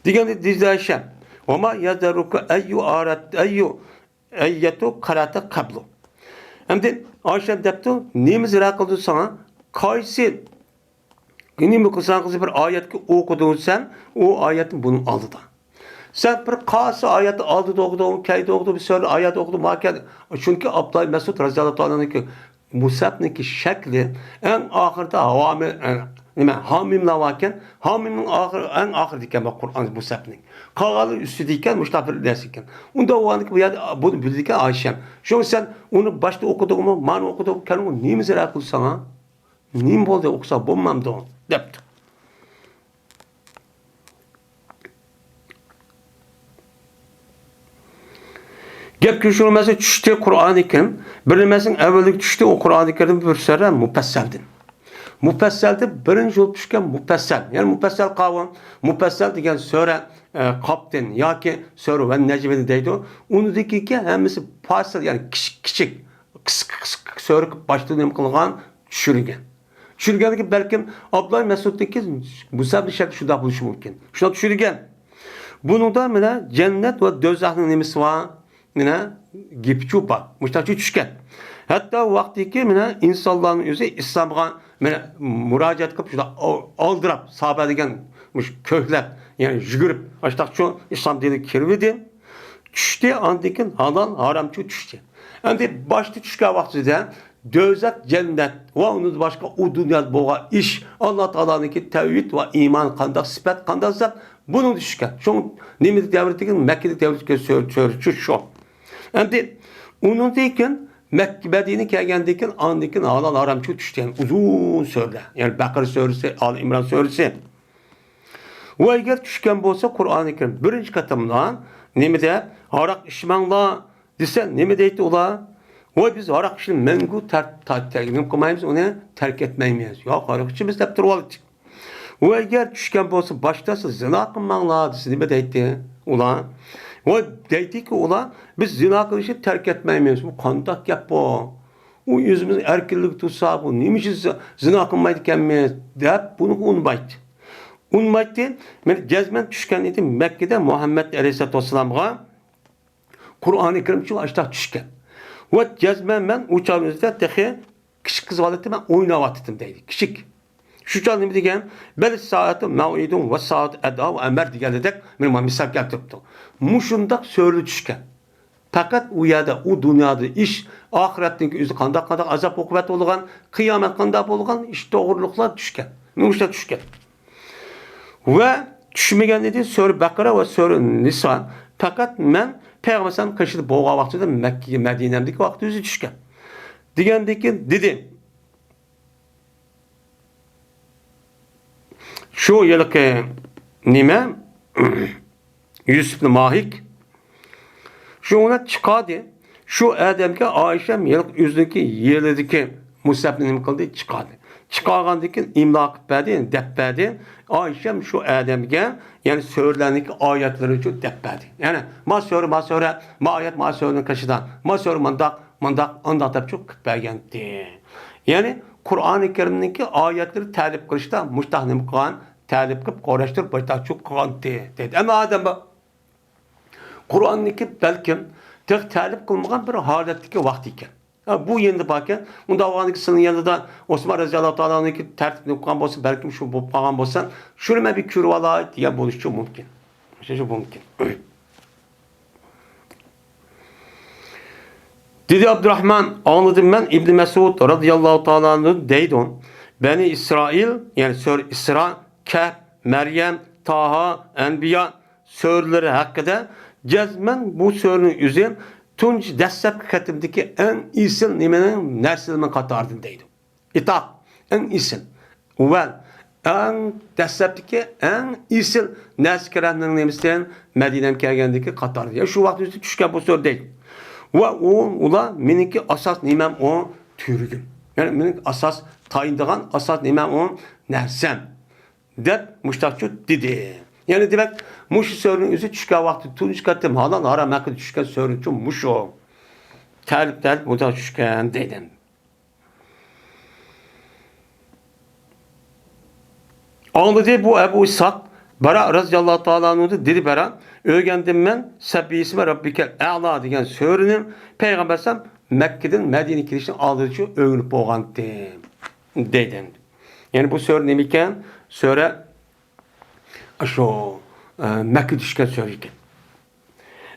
دېگەندە دېدى ئايشەم، ۋەما يەزەررۇكە ئەييۇ ئارەت، ئەييۇ، ئەييەتۇ قەرەتە قەبلۇ. ئەمدى ئايشەم دەپتۇ، نېمە زىرا قىلدى ساڭا؟ قايسى نېمە قىلساڭ قىلسا بىر ئايەتكە ئوقۇدۇڭ سەن، ئۇ ئايەتنى بۇنىڭ ئالدىدا. سەن بىر قايسى ئايەتنى ئالدىدا ئوقۇدۇڭ، كەينىدە ئوقۇدۇڭ، بىر سۆرىدە ئايەت ئوقۇدۇڭ، ماكەن. چۈنكى ئابدۇللا مەسئۇد رەزىياللاھۇ تائالانىڭكى مۇسھەپنىڭكى شەكلى ئەڭ ئاخىرىدا ھاۋامى-، ئە، نېمە، ھامىملار باركەن، ھامىمنىڭ ئاخىرى، ئەڭ ئاخىرىدا ئىكەن بۇ قۇرئان مۇسھەپنىڭ. قالغانلىرى ئۈستىدە ئىكەن، مۇشۇنداق بىر نەرسە ئىكەن. ئۇنداق بولغاندىكىن بۇ يەردە بۇنى بىلىدىكەن ئايشەم. شۇڭا سەن ئۇنى باشتا ئوقۇدۇڭمۇ، مانا ئوقۇدۇڭمۇ، كەلگەن نېمە زىرا قىلدى ساڭا؟ نېمە بولدى، ئوقۇسا بولمامدۇ؟ دەپتۇ. گەپكە شۇ نېمىسى چۈشتى قۇرئانى كەرىم. بىر نېمىسىنىڭ ئەۋۋەللىكى چۈشتى، ئۇ قۇرئانى كەرىم بىر سۈرە مۇپەسسەلدىن. مۇپەسسەلدە بىرىنچى بولۇپ چۈشكەن مۇپەسسەل. يەنى مۇپەسسەل قاۋۇم، مۇپەسسەل دېگەن سۈرە، ئە، قاپتىن ياكى سۈرە ۋەن نەجمىدىن دەيدۇ. ئۇنىڭدىكى ھەممىسى پاسىل، يەنى كىچىك، كىچىك، قىسقا، قىسقا سۈرە باشتا نېمە قىلغان؟ چۈشۈرگەن. چۈشۈرگەنلىكى بەلكىم ئابدۇللا مەسئۇدنىڭكى مۇسھەپنىڭ شەكلى شۇنداق بولۇشى مۇمكىن. شۇنداق چۈشۈرگەن. بۇنىڭدا مانا جەننەت ۋە دوزاخنىڭ نېمىسى بار؟ مانا گېپىچۇ بار. مۇشۇنداق چۈشكەن. ھەتتا ۋاقتىكى مانا ئىنسانلارنىڭ ئۆزى ئىسلامغا مانا مۇراجىئەت قىلىپ شۇنداق ئالدىراپ، سابە دېگەن مۇشۇ كۆكلەپ، يەنى يۈگۈرۈپ، ئاشۇنداقچۇ ئىسلام دىنىگە كىرىۋىدى. چۈشتى، ئاندىن كېيىن ھالال، ھارامچۇ چۈشتى. ئەمدى باشتا چۈشكەن ۋاقتىدا دوزاخ، جەننەت ۋە ئۇنىڭدىن باشقا ئۇ دۇنيادا بولغان ئىش، ئاللا تائالانىڭكى تەۋھىد ۋە ئىمان قانداق سۈپەت، قانداق زات، بۇنىڭدا چۈشكەن. شۇڭا نېمىدە دەۋرىدىكى، مەككىدە دەۋرىدىكى سۆرە، سۆرە چۈش شۇ. ئەمدى ئۇنىڭدىن كېيىن مەككە، مەدىنە كەلگەندىن كېيىن، ئاندىن كېيىن ھالال، ھارامچۇ چۈشتى. يەنى ئۇزۇن سۆرىلەر. يەنى بەقەرە سۆرىسى، ئالى ئىمران سۆرىسى. ۋە ئەگەر چۈشكەن بولسا قۇرئانى كەرىم بىرىنچى قېتىمدا نېمە دەپ، ھاراق ئىچمەڭلار دېسە، نېمە دەيتتى ئۇلار؟ ۋاي، بىز ھاراق ئىچىشنى مەڭگۈ تەر-، تە-، تە-، نېمە قىلمايمىز، ئۇنى تەرك ئەتمەيمىز. ياق، ھاراق ئىچىمىز دەپ تۇرۇۋالدى. ۋە ئەگەر چۈشكەن بولسا باشتا سىز زىنا قىلماڭلار دېسە، نېمە دەيتتى ئۇلار؟ ۋاي، دەيتتىكى ئۇلار، بىز زىنا قىلىشنى تەرك ئەتمەيمىز. بۇ قانداق گەپ بۇ؟ ئۇ ئۆزىمىزنى ئەركىنلىكتە تۇرسا، بۇ نېمە ئۈچۈن زى-، زىنا قىلمايدىكەنمىز دەپ بۇنى ئۇنىمايتتى. ئۇنىمايتتى. مەن جەزمەن چۈشكەن ئىدىم مەككىدە مۇھەممەد ئەلەيھىسسالاتۇ ۋەسسالامغا قۇرئانى كەرىم شۇ ئاشتاق چۈشكەن. ۋە جەزمەن مەن ئۇ چاغنىڭ ئۆزىدە تېخى كىچىك قىز بالا ئىدىم، مەن ئويناۋاتىتتىم دەيدۇ. كىچىك. شۇ چاغ نېمە دېگەن؟ بەل سائەتۇ مەۋئىدۇن ۋە سائەتۇ ئەدھا ۋە ئەمەر دېگەندەك مېنى مانا مىسال كەلتۈرۈپتۇ. مۇشۇنداق سۆرىلەر چۈشكەن. پەقەت ئۇ يەردە، ئۇ دۇنيادا ئىش، ئاخىرەتنىڭكى ئۆزى قانداق، قانداق ئازاب ئوقۇبەت بولغان، قىيامەت قانداق بولغان، ئىش توغرۇلۇقلا چۈشكەن. مۇشۇنداق چۈشكەن. ۋە چۈشمىگەن ئىدى سۈرە بەقەرە ۋە سۈرە نىسا. پەقەت مەن پەيغەمبەر قېشىدا بولغان ۋاقتىدا مەككىگە، مەدىنەمدىكى ۋاقتى ئۆزى چۈشكەن. دېگەندىن كېيىن دېدى، شۇ ھېلىقى نېمە، يۈسۈپنى ماھىك، شۇ ئۇنى چىقاردى. شۇ ئادەمگە ئائىشەم ھېلىقى ئۆزىنىڭكى يېلىدىكى مۇسھەپنى نېمە قىلدى؟ چىقاردى. چىقارغاندىن كېيىن ئىملا قىلىپ بەردى، دەپ بەردى. ئائىشەم شۇ ئادەمگە، يەنى سۈرىلەرنىڭكى ئايەتلىرىنى شۇ دەپ بەردى. يەنى، ما سۈرە، ما سۈرە، ما ئايەت، ما سۈرىنىڭ قېشىدا، ما سۈرە مۇنداق، مۇنداق، ئانداق دەپ شۇ قىلىپ بەرگەنتى. يەنى، قۇرئانى كەرىمنىڭكى ئايەتلىرى تەلىپ قىلىشتا مۇشتاق نېمە قىلغان؟ تەلىپ قىلىپ، قۇراشتۇرۇپ، مۇشتاق شۇ قىلغانتى، دەيدۇ. ئەمما ئادەم بار. قۇرئاننىڭكى بەلكىم تېخى تەلىپ قىلمىغان بىر ھالەتتىكى ۋاقتى ئىكەن. ھە، بۇ يېنىدا باركەن. ئۇنداق بولغاندىكىن سېنىڭ يېنىدا ئوسمان رەزىياللاھۇ تائالا ئانھۇنىڭكى تەرتىپىنى ئوقۇغان بولسا، بەلكىم شۇ بولۇپ قالغان بولسا، شۇنى مەن بىر كۆرۈۋالاي دېگەن بولۇشى مۇمكىن. شۇ مۇمكىن. دېدى ئابدۇراخمان، ئاڭلىدىم مەن ئىبنى مەسئۇد رەزىياللاھۇ تائالا ئەنھۇ دەيدۇ، بەنى ئىسرائىل، يەنى سۈرە ئىسرا، كەھپ، مەريەم، تاھا، ئەنبىيا سۈرىلىرى ھەققىدە جەزمەن بۇ سۈرىنىڭ ئۆزى تۇنجى دەسلەپكى قېتىمدىكى ئەڭ ئېسىل نېمىنىڭ نەرسىلىرىنىڭ قاتارىدىن دەيدۇ. ئىتاق، ئەڭ ئېسىل. ئەۋۋەل، ئەڭ دەسلەپتىكى ئەڭ ئېسىل نەرسە كېرەكنىڭ نېمىسىدىن، مەدىنەم كەلگەندىكى قاتارىدا. يا شۇ ۋاقىت ئۆزى چۈشكەن بۇ سۈرە دەيدۇ. ۋە ئۇ، ئۇلار مېنىڭكى ئاساس نېمەم ئۇ تۈۋرۈكۈم. يەنى مېنىڭ ئاساس تايىنىدىغان ئاساس نېمەم ئۇ نەرسەم. دەپ مۇشتاقچۇ دېدى. يەنى دېمەك، مۇشۇ سۈرىنىڭ ئۆزى چۈشكەن ۋاقتى تۇنجى قېتىم ھالال ھارام ھەققىدە چۈشكەن سۈرىچۇ مۇشۇ. تەلىپ، تەلىپ مۇنداق چۈشكەن دەيدۇ. ئاڭلىدى بۇ ئەبۇ ئىسھاق، بەرا رەزىياللاھۇ تائالا ئەنھۇدىن دېدى، بەرا، ئۆگەندىم مەن سەببىھىسمە رەببىكەل ئەلا دېگەن سۈرىنى پەيغەمبەر ئەلەيھىسسالام مەككىدىن مەدىنىگە كېلىشتىن ئالدىنچۇ ئۆگىنىپ بولغانتىم دەيدۇ. يەنى بۇ سۈرە نېمە ئىكەن؟ سۈرە شۇ، ئە، مەككىدە چۈشكەن سۈرە ئىكەن.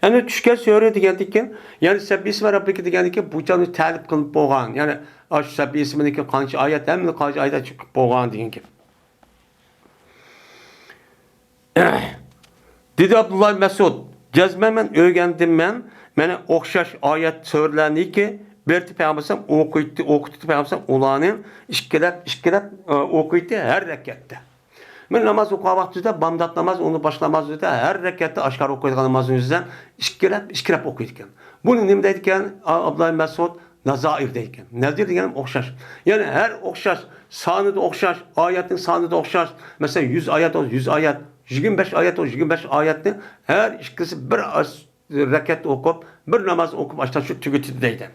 ئەنە چۈشكەن سۈرە دېگەندىن كېيىن، يەنى سەببىھىسمە رەببىكە دېگەندىن كېيىن بۇ چاغدا تەلىپ قىلىنىپ بولغان، يەنى ئاشۇ سەببىھىسمىنىڭكى قانچە ئايەت، ھەممىلا قانچە ئايەت چىقىپ بولغان دېگەن گەپ. دېدى ئابدۇللا مەسئۇد، جەزمەن مەن ئۆگەندىم مەن، مانا ئوخشاش ئايەت سۈرىلەرنىكى بىرتى پەيغەمبەر ئوقۇيتتى، ئوقۇتتى پەيغەمبەر ئۇلارنى ئىككىلەپ، ئىككىلەپ، ئە، ئوقۇيتتى ھەر رەكەتتە. مەن ناماز ئوقۇغان ۋاقتىدا، بامدات ناماز، ئۇنى باشلىماز ئۆتە، ھەر رەكەتتە ئاشكارا ئوقۇيدىغان نامازنىڭ ئۆزىدە ئىككىلەپ، ئىككىلەپ ئوقۇيدىكەن. بۇنى نېمە دەيدىكەن؟ ئا-، ئابدۇللا مەسئۇد نازائىر دەيدىكەن. نەزىر دېگەن ئوخشاش. يەنى ھەر ئوخشاش، سانىدا ئوخشاش، ئايەتنىڭ سانىدا ئوخشاش. مەسىلەن، يۈز ئايەت بولسا، يۈز ئايەت، يىگىرمە بەش ئايەت بولسا، يىگىرمە بەش ئايەتنى ھەر ئىككىسى بىر ئاس-، رەكەت ئوقۇپ، بىر ناماز ئوقۇپ، ئاشتا شۇ تۈگىتىدۇ دەيدۇ.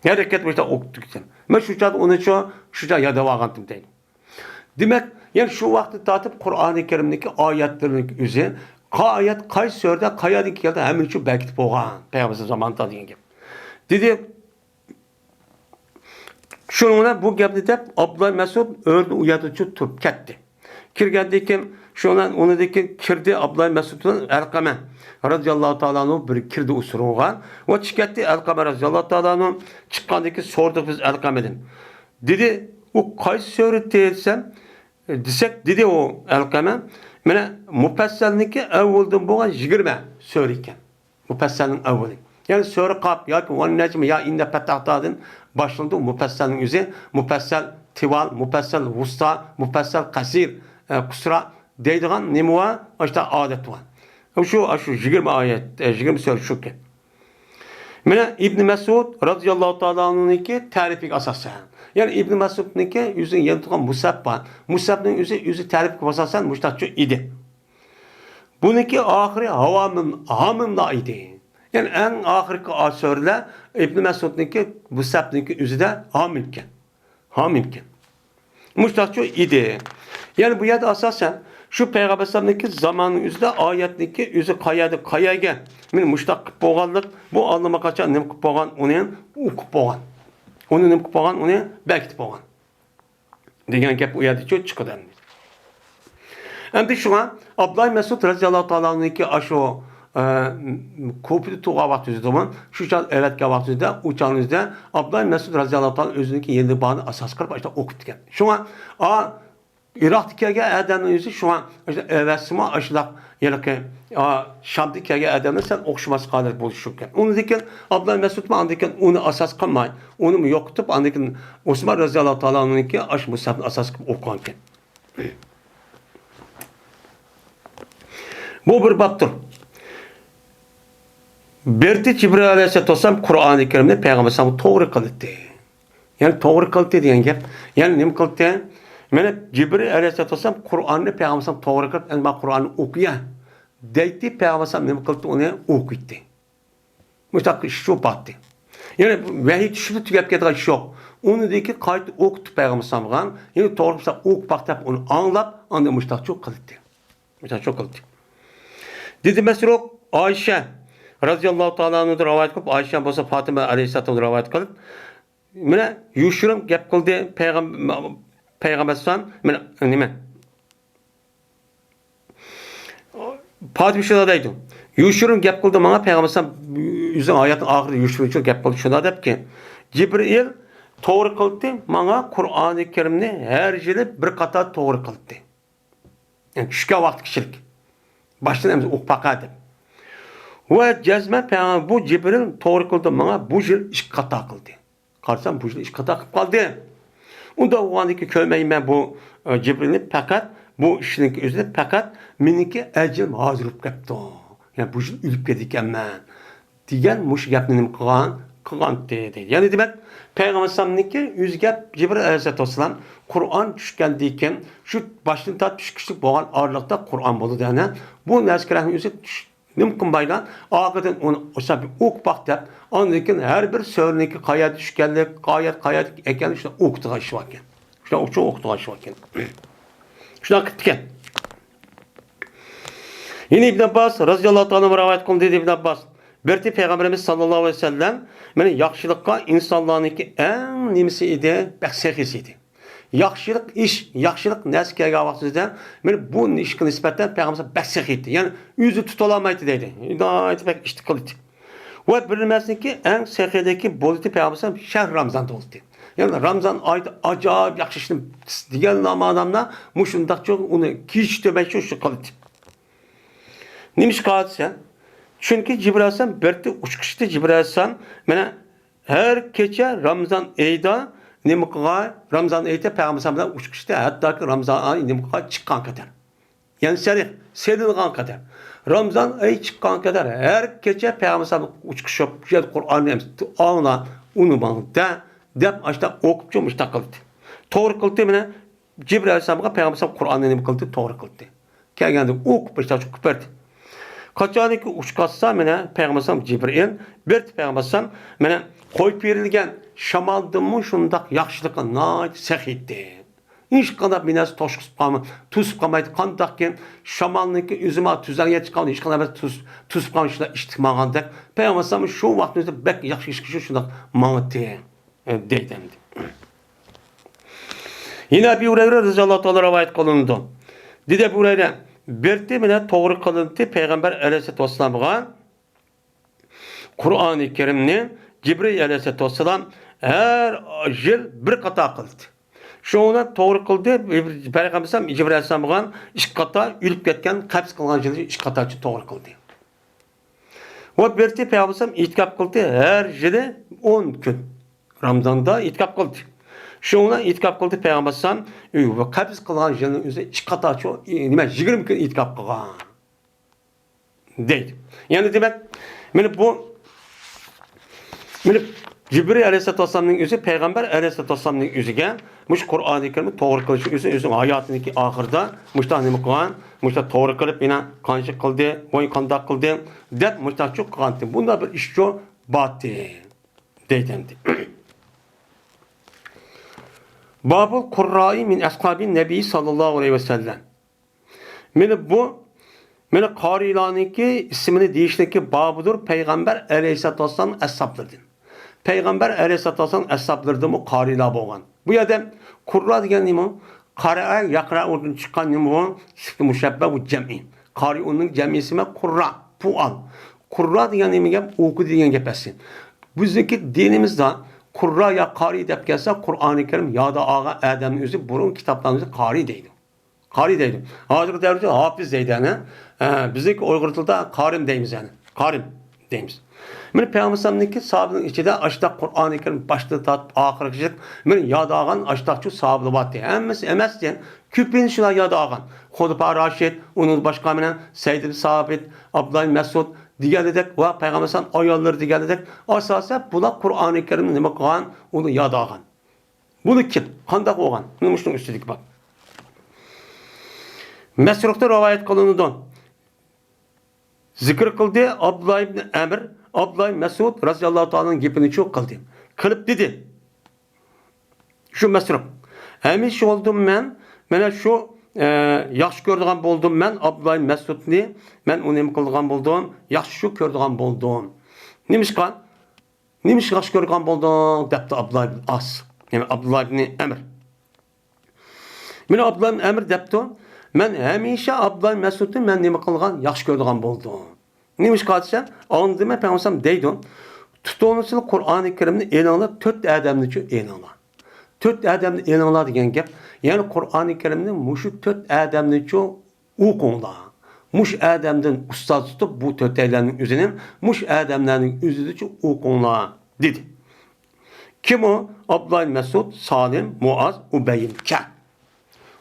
ھەر رەكەت بىر ئوقۇپ تۈگىتىدۇ. مەن شۇ چاغدا ئۇنى شۇ، شۇ چاغ يادلاۋالغانتىم دەيدۇ. دېمەك، يەنى شۇ ۋاقىتتىن تارتىپ قۇرئانى كەرىمدىكى ئايەتلەرنىڭ ئۆزى، قا-، ئايەت قايسى سۈرىدە، قەيەردىن كەلدى، ھەممىنى شۇ بەركىتىپ بولغان پەيغەمبەر زامانىدا دېگەن گەپ. دېدى، شۇنىڭ بىلەن بۇ گەپنى دەپ، ئابدۇللا مەسئۇد ئۆرنىدىن ئۇ يەردىن چۈشۈپ تۇرۇپ كەتتى. كىرگەندىن كېيىن، شۇنىڭ بىلەن ئۇنىڭدىن كېيىن كىردى ئابدۇللا مەسئۇد بىلەن ئەلقەمە رەزىياللاھۇ تائالا ئەنھۇ بىر كىردى ئۇ سورۇنغا. ۋە چىقىپ كەتتى ئەلقەمە رەزىياللاھۇ تائالا ئەنھۇ. چىققاندىن كېيىن سورىدۇق بىز ئەلقەمەدىن. دېدى، ئۇ قايسى سۈرە دېسەم، دېسەك، دېدى ئۇ ئەلقەمە، مانا مۇپەسسەلنىڭكى ئەۋۋىلىدىن بولغان يىگىرمە سۈرە ئىكەن. مۇپەسسەلنىڭ ئەۋۋىلى. يەنى سۈرە قاپ ياكى ۋەن نەجم يا ئىننە پەتەھنادىن باشلىنىدۇ مۇپەسسەلنىڭ ئۆزى. مۇپەسسەل تىۋال، مۇپەسسەل ۋۇستا، مۇپەسسەل قەسىر، ئە، قۇسرا دەيدىغان نېمە بار؟ ئاشۇنداق ئادەت بار. شۇ، شۇ يىگىرمە ئايەت، ئە، يىگىرمە سۈرە شۇكەن. مانا ئىبنى مەسئۇد رەزىياللاھۇ تائالا ئەنھۇنىڭكى تەرىپىگە ئاساسەن. يەنى ئىبنى مەسئۇدنىڭكى ئۆزىنىڭ يەنە تۇرغان مۇسھەپ بار. مۇسھەپنىڭ ئۆزى، ئۆزى تەرىپىگە ئاساسەن مۇشتاقچۇ ئىدى. بۇنىڭكى ئاخىرى ھاۋامىم-، ھامىملا ئىدى. يەنى ئەڭ ئاخىرقى ئا-، سۈرىلەر ئىبنى مەسئۇدنىڭكى، مۇسھەپنىڭكى ئۆزىدە ھامىمكەن. ھامىمكەن. مۇشتاقچۇ ئىدى. يەنى بۇ يەردە ئاساسەن شۇ پەيغەمبەر ئەلەيھىسسالامنىڭكى زامانىنىڭ ئۆزىدە ئايەتنىڭكى ئۆزى قەيەردىن قەيەرگە مانا مۇشتاق قىلىپ بولغانلىق، بۇ ئاللىماقاچان نېمە قىلىپ بولغان، ئۇنى ئوقۇپ بولغان. ئۇنى نېمە قىلىپ بولغان، ئۇنى بەركىتىپ بولغان. دېگەن گەپ ئۇ يەردىچۇ چىقىدۇ ئەمدى. ئەمدى شۇڭا ئابدۇللا مەسئۇد رەزىياللاھۇ تائالا ئەنھۇنىڭكى ئاشۇ، ئە، كۇفىدا تۇرغان ۋاقتىمىزدىمۇ، شۇ چاغ ئەۋەتكەن ۋاقتىمىزدا، ئۇ چاغىمىزدا ئابدۇللا مەسئۇد رەزىياللاھۇ تائالا ئەنھۇ ئۆزىنىڭكى يېنىدا بارنى ئاساس قىلىپ ئاشۇنداق ئوقۇتكەن. شۇڭا، ئا، ئىراقتا كەلگەن ئادەمنىڭ ئۆزى شۇڭا ئاشۇنداق ئەۋەتسىمۇ، ئاشۇنداق ھېلىقى، ئا، شامدىن كەلگەن ئادەملەر سەل ئوخشىماس ھالەت بولۇشى مۇمكىن. ئۇنىڭدىن كېيىن ئابدۇللا مەسئۇدمۇ ئاندىن كېيىن ئۇنى ئاساس قىلماي، ئۇنىمۇ يوقىتىپ، ئاندىن كېيىن ئوسمان رەزىياللاھۇ تائالا ئەنھۇنىڭكى ئاشۇ مۇسھەپنى ئاساس قىلىپ ئوقۇغانىكەن. بۇ بىر بابتۇر. بىرتى جىبرىل ئەلەيھىسسالاتۇ ۋەسسالام قۇرئانى كەرىمنى پەيغەمبەر ئەلەيھىسسالامغا توغرا قىلدى. يەنى توغرا قىلدى دېگەن گەپ. يەنى نېمە قىلدى؟ مانا جىبرىل ئەلەيھىسسالاتۇ ۋەسسالام قۇرئاننى پەيغەمبەر ئەلەيھىسسالام توغرا قىلىپ، ئەمدى مانا قۇرئاننى ئوقۇيا دەيتتى، پەيغەمبەر ئەلەيھىسسالام نېمە قىلدى؟ ئۇنى ئوقۇيتتى. مۇشۇنداق ئىش شۇ باتتى. يەنى ۋەھىي چۈشۈپلا تۈگەپ كەتكەن ئىش يوق. ئۇنىڭدىن كېيىن قايتا ئوقۇتتى پەيغەمبەر ئەلەيھىسسالامغا. يەنى توغرا قىلسا ئوقۇپ باق دەپ ئۇنى ئاڭلاپ، ئاندىن مۇشۇنداقچۇ قىلدى. مۇشۇنداقچۇ قىلدى. دېدى مەسرۇق، ئائىشە رازىياللاھۇ تائالا ئەنھۇدىن رىۋايەت قىلىپ، ئائىشە بولسا فاتىمە ئەلەيھىسسالام رىۋايەت قىلىپ، مانا يوشۇرۇن گەپ قىلدى پەيغەم-، پەيغەمبەر ئەلەيھىسسالام، مانا نېمە؟ پاتىمە شۇنداق دەيدۇ. يوشۇرۇن گەپ قىلدى ماڭا پەيغەمبەر ئەلەيھىسسالام، ئۆزىنىڭ ھاياتىنىڭ ئاخىرىدا يوشۇرۇنچە گەپ قىلدى، شۇنداق دەپكى، جىبرىئىل توغرا قىلدى ماڭا قۇرئانى كەرىمنى ھەر يىلى بىر قاتار توغرا قىلدى. يەنى چۈشكەن ۋاقتى كىشىلىك. باشتىن ئەمدى ئوقۇپ باقە دەپ. ۋە جەزمەن پەيغەمبەر بۇ جىبرىل توغرا قىلدى ماڭا بۇ يىل ئىككى قاتار قىلدى. قارىسام، بۇ يىل ئىككى قاتار قىلىپ قالدى. ئۇنداق بولغاندىن كېيىن كۆرمەيمەن بۇ، ئە، جىبرىلنى، پەقەت بۇ ئىشنىڭكى ئۆزىدە پەقەت مېنىڭكى ئەجىلىم ھازىر بولۇپ كەپتۇ. يەنى بۇ يىل ئۆلۈپ كېتىدىكەنمەن دېگەن مۇشۇ گەپنى نېمە قىلغان؟ قىلغانتى دەيدۇ. يەنى دېمەك، پەيغەمبەر ئەلەيھىسسالامنىڭكى ئۆزىگە جىبرىل ئەلەيھىسسالام قۇرئان چۈشكەندىن كېيىن، شۇ باشتىن تارتىپ چۈشكۈچىلىك بولغان ئارىلىقتا قۇرئان بولىدۇ، يەنى بۇ نەرسىلەرنىڭ ئۆزى چۈش-، نېمە قىلمايلا، ئارقىدىن ئۇنى ئوقۇپ باق دەپ، ئاندىن كېيىن ھەر بىر سۈرىنىڭكى قايەردە چۈشكەنلىك، قايەر، قايەردىكى ئىكەنلىك شۇنداق ئوقۇتىدىغان ئىش باركەن. شۇنداق ئوقۇتىدىغان ئىش باركەن. شۇنداق قىپتىكەن. يەنە ئىبن ئابباس رازىياللاھۇ تائالا رىۋايەت قىلدى، دېدى ئىبن ئابباس. بىرتى پەيغەمبىرىمىز ساللاللاھۇ ئەلەيھى ۋەسەللەم، مانا ياخشىلىققا ئىنسانلارنىڭكى ئەڭ نېمىسى ئىدى؟ بەك سېخىيسى ئىدى. ياخشىلىق ئىش، ياخشىلىق نەرسە كەلگەن ۋاقتىمىزدا، مانا بۇ ئىشقا نىسبەتەن پەيغەمبەر بەك سېخىي ئىدى. يەنى ئۆزى تۇتۇلالمايتتى دەيدۇ. ناھايىتى بەك ئىشتىك قىلىدۇ. ۋە بىر نېمىسىنىڭكى ئەڭ سېخىيلىكى بولىدۇ پەيغەمبەر شەھر رامزاندا بولىدۇ. يەنى رامزان ئايدا ئاجايىپ ياخشى ئىشنى دېگەن نامادامدا مۇشۇنداقچۇ ئۇنى كېچىكتۈرمەيچۇ شۇ قىلىدۇ. نېمىشقا دېسە، چۈنكى جىبرىل ئەلەيھىسسالام بىرتى ئۇچقۇچتى جىبرىل ئەلەيھىسسالام، مانا ھەر كېچە رامزان ئېيىدا نېمە قىلغان؟ رامزان ئېيىدا پەيغەمبەر بىلەن ئۇچقۇچتى، ھەتتاكى رامزان ئايى نېمە قىلغان؟ چىققان قەدەر. يەنى سەرىق، سېلىنغان قەدەر. رامزان ئېيى چىققان قەدەر ھەر كېچە پەيغەمبەر ئەلەيھىسسالام ئۇچقۇچ شۇ قۇرئاننى ئاڭلا، ئۇنى ماڭا دە، دەپ ئاشۇنداق ئوقۇپچۇ مۇشۇنداق قىلدى. توغرا قىلدى مانا. جىبرىل ئەلەيھىسسالامغا پەيغەمبەر قۇرئاننى نېمە قىلدى؟ توغرا قىلدى. كەلگەندە ئوقۇپ باشلاپ چىقىپ بەردى. قاچانكى ئۇچقاچسا مانا پەيغەمبەر جىبرىل، بىر پەيغەمبەر مانا قويۇپ بېرىلگەن شامالدىنمۇ شۇنداق ياخشىلىققا ناھايىتى سېخىي ئىدى. ھېچقانداق بىر نەرسە توسۇپ قالما-، توسۇپ قالمايدۇ. قانداقكىن شامالنىڭكى ئۆزىمۇ تۈزەڭگە چىققان، ھېچقانداق بىر توس-، توسۇپ قالمىغان شۇنداق ئىشتىك ماڭغاندەك. پەيغەمبەر شۇ ۋاقىتنىڭ ئۆزىدە بەك ياخشى ئىشقا شۇنداق ماڭاتتى. دەيدۇ ئەمدى. يەنە ئەبۇ ھۇرەيرە رەزىياللاھۇ تائالا رىۋايەت قىلىنىدۇ. دېدى ئەبۇ ھۇرەيرە، بىرتى مانا توغرا قىلىندى پەيغەمبەر ئەلەيھىسسالاتۇ ۋەسسالامغا قۇرئانى كەرىمنى جىبرىل ئەلەيھىسسالاتۇ ۋەسسالام ھەر يىل بىر قاتار قىلدى. شۇنىڭ بىلەن توغرا قىلدى، پەيغەمبەر ئەلەيھىسسالام جىبرىل ئەلەيھىسسالامغا ئىككى قاتار ئۆلۈپ كەتكەن، قەبز قىلغان يىلى ئىككى قاتارچە توغرا قىلدى. ۋە بىرتى پەيغەمبەر ئېتىكاپ قىلدى، ھەر يىلى ئون كۈن رامزاندا ئېتىكاپ قىلدى. شۇنىڭ بىلەن ئېتىكاپ قىلدى پەيغەمبەر ئەلەيھىسسالام، ئۇ قەبز قىلغان يىلنىڭ ئۆزى ئىككى قاتارچە، نېمە، يىگىرمە كۈن ئېتىكاپ قىلغان دەيدۇ. يەنى دېمەك، مانا بۇ، مانا جىبرىل ئەلەيھىسسالاتۇ ۋەسسالامنىڭ ئۆزى، پەيغەمبەر ئەلەيھىسسالاتۇ ۋەسسالامنىڭ ئۆزىگە مۇشۇ قۇرئانى كەرىمنى توغرا قىلىشى ئۆزى، ئۆزىنىڭ ھاياتىنىڭكى ئاخىرىدا مۇشۇنداق نېمە قىلغان، مۇشۇنداق توغرا قىلىپ، يەنە قانچە قىلدى، ۋاي قانداق قىلدى دەپ مۇشۇنداقچۇ قىلغانتى. بۇنداق بىر ئىشچۇ بارتى دەيدۇ ئەمدى. بابۇل قۇررائى مىن ئەسھابى نەبىي ساللاللاھۇ ئەلەيھى ۋەسەللەم. مانا بۇ، مانا قارىيلارنىڭكى ئىسمىنى دېيىشنىڭكى بابىدۇر پەيغەمبەر ئەلەيھىسسالاتۇ ۋەسسالام ئەسھابلىرىدىن. پەيغەمبەر ئەلەيھىسسالاتۇ ۋەسسالام ئەسھابلىرىدىمۇ قارىيلار بولغان. بۇ يەردە قۇررا دېگەن نېمە؟ قەرەئە يەقرەئۇدىن چىققان نېمە بۇ؟ سىفىتى مۇشەببە، بۇ جەمئىي. قارىئۇننىڭ جەمئىيسى نېمە؟ قۇررا، پۇئال. قۇررا دېگەن نېمە گەپ؟ ئوقۇيدۇ دېگەن گەپ ئەسلى. بىزنىڭكى دىنىمىزدا قۇررا يا قارىي دەپ كەلسە، قۇرئانى كەرىم يادا ئالغان ئادەمنىڭ ئۆزى، بۇرۇنقى كىتابلارنىڭ ئۆزى قارىي دەيدۇ. قارىي دەيدۇ. ھازىرقى دەۋردە ھاپىز دەيدۇ، ئەنە. ئە، بىزنىڭكى ئۇيغۇر تىلىدا قارىم دەيمىز، ئەنە. قارىم دەيمىز. مانا پەيغەمبەر ئەلەيھىسسالامنىڭكى ساھابىنىڭ ئىچىدە ئاشۇنداق قۇرئانى كەرىم باشتىن تارتىپ ئاخىرىغىچە مانا ياد ئالغان ئاشۇنداقچۇ ساھابىلار بارتى. ھەممىسى ئەمەس، يەنى كۆپىنچە شۇلار ياد ئالغان. خۇلەپا راشىد، ئۇنىڭدىن باشقا مانا سەئىد ئىبن سابىت، ئابدۇللا ئىبن مەسئۇد دېگەنلىدەك ۋە پەيغەمبەر ئەلەيھىسسالام ئاياللىرى دېگەنلىدەك، ئاساسەن بۇلار قۇرئانى كەرىمنى نېمە قىلغان؟ ئۇنى ياد ئالغان. بۇنى كىم؟ قانداق بولغان؟ مانا مۇشۇنىڭ ئۈستىدىكى باب. مەسرۇقتىن رىۋايەت قىلىنىدۇ. زىكىر قىلدى، ئابدۇللا ئىبن ئەمر، ئابدۇللا ئىبن مەسئۇد رەزىياللاھۇ تائالانىڭ گېپىنى شۇ قىلدى. قىلىپ دېدى. شۇ مەسرۇق. ھەمىشە يولدىن مەن، مانا شۇ ئە، ياخشى كۆرىدىغان بولدۇم مەن ئابدۇللا ئىبن مەسئۇدنى، مەن ئۇنى نېمە قىلىدىغان بولدۇم؟ ياخشى كۆرىدىغان بولدۇم. نېمىشقا؟ نېمىشقا ياخشى كۆرىدىغان بولدۇڭ؟ دەپتۇ ئابدۇللا ئىبن ئاس. يەنى ئابدۇللا ئىبن ئەمر. مانا ئابدۇللا ئىبن ئەمر دەپتۇ، مەن ھەمىشە ئابدۇللا ئىبن مەسئۇدنى مەن نېمە قىلغان؟ ياخشى كۆرىدىغان بولدۇم. نېمىشقا دېسە، ئاندىن پەيغەمبەر دەيدۇ، تۇتۇۋالسىلا قۇرئانى كەرىمنى ئېلىڭلار، تۆت ئادەمنىچۇ ئېلىڭلار. تۆت ئادەمنى ئېلىڭلار دېگەن گەپ، يەنى قۇرئانى كەرىمنى مۇشۇ تۆت ئادەمنىچۇ ئوقۇڭلار. مۇشۇ ئادەمدىن ئۇستاز تۇتۇپ، بۇ تۆتەيلەننىڭ ئۆزىنى مۇشۇ ئادەملەرنىڭ ئۆزىدىچۇ ئوقۇڭلار، دېدى. كىم ئۇ؟ ئابدۇللا ئىبن مەسئۇد، سالىم، مۇئاز، ئۇبەي ئىبن كەئب.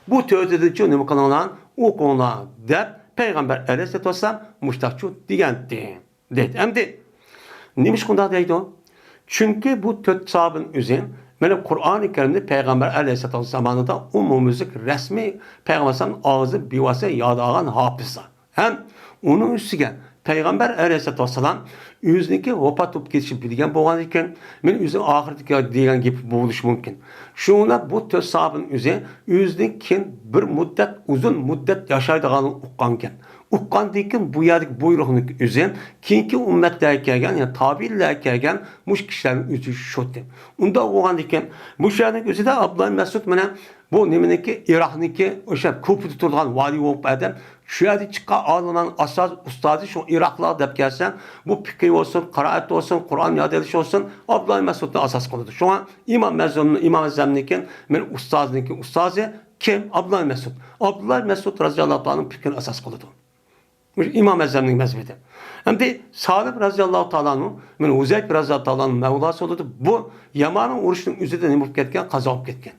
بۇ تۆتىدىنچۇ نېمە قىلىڭلار؟ ئوقۇڭلار، دەپ پەيغەمبەر ئەلەيھىسسالاتۇ ۋەسسالام مۇشتاقچۇ دېگەنتى، دەيدۇ. ئەمدى نېمىشقا ئۇنداق دەيدۇ؟ چۈنكى بۇ تۆت ساھابىنىڭ ئۆزى مانا قۇرئانى كەرىمنى پەيغەمبەر ئەلەيھىسسالام زامانىدا ئومۇميۈزلۈك رەسمىي پەيغەمبەر ئەلەيھىسسالامنىڭ ئاغزىدىن بىۋاسىتە ياد ئالغان ھاپىزلار. ھەم ئۇنىڭ ئۈستىگە پەيغەمبەر ئەلەيھىسسالاتۇ ۋەسسالام ئۆزىنىڭكى ۋاپات بولۇپ كېتىشىنى بىلگەن بولغاندىكىن، مەن ئۆزۈم ئاخىرىدىكى دېگەن گېپى بولۇشى مۇمكىن. شۇڭا بۇ تۆت ساھابىنىڭ ئۆزى ئۆزىدىن كېيىن بىر مۇددەت، ئۇزۇن مۇددەت ياشايدىغانلىقىنى ئۇققانكەن. ئۇققاندىن كېيىن بۇ يەردىكى بۇيرۇقنىڭ ئۆزى كېيىنكى ئۈممەتلەرگە كەلگەن، يەنى تابىئىنلارغا كەلگەن مۇشۇ كىشىلەرنىڭ ئۆزى شۇتى. ئۇنداق بولغاندىكىن، مۇشۇ يەرنىڭ ئۆزىدە ئابدۇللا مەسئۇد مانا بۇ نېمىنىڭكى، ئىراقنىڭكى ئوشۇ كۇفىدا تۇرىدىغان ۋالىي بولۇپ ئادەم، شۇ يەردىن چىققان ئالىملارنىڭ ئاساس ئۇستازى شۇ ئىراقلار دەپ كەلسەم، بۇ پىقىھ بولسۇن، قىرائەت بولسۇن، قۇرئان ياد ئېلىش بولسۇن، ئابدۇللا مەسئۇدنى ئاساس قىلىدۇ. شۇڭا ئىمام مەزھەبنىڭ، ئىمام ئەزەمنىڭكى مېنىڭ ئۇستازنىڭكى ئۇستازى كىم؟ ئابدۇللا مەسئۇد. ئابدۇللا مەسئۇد رازىياللاھۇ تائالا ئانھۇ پىقىھنى ئاساس قىلىدۇ. مۇشۇ ئىمام ئەزەمنىڭ مەزھىپىدە. ئەمدى سالىم رازىياللاھۇ تائالا ئانھۇ، مانا ھۇزەيپە رازىياللاھۇ تائالا ئانھۇ مەۋلاسى بولىدۇ. بۇ يامامە ئۇرۇشىنىڭ ئۆزىدە نېمە بولۇپ كەتكەن؟ قازا بولۇپ كەتكەن.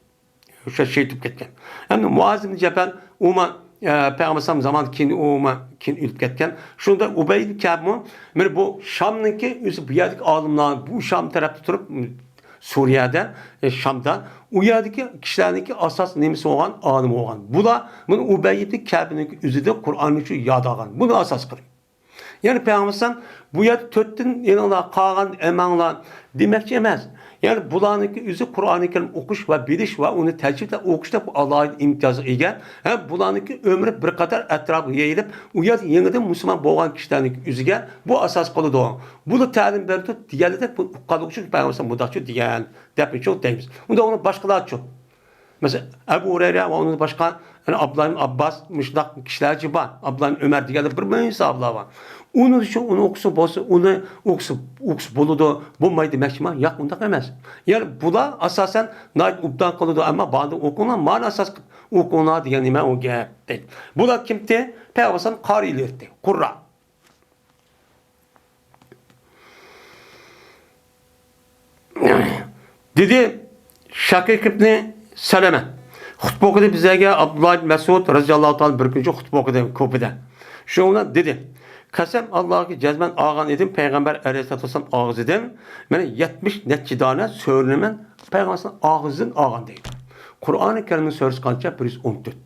شۇ شېھىت بولۇپ كەتكەن. ئەمدى مۇئاز ئىبن جەبەل ئۇمۇ، ئە، پەيغەمبەر ئەلەيھىسسالام زامانىدىن كېيىن ئۇمۇ كېيىن ئۆلۈپ كەتكەن. شۇندا ئۇبەي ئىبن كەئبمۇ، مانا بۇ شامنىڭكى ئۆزى، بۇ يەردىكى ئالىملار، بۇ شام تەرەپتە تۇرۇپ، سۈرىيەدە، ئە، شامدا، ئۇ يەردىكى كىشىلەرنىڭكى ئاساس نېمىسى بولغان؟ ئالىم بولغان. بۇلار مانا ئۇبەي ئىبن كەئبنىڭكى ئۆزىدە قۇرئاننى شۇ ياد ئالغان. بۇنى ئاساس قىلىپ. يەنى پەيغەمبەر ئەلەيھىسسالام بۇ يەردە تۆتتىن ئېلىڭلار، قالغان ئەمەڭلار دېمەكچى ئەمەس. يەنى بۇلارنىڭكى ئۆزى قۇرئانى كەرىم ئوقۇش ۋە بىلىش ۋە ئۇنى تەجۋىد بىلەن ئوقۇشتا ئالاھىدە ئىمتىيازغا ئىگە. ھەم بۇلارنىڭكى ئۆمرى بىر قەدەر ئەتراپقا يېيىلىپ، ئۇ يەردە يېڭىدىن مۇسۇلمان بولغان كىشىلەرنىڭكى ئۆزىگە بۇ ئاساس قىلىدۇ. بۇنى تەلىم بېرىدۇ دېگەنلىكتەك، بۇنى ئۇققانلىقى ئۈچۈن پەيغەمبەر ئەلەيھىسسالام مۇنداقچە دېگەن، دەپ شۇ دەيمىز. ئۇندا ئۇنى باشقىلارچۇ؟ مەسىلەن، ئەبۇ ھۇرەيرە ۋە ئۇنىڭدىن باشقا، يەنى ئابدۇللا ئىبن ئابباس، مۇشۇنداق كىشىلەرچە بار. ئابدۇللا ئىبن ئۆمەر دېگەندەك بىر مىڭ ساھابىلار بار. ئۇنى شۇ، ئۇنى ئوقۇسا بولسا، ئۇنى ئوقۇسا، ئوقۇسا بولىدۇ، بولمايدۇ دېمەكچىمەن؟ ياق، ئۇنداق ئەمەس. يەنى بۇلار ئاساسەن ناھايىتى ئوبدان قىلىدۇ، ئەمما باردا ئوقۇڭلار، مانا ئاساس قىلىپ ئوقۇڭلار دېگەن نېمە ئۇ گەپ دەيدۇ. بۇلار كىمتى؟ پەيغەمبەر ئەلەيھىسسالام قارىيلىرىتى، قۇررا. دېدى شەقىق ئىبنى سەلەمە. خۇتبە ئوقۇدى بىزلەرگە ئابدۇللا ئىبن مەسئۇد رەزىياللاھۇ تائالا بىر كۈنچە خۇتبە ئوقۇدى كۇفىدە. شۇنىڭ بىلەن دېدى، قەسەم ئاللاھقا جەزمەن ئالغان ئىدىم پەيغەمبەر ئەلەيھىسسالاتۇ ۋەسسالام ئاغزىدىن، مانا يەتمىش نەچچە دانە سۈرىنى مەن پەيغەمبەر ئاغزىدىن ئالغان دەيدۇ. قۇرئانى كەرىمنىڭ سۈرىسى قانچە؟ بىر يۈز ئون تۆت.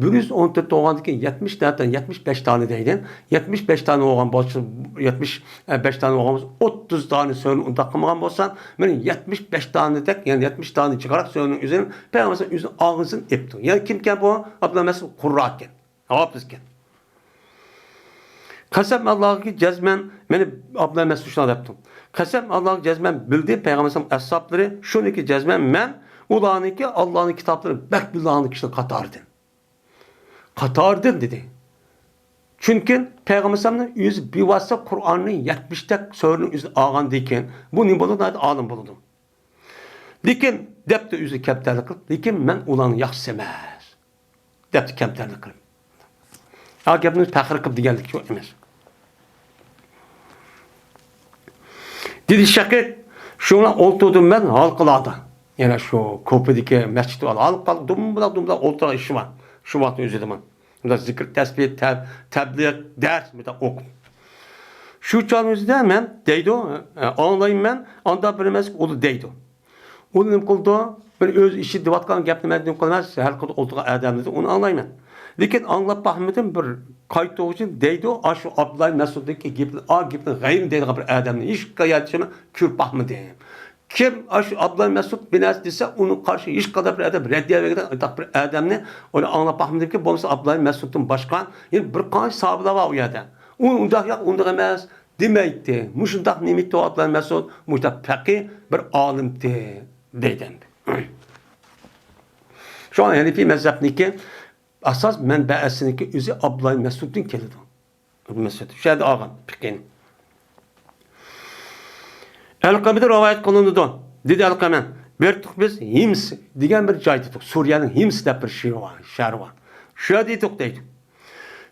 بىر يۈز ئون تۆت بولغاندىن كېيىن يەتمىش دانە، يەتمىش بەش دانە دەيدۇ. يەتمىش بەش دانە بولغان بولسا، يەتمىش بەش دانە بولغان بولسا، ئوتتۇز دانە سۈرىنى ئۇنداق قىلمىغان بولسا، مانا يەتمىش بەش دانىدەك، يەنى يەتمىش دانە جىقراق سۈرىنىڭ ئۆزىنى پەيغەمبەر ئۆزىنىڭ ئاغزىدىن ئېلىپتۇ. يەنى كىمكەن بۇ؟ ئابدۇللا مەسئۇد قۇررا ئىكەن. ھاپىز ئىكەن. قەسەم ئاللاھقا جەزمەن، مانا ئابدۇللا مەسئۇد شۇنداق دەپتۇ. قەسەم ئاللاھقا جەزمەن بىلدى پەيغەمبەر ئەلەيھىسسالام ئەسھابلىرى شۇنىڭكى جەزمەن مەن ئۇلارنىڭكى ئاللاھنىڭ كىتابلىرىنى بەك بىلىدىغان كىشىلەر قاتارىدىن. قاتارىدىن دېدى. چۈنكى پەيغەمبەر ئەلەيھىسسالامنىڭ ئۆزى بىۋاسىتە قۇرئاننى يەتمىشتەك سۈرىنى ئۆزى ئالغاندىن كېيىن بۇ نېمە بولىدۇ؟ ناھايىتى ئالىم بولىدۇ. لېكىن دەپتۇ ئۆزى كەمتەرلىك قىلىپ، لېكىن مەن ئۇلارنى ياخشىسى ئەمەس. دەپتۇ كەمتەرلىك قىلىپ. ئا گەپنى پەخىر قىلىپ دېگەنلىك يوق ئەمەس. دېدى شەقىق، شۇڭا ئولتۇردۇم مەن ھالقىلاردا. يەنە شۇ كوپىدىكى مەسچىت ھالقىلار دومبىلاپ، دومبىلاپ ئولتۇرغان ئىشى بار. شۇ ۋاقىتنىڭ ئۆزىدىمۇ. بۇنداق زىكىر، تەسبىھ، تەب-، تەبلىغ، دەرس بۇنداق ئوقۇپ. شۇ چاغنىڭ ئۆزىدە مەن دەيدۇ، ئاڭلايمەن، ئاندا بىر ئەمەس، ئۇ دەيدۇ. ئۇ نېمە قىلىدۇ؟ بىر ئۆز ئىچىدە دەۋاتقان گەپنى مەن نېمە قىلىمەن؟ ھەر قىلىپ ئولتۇرغان ئادەمدىن ئۇنى ئاڭلايمەن. لېكىن ئاڭلاپ باقمىدىم، بىر قايتۇرغۇچى دەيدۇ، ئاشۇ ئابدۇللا مەسئۇدنىڭكى گېپىنى، ئا گېپىنى غەيرىي دەيدىغان بىر ئادەمنى ھېچ ھاياتىمدا كۆرۈپ باقمىدىم. كىم ئاشۇ ئابدۇللا مەسئۇد بىر نەرسە دېسە، ئۇنىڭ قارشى ھېچقانداق بىر ئادەم رەددىيە بەرگەن ئانداق بىر ئادەمنى ئۇنى ئاڭلاپ باقمىدىمكى، بولمىسا ئابدۇللا مەسئۇدتىن باشقا يەنە بىر قانچە ساھابىلەر بار ئۇ يەردە. ئۇ ئۇنداق ياق، ئۇنداق ئەمەس دېمەيتتى. مۇشۇنداق نېمە ئىدى ئابدۇللا مەسئۇد؟ مۇشۇنداق پەقىھ بىر ئالىمتى دەيدۇ ئەمدى. شۇڭا ھەنىفىي مەزھەپنىكى ئاساس مەنبەسىنىڭكى ئۆزى ئابدۇللا مەسئۇدتىن كېلىدۇ. ئىبن مەسئۇد شۇ يەردە ئالغان پىقىنى. ئەلقەمىدە رىۋايەت قىلىنىدۇ. دېدى ئەلقەمە، بېرىتۇق بىز ھىمس دېگەن بىر جايدا ئىدۇق. سۈرىيەنىڭ ھىمس دەپ بىر شەھىرى بار، شەھىرى بار. شۇ يەردە ئىدۇق دەيدۇ.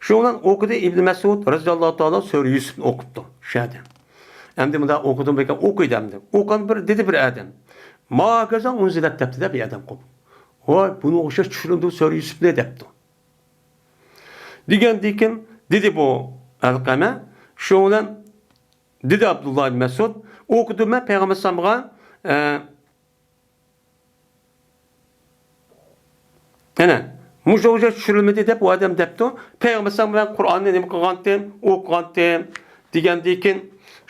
شۇ بىلەن ئوقۇدى ئىبن مەسئۇد رەزىياللاھۇ تائالا سۈرە يۈسۈپنى ئوقۇپتۇ شۇ يەردە. ئەمدى مۇنداق ئوقۇدۇم بىكەن ئوقۇيدۇ ئەمدى. ئوقۇغان بىر، دېدى بىر ئادەم. ما ھاكازا ئۇنزىلەت دەپتۇ دە بىر ئادەم قوپۇپ. ۋاي، بۇنىڭغا ئوخشاش چۈشۈرۈلدى سۈرە يۈسۈپنى دەپتۇ. دېگەندىكىن دېدى بۇ ئەلقەمە، شۇنىڭ بىلەن دېدى ئابدۇللا ئىبن مەسئۇد، ئوقۇدۇم مەن پەيغەمبەر ئەلەيھىسسالامغا، ئە، يەنە مۇشۇ ئوخشاش چۈشۈرۈلمىدى دەپ ئۇ ئادەم دەپتۇ. پەيغەمبەر ئەلەيھىسسالام مەن قۇرئاننى نېمە قىلغانتىم، ئوقۇغانتىم دېگەندىكىن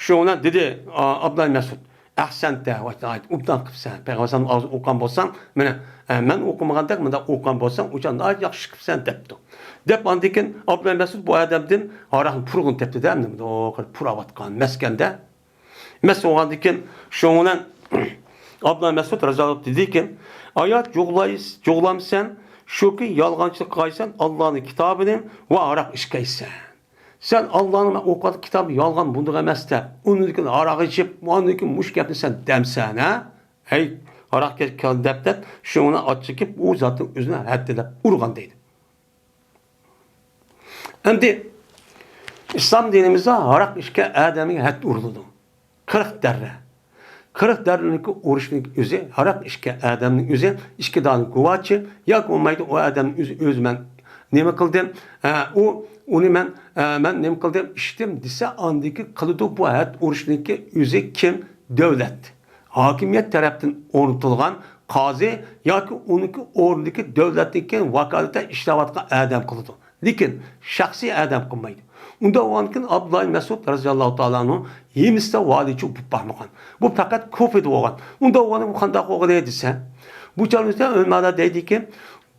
شۇنىڭ بىلەن دېدى، ئا، ئابدۇللا ئىبن مەسئۇد. ئەھسەنتە، ۋاي، ناھايىتى ئوبدان قىپسەن. پەيغەمبەر ئەلەيھىسسالام ئاغزىدىن ئوقۇغان بولساڭ، مانا، ئە، مەن ئوقۇمىغاندەك مۇنداق ئوقۇغان بولساڭ، ئۇ چاغ ناھايىتى ياخشى قىپسەن دەپتۇ. دەپ ئاندىن كېيىن ئابدۇللا مەسئۇد بۇ ئادەمدىن ھاراقنى پۇرىغىن دەپتۇ-دە، ئەمدى مۇنداق پۇراۋاتقان مەسكەندە. مەست بولغاندىن كېيىن شۇنىڭ بىلەن ئابدۇللا مەسئۇد رەزىياللاھۇ دېدىكىن، ئايات جۇغلايس-، جۇغلامسەن، شۇكى يالغانچىلىق قىلغايسەن، ئاللانىڭ كىتابىنى ۋە ھاراق ئىچكەيسەن. سەن ئاللانىڭ مەن ئوقۇغان كىتابى يالغان، بۇنداق ئەمەس دەپ، ئۇنىڭدىن كېيىن ھاراق ئىچىپ، ئاندىن كېيىن مۇشۇ گەپنى سەن دەمسەن، ھە؟ ھەي، ھاراق كەل دەپ دەپ، شۇنىڭ بىلەن ئاچچىقىپ، ئۇ زاتنى ئۆزىنى ھەددىلەپ ئۇرغان دەيدۇ. ئەمدى ئىسلام دىنىمىزدا ھاراق ئىچكەن ئادەمگە ھەد ئۇرۇلىدۇ. قىرىق دەررە. قىرىق دەررىنىڭكى ئۇرۇشنىڭ ئۆزى، ھاراق ئىچكەن ئادەمنىڭ ئۆزى ئىككى دانە گۇۋاچى ياكى بولمايدۇ، ئۇ ئادەمنىڭ ئۆزى، ئۆزى مەن نېمە قىلدىم، ئە، ئۇ، ئۇنى مەن، ئە، مەن نېمە قىلدىم، ئىچتىم دېسە، ئاندىكى قىلىدۇ بۇ ھەد ئۇرۇشنىڭكى ئۆزى كىم؟ دۆلەت. ھاكىمىيەت تەرەپتىن ئورنىتىلغان قازى ياكى ئۇنىڭكى ئورنىدىكى دۆلەتنىڭكى ۋاكالىتەن ئىشلەۋاتقان ئادەم قىلىدۇ. لېكىن شەخسىي ئادەم قىلمايدۇ. ئۇنداق بولغاندىكىن ئابدۇللا مەسئۇد رەزىياللاھۇ تائالا ئانھۇ ھىمستا ۋالىيچى بولۇپ باقمىغان. بۇ پەقەت كۇفىدا بولغان. ئۇنداق بولغاندا بۇ قانداق بولغىنى دېسە، بۇ چاغدا ئۆلىمالار دەيدىكى،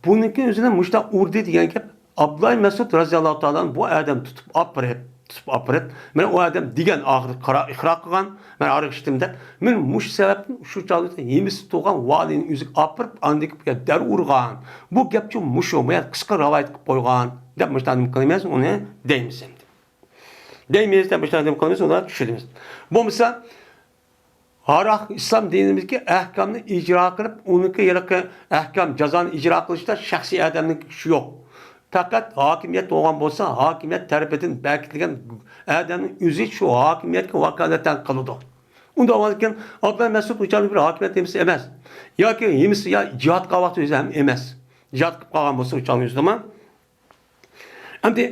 بۇنىڭكى ئۆزىنى مۇشۇنداق ئۇردى دېگەن گەپ ئابدۇللا مەسئۇد رەزىياللاھۇ تائالا ئانھۇ بۇ ئادەم تۇتۇپ ئاپىرىپ، تۇتۇپ ئاپىرىپ، مانا ئۇ ئادەم دېگەن ئاخىرى قارا-، ئىقرار قىلغان، مەن ھاراق ئىچتىم دەپ، مانا مۇشۇ سەۋەبتىن شۇ چاغدا ھىمستا تۇرغان ۋالىينىڭ ئۆزىگە ئاپىرىپ، ئاندىن كېيىن دەر ئۇرغان. بۇ گەپچۇ مۇشۇ، مانا قىسقا رىۋايەت قىلىپ قويغان دەپ مۇشۇنداق نېمە قىلىمىز، ئۇنى دەيمىز ئەمدى. دەيمىز دەپ مۇشۇنداق نېمە قىلىمىز، ئۇنى چۈشۈرىمىز. بولمىسا، ھاراق ئىسلام دىنىمىزدىكى ئەھكامنى ئىجرا قىلىپ، ئۇنىڭكى ھېلىقى ئەھكام، جازانى ئىجرا قىلىشتا شەخسىي ئادەمنىڭ ئىشى يوق. پەقەت ھاكىمىيەت بولغان بولسا، ھاكىمىيەت تەرىپىدىن بەكىتىلگەن ئادەمنىڭ ئۆزى شۇ ھاكىمىيەتكە ۋاكالىتەن قىلىدۇ. ئۇنداق بولغاندىكىن، ئابدۇللا مەسئۇد ئۇ چاغدا بىر ھاكىمىيەت ھىمىسى ئەمەس. ياكى ھىمىسى يا جىھاد قىلغان ۋاقتى ئۆزى ھەم ئەمەس. جىھاد قىلىپ قالغان بولسا ئۇ چاغنىڭ ئۆزىدىمۇ. ئەمدى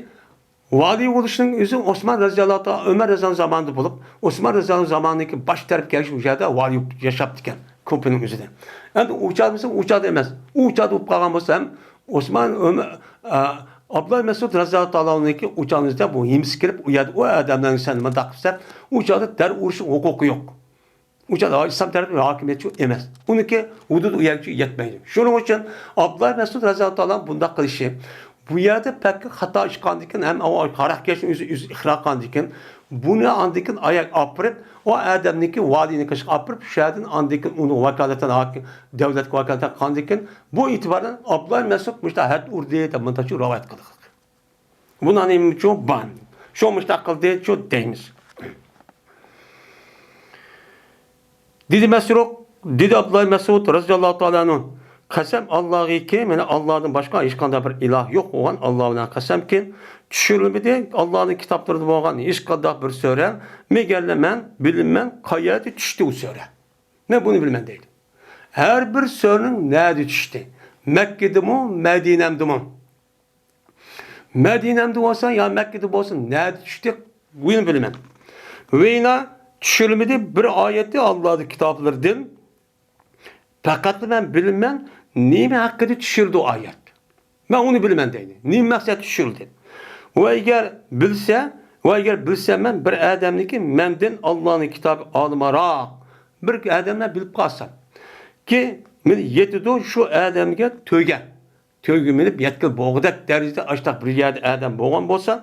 ۋالىي بولۇشنىڭ ئۆزى ئوسمان رەزىياللاھۇ تائالا، ئۆمەر رەزىياللاھۇ زامانىدا بولۇپ، ئوسمان رەزىياللاھۇ زامانىدىكى باش تەرەپ كەلگۈچە ئۇ يەردە ۋالىي بولۇپ ياشاپتىكەن، كوپىنىڭ ئۆزىدە. ئەمدى ئۇ چاغدا بولسا، ئۇ چاغدا ئەمەس. ئۇ چاغدا بولۇپ قالغان بولسا ھەم ئوسمان، ئۆمەر، ئا، ئابدۇللا مەسئۇد رەزىياللاھۇ تائالا ئانھۇنىڭكى ئۇ چاغنىڭ ئۆزىدە بۇ ھىمسى كىرىپ، ئۇ يەردە ئۇ ئادەملەرنى سەن مۇنداق قىلسا، ئۇ چاغدا دەر ئۇرۇش ھوقۇقى يوق. ئۇ چاغدا ئىسلام تەرەپتىن ھاكىمىيەتچى ئەمەس. ئۇنىڭكى ھۇدۇدى ئۇ يەرگىچە يەتمەيدۇ. شۇنىڭ ئۈچۈن ئابدۇللا مەسئۇد رەزىياللاھۇ تائالا بۇنداق قىلىشى، بۇ يەردە پەككە خاتا ئىچقاندىكىن ھەم ئۇ ھاراق كەشنى ئۆزى، ئۆزى ئىقرار قىلغاندىكىن، بۇنى ئاندىكىن ئاياق ئاپىرىپ، ئۇ ئادەمنىڭكى ۋالىينى قىلىشقا ئاپىرىپ، شۇ يەردىن ئاندىكىن ئۇنى ۋاكالىتەن ھاكىم، دۆلەتكە ۋاكالىتەن قىلغاندىكىن، بۇ ئېتىباردىن ئابدۇللا مەسئۇد مۇشۇنداق ھەد ئۇردى دەپ مۇنداقچە رىۋايەت قىلدى. بۇنىڭ نېمە ئۈچۈن بار؟ شۇ مۇشۇنداق قىلدى، شۇ دەيمىز. دېدى مەسرۇق، دېدى ئابدۇللا مەسئۇد رەزىياللاھۇ تائالا ئەنھۇ، قەسەم ئاللاغىكى، مانا ئاللادىن باشقا ھېچقانداق بىر ئىلاھ يوق بولغان ئاللا بىلەن قەسەمكى، چۈشۈرۈلمىدى ئاللانىڭ كىتابلىرىدا بولغان ھېچقانداق بىر سۈرە، مەگەرلا مەن بىلىمەن قايەردە چۈشتى ئۇ سۈرە. مەن بۇنى بىلىمەن دەيدۇ. ھەر بىر سۈرىنىڭ نەدە چۈشتى؟ مەككىدىمۇ، مەدىنەمدىمۇ؟ مەدىنەمدە بولسا يا مەككىدە بولسا، نەدە چۈشتى، بۇنى بىلىمەن. ۋەينا چۈشۈرمىدى بىر ئايەتنى ئاللادىن كىتابلىرىدىن. پەقەتلا مەن بىلىمەن، نېمە ھەققىدە چۈشۈردى ئۇ ئايەت. مەن ئۇنى بىلىمەن دەيدۇ. نېمە مەقسەتتە چۈشۈردى؟ ۋە ئەگەر بىلسە، ۋە ئەگەر بىلسەم مەن بىر ئادەمنىكى مەندىن ئاللانىڭ كىتابى ئالىمراق، بىر ئادەملەر بىلىپ قالسا، كى، مېنى يېتىدۇ شۇ ئادەمگە تۆگە. تۆگە مېنى يەتكىلى بولغۇدەك دەرىجىدە ئاشتاق بىر يەردە ئادەم بولغان بولسا،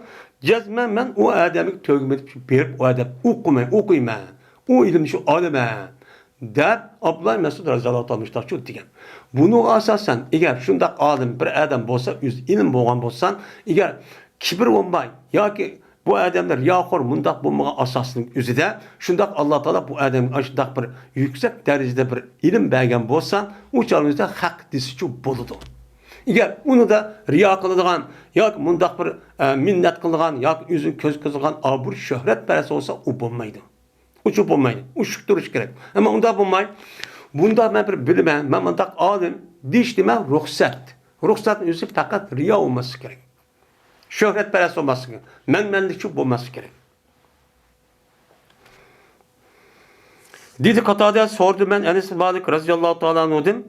جەزمەن مەن ئۇ ئادەمگە تۆگە مېنى بېرىپ ئۇ ئادەم ئوقۇمەن، ئوقۇيمەن. ئۇ ئىلىمنى شۇ ئالىمەن، دەپ ئابدۇللا مەسئۇد رەزىياللاھۇ تائالا مۇشتاقچۇ دېگەن. بۇنىڭغا ئاساسەن، ئەگەر شۇنداق ئالىم بىر ئادەم بولسا، ئۆزى ئىلىم بولغان بولسا، ئەگەر كىبىر بولماي ياكى بۇ ئادەمدە رىياخور مۇنداق بولمىغان ئاساسنىڭ ئۆزىدە، شۇنداق ئاللا تائالا بۇ ئادەمگە ئاشۇنداق بىر يۈكسەك دەرىجىدە بىر ئىلىم بەرگەن بولسا، ئۇ چاغنىڭ ئۆزىدە ھەق دېسىچۇ بولىدۇ. ئەگەر ئۇنىدا رىيا قىلىدىغان ياكى مۇنداق بىر، ئە، مىننەت قىلىدىغان ياكى ئۆزىنى كۆز قىزىغان ئابرۇ شۆھرەت پەرەس بولسا، ئۇ بولمايدۇ. ئۇچۇپ بولمايدۇ. ئۇچۇپ تۇرۇش كېرەك. ئەمما ئۇنداق بولماي، بۇنداق مەن بىر بىلىمەن، مەن مۇنداق ئالىم دېيىش نېمە؟ رۇخسەت. رۇخسەتنىڭ ئۆزى پەقەت رىيا بولماسلىقى كېرەك. شۆھرەتپەرەس بولماسلىقى، مەنمەنلىكچۇ بولماسلىقى كېرەك. دېدى قاتادە، سورىدىم مەن ئەنەس ئىبن مالىك رەزىياللاھۇ تائالا ئەنھۇدىن،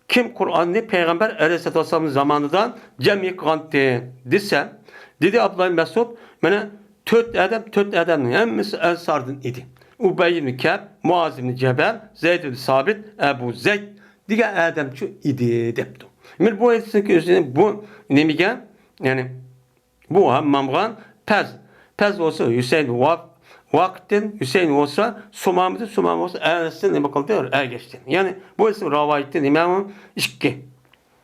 كىم قۇرئاننى پەيغەمبەر ئەلەيھىسسالاتۇ ۋەسسالامنىڭ زامانىدا جەم قىلغانتى دېسە، دېدى ئابدۇللا مەسئۇد، مانا تۆت ئادەم، تۆت ئادەمنىڭ ھەممىسى ئەنساردىن ئىدى. ئۇبەي ئىبن كەب، مۇئاز ئىبن جەبەل، زەيد ئىبن سابىت، ئەبۇ زەيد دېگەن ئادەمچۇ ئىدى دەپتۇ. مانا بۇ ھەدىستىكى ئۆزىنى بۇ نېمىگە، يەنى بۇ ھەممامغان پەز. پەز بولسا ھۈسەيىن ۋاق-، ۋاقىتتىن، ھۈسەيىن بولسا سۇمامىدىن، سۇمامە بولسا ئەنەستىن نېمە قىلدى؟ ئەگەشتى. يەنى بۇ ئىسىم راۋايىتى نېمە ئۇ؟ ئىككى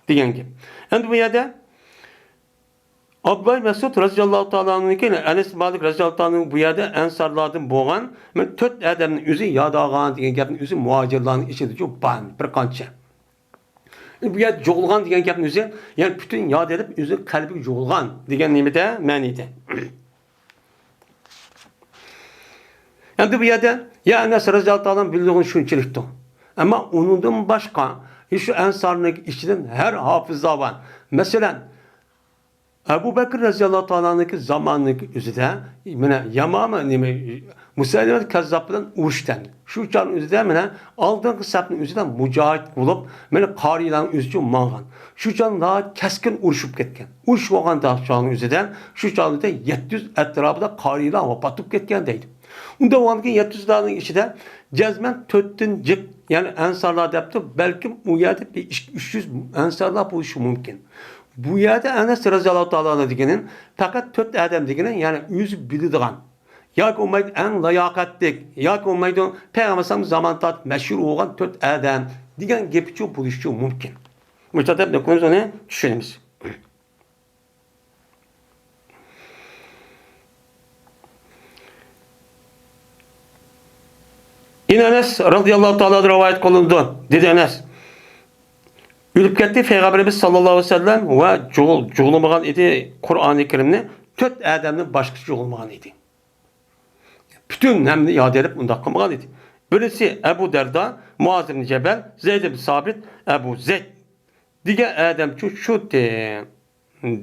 دېگەن گەپ. ئەمدى بۇ يەردە ئابدۇللا مەسئۇد رەزىياللاھۇ تائالا ئەنھۇكى، ئەنەس مالىك رەزىياللاھۇ تائالا ئەنھۇ بۇ يەردە ئەنسارلاردىن بولغان مانا تۆت ئادەمنى ئۆزى ياد ئالغان دېگەن گەپنى ئۆزى مۇھاجىرلارنىڭ ئىچىدىچۇ بار بىر قانچە. بۇ يەردە جۇغۇلغان دېگەن گەپنىڭ ئۆزى، يەنى پۈتۈن ياد ئېلىپ ئۆزىنىڭ قەلبىگە جۇغۇلغان دېگەن نېمىدە مەنىدە. ئەمدى بۇ يەردە يا ئەنەس رەزىياللاھۇ تائالا بىلىدىغىنى شۇنچىلىكتۇ. ئەمما ئۇنىڭدىن باشقا شۇ ئەنسارنىڭ ئىچىدىن ھەر ھاپىزلار بار. مەسىلەن، ئەبۇ بەكرى رەزىياللاھۇ تائالانىڭكى زامانىنىڭكى ئۆزىدە، مانا، يامامە، نېمە، مۇسەيلىمە كەززاب بىلەن ئۇرۇشتى. شۇ چاغنىڭ ئۆزىدە، مانا، ئالدىنقى سەپنىڭ ئۆزىدە مۇجاھىد بولۇپ، مانا، قارىيلارنىڭ ئۆزىچۇ ماڭغان. شۇ چاغ ناھايىتى كەسكىن ئۇرۇشۇپ كەتكەن. ئۇرۇش بولغان چاغنىڭ ئۆزىدە، شۇ چاغدا يەتتە يۈز ئەتراپىدا قارىيلار ۋاپات بولۇپ كەتكەن دەيدۇ. ئۇنداق بولغاندىكىن يەتتە يۈزلەرنىڭ ئىچىدە جەزمەن تۆتتىن جىق، يەنى ئەنسارلار دەپتۇ، بەلكىم ئۇ يەردە بىر ئىككى، ئۈچ يۈز ئەنسارلار بولۇشى مۇمكىن. بۇ يەردە ئەنەس رەزىياللاھۇ تائالا ئەنھۇ دېگىنى پەقەت تۆت ئادەم دېگىنى، يەنى ئۆزى بىلىدىغان، ياكى بولمايدۇ ئەڭ لاياقەتلىك، ياكى بولمايدۇ پەيغەمبەر ئەلەيھىسسالام زامانىدا مەشھۇر بولغان تۆت ئادەم دېگەن گېپىچۇ بولۇشىچۇ مۇمكىن. مۇشۇ تەرەپتە كۆرسە ئۇنى چۈشىنىمىز. ئىنى ئەنەس رەزىياللاھۇ تائالا رىۋايەت قىلىنىدۇ. دېدى ئەنەس، ئۆلۈپ كەتتى پەيغەمبىرىمىز ساللاللاھۇ ئەلەيھى ۋەسەللەم ۋە جۇغۇل-، جۇغلىمىغان ئىدى قۇرئانى كەرىمنى تۆت ئادەمدىن باشقىسى جۇغلىمىغان ئىدى. پۈتۈن ھەممىنى ياد ئېلىپ ئۇنداق قىلمىغان ئىدى. بىرسى ئەبۇ دەردا، مۇئاز ئىبن جەبەل، زەيد ئىبن سابىت، ئەبۇ زەيد دېگەن ئادەمچۇ شۇ تېم.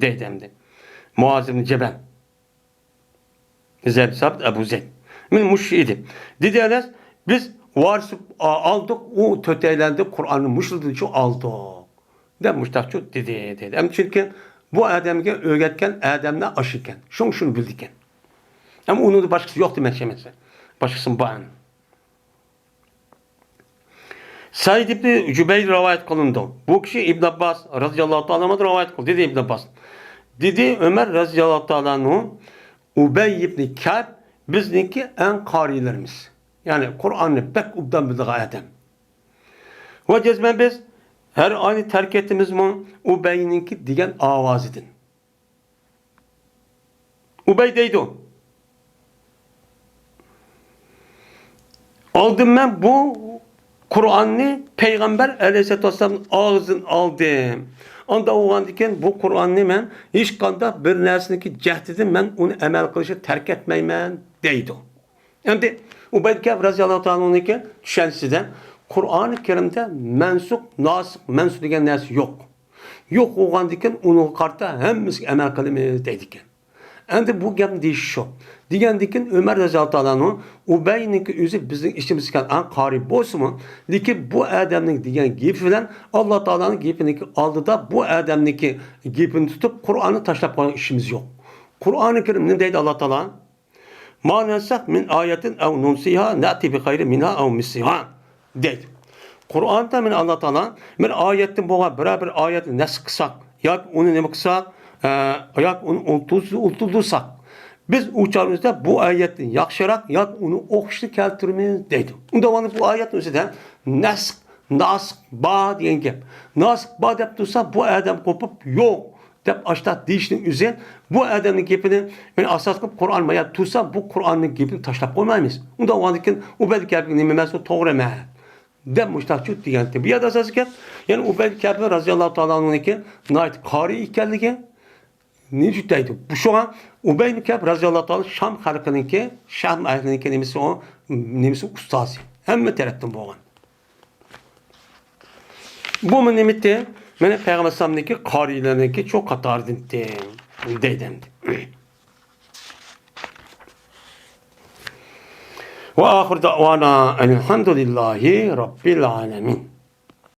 دەيدۇ ئەمدى. مۇئاز ئىبن جەبەل. زەيد سابىت، ئەبۇ زەيد. مانا مۇشۇ ئىدى. دېدى ئەنەس، بىز ۋارىس ئالدۇق، ئۇ تۆتەيلەندە قۇرئاننى مۇشۇلاردىنچۇ ئالدۇق. دەپ مۇشتاقچۇ دېدى، دېدى. ئەمدى چۈنكى بۇ ئادەمگە ئۆگەتكەن ئادەملەر ئاشۇ ئىكەن. شۇڭا شۇنى بىلىدۇ ئىكەن. ئەمما ئۇنىڭدا باشقىسى يوق دېمەكچى ئەمەس. باشقىسىمۇ بار. سەئىد ئىبنى جۇبەير رىۋايەت قىلىنىدۇ. بۇ كىشى ئىبن ئابباس رەزىياللاھۇ تائالا ئەنھۇدىن رىۋايەت قىلدى، دېدى ئىبن ئابباس. دېدى ئۆمەر رەزىياللاھۇ تائالا ئەنھۇ، ئۇبەي ئىبنى كەب بىزنىڭكى ئەڭ قارىيلىرىمىز. يەنى قۇرئاننى بەك ئوبدان بىلىدىغان ئادەم. ۋە جەزمەن بىز ھەر ئاينى تەرك ئېتىمىزمۇ ئۇبەينىڭكى دېگەن ئاۋازىدىن. ئۇبەي دەيدۇ، ئالدىن مەن بۇ قۇرئاننى پەيغەمبەر ئەلەيھىسسالاتۇ ۋەسسالامنىڭ ئاغزىدىن ئالدىم. ئانداق بولغاندىكىن بۇ قۇرئاننى مەن ھېچقانداق بىر نەرسىنىڭكى جەھىتىدىن مەن ئۇنى ئەمەل قىلىشنى تەرك ئەتمەيمەن دەيدۇ. ئەمدى ئۇبەي كەب رەزىياللاھۇ تائالا ئەنھۇنىڭكى چۈشەنچىسىدە قۇرئانى كەرىمدە مەنسۇخ، ناسىخ، مەنسۇخ دېگەن نەرسە يوق. يوق بولغاندىكىن ئۇنىڭغا قارىتا ھەممىسىگە ئەمەل قىلىمىز دەيدىكەن. ئەمدى بۇ گەپنى دېيىشى شۇ. دېگەندىكىن ئۆمەر رەزىياللاھۇ تائالا ئەنھۇ ئۇبەينىڭكى ئۆزى بىزنىڭ ئىچىمىزدىكى ئەڭ قارىي بولسىمۇ، لېكىن بۇ ئادەمنىڭ دېگەن گېپى بىلەن ئاللا تائالانىڭ گېپىنىڭكى ئالدىدا بۇ ئادەمنىڭكى گېپىنى تۇتۇپ قۇرئاننى تاشلاپ قويغان ئىشىمىز يوق. قۇرئانى كەرىم نېمە دەيدۇ ئاللا تائالا؟ ما نەنسەخ مىن ئايەتىن ئەۋ نۇنسىھا نەئتى بىخەيرىن مىنھا ئەۋ مىسلىھا. دەيدۇ. قۇرئاندا مانا ئاللا تائالا بىر ئايەتتىن بولغان بىرەر بىر ئايەتنى نەسخ قىلساق ياكى ئۇنى نېمە قىلساق، ئە، ياكى ئۇنى ئۇنتۇز-، ئۇنتۇلدۇرساق، بىز ئۇ چاغىمىزدا بۇ ئايەتتىن ياخشىراق ياكى ئۇنى ئوخشىشىنى كەلتۈرىمىز دەيدۇ. ئۇنداق بولغاندا بۇ ئايەتنىڭ ئۆزىدە نەسخ، ناسىخ بار دېگەن گەپ. ناسىخ بار دەپ تۇرسا، بۇ ئادەم قوپۇپ يوق دەپ ئاشتاق دېيىشنىڭ ئۆزى بۇ ئادەمنىڭ گېپىنى، يەنى ئاساس قىلىپ قۇرئان مايا تۇرسا، بۇ قۇرئاننىڭ گېپىنى تاشلاپ قويمايمىز. ئۇنداق بولغاندىكىن ئۇبەيد كەبنىڭ نېمە ئەمەس، ئۇ توغرا ئەمەس دەپ مۇشتاق دېگەنتى. بۇ يەردە ئاساسىي گەپ، يەنى ئۇبەيد كەبنىڭ رازىياللاھۇ تائالا ئانھۇنىڭكى ناھايىتى قارىي ئىكەنلىكى، نېمە ئۈچۈن دەيدۇ؟ بۇ شۇڭا ئۇبەيد كەب رازىياللاھۇ تائالا شام خەلقىنىڭكى، شام ئەھلىنىڭكى نېمىسى ئۇ، نېمىسى ئۇستازى. ھەممە تەرەپتىن بولغان. بۇمۇ نېمىتى؟ مانا پەيغەمبەر ئەلەيھىسسالامنىڭكى قارىيلىرىنىڭكى شۇ قاتارىدىنتى دەيدۇ ئەمدى. وآخر دعوانا أن الحمد لله رب العالمين.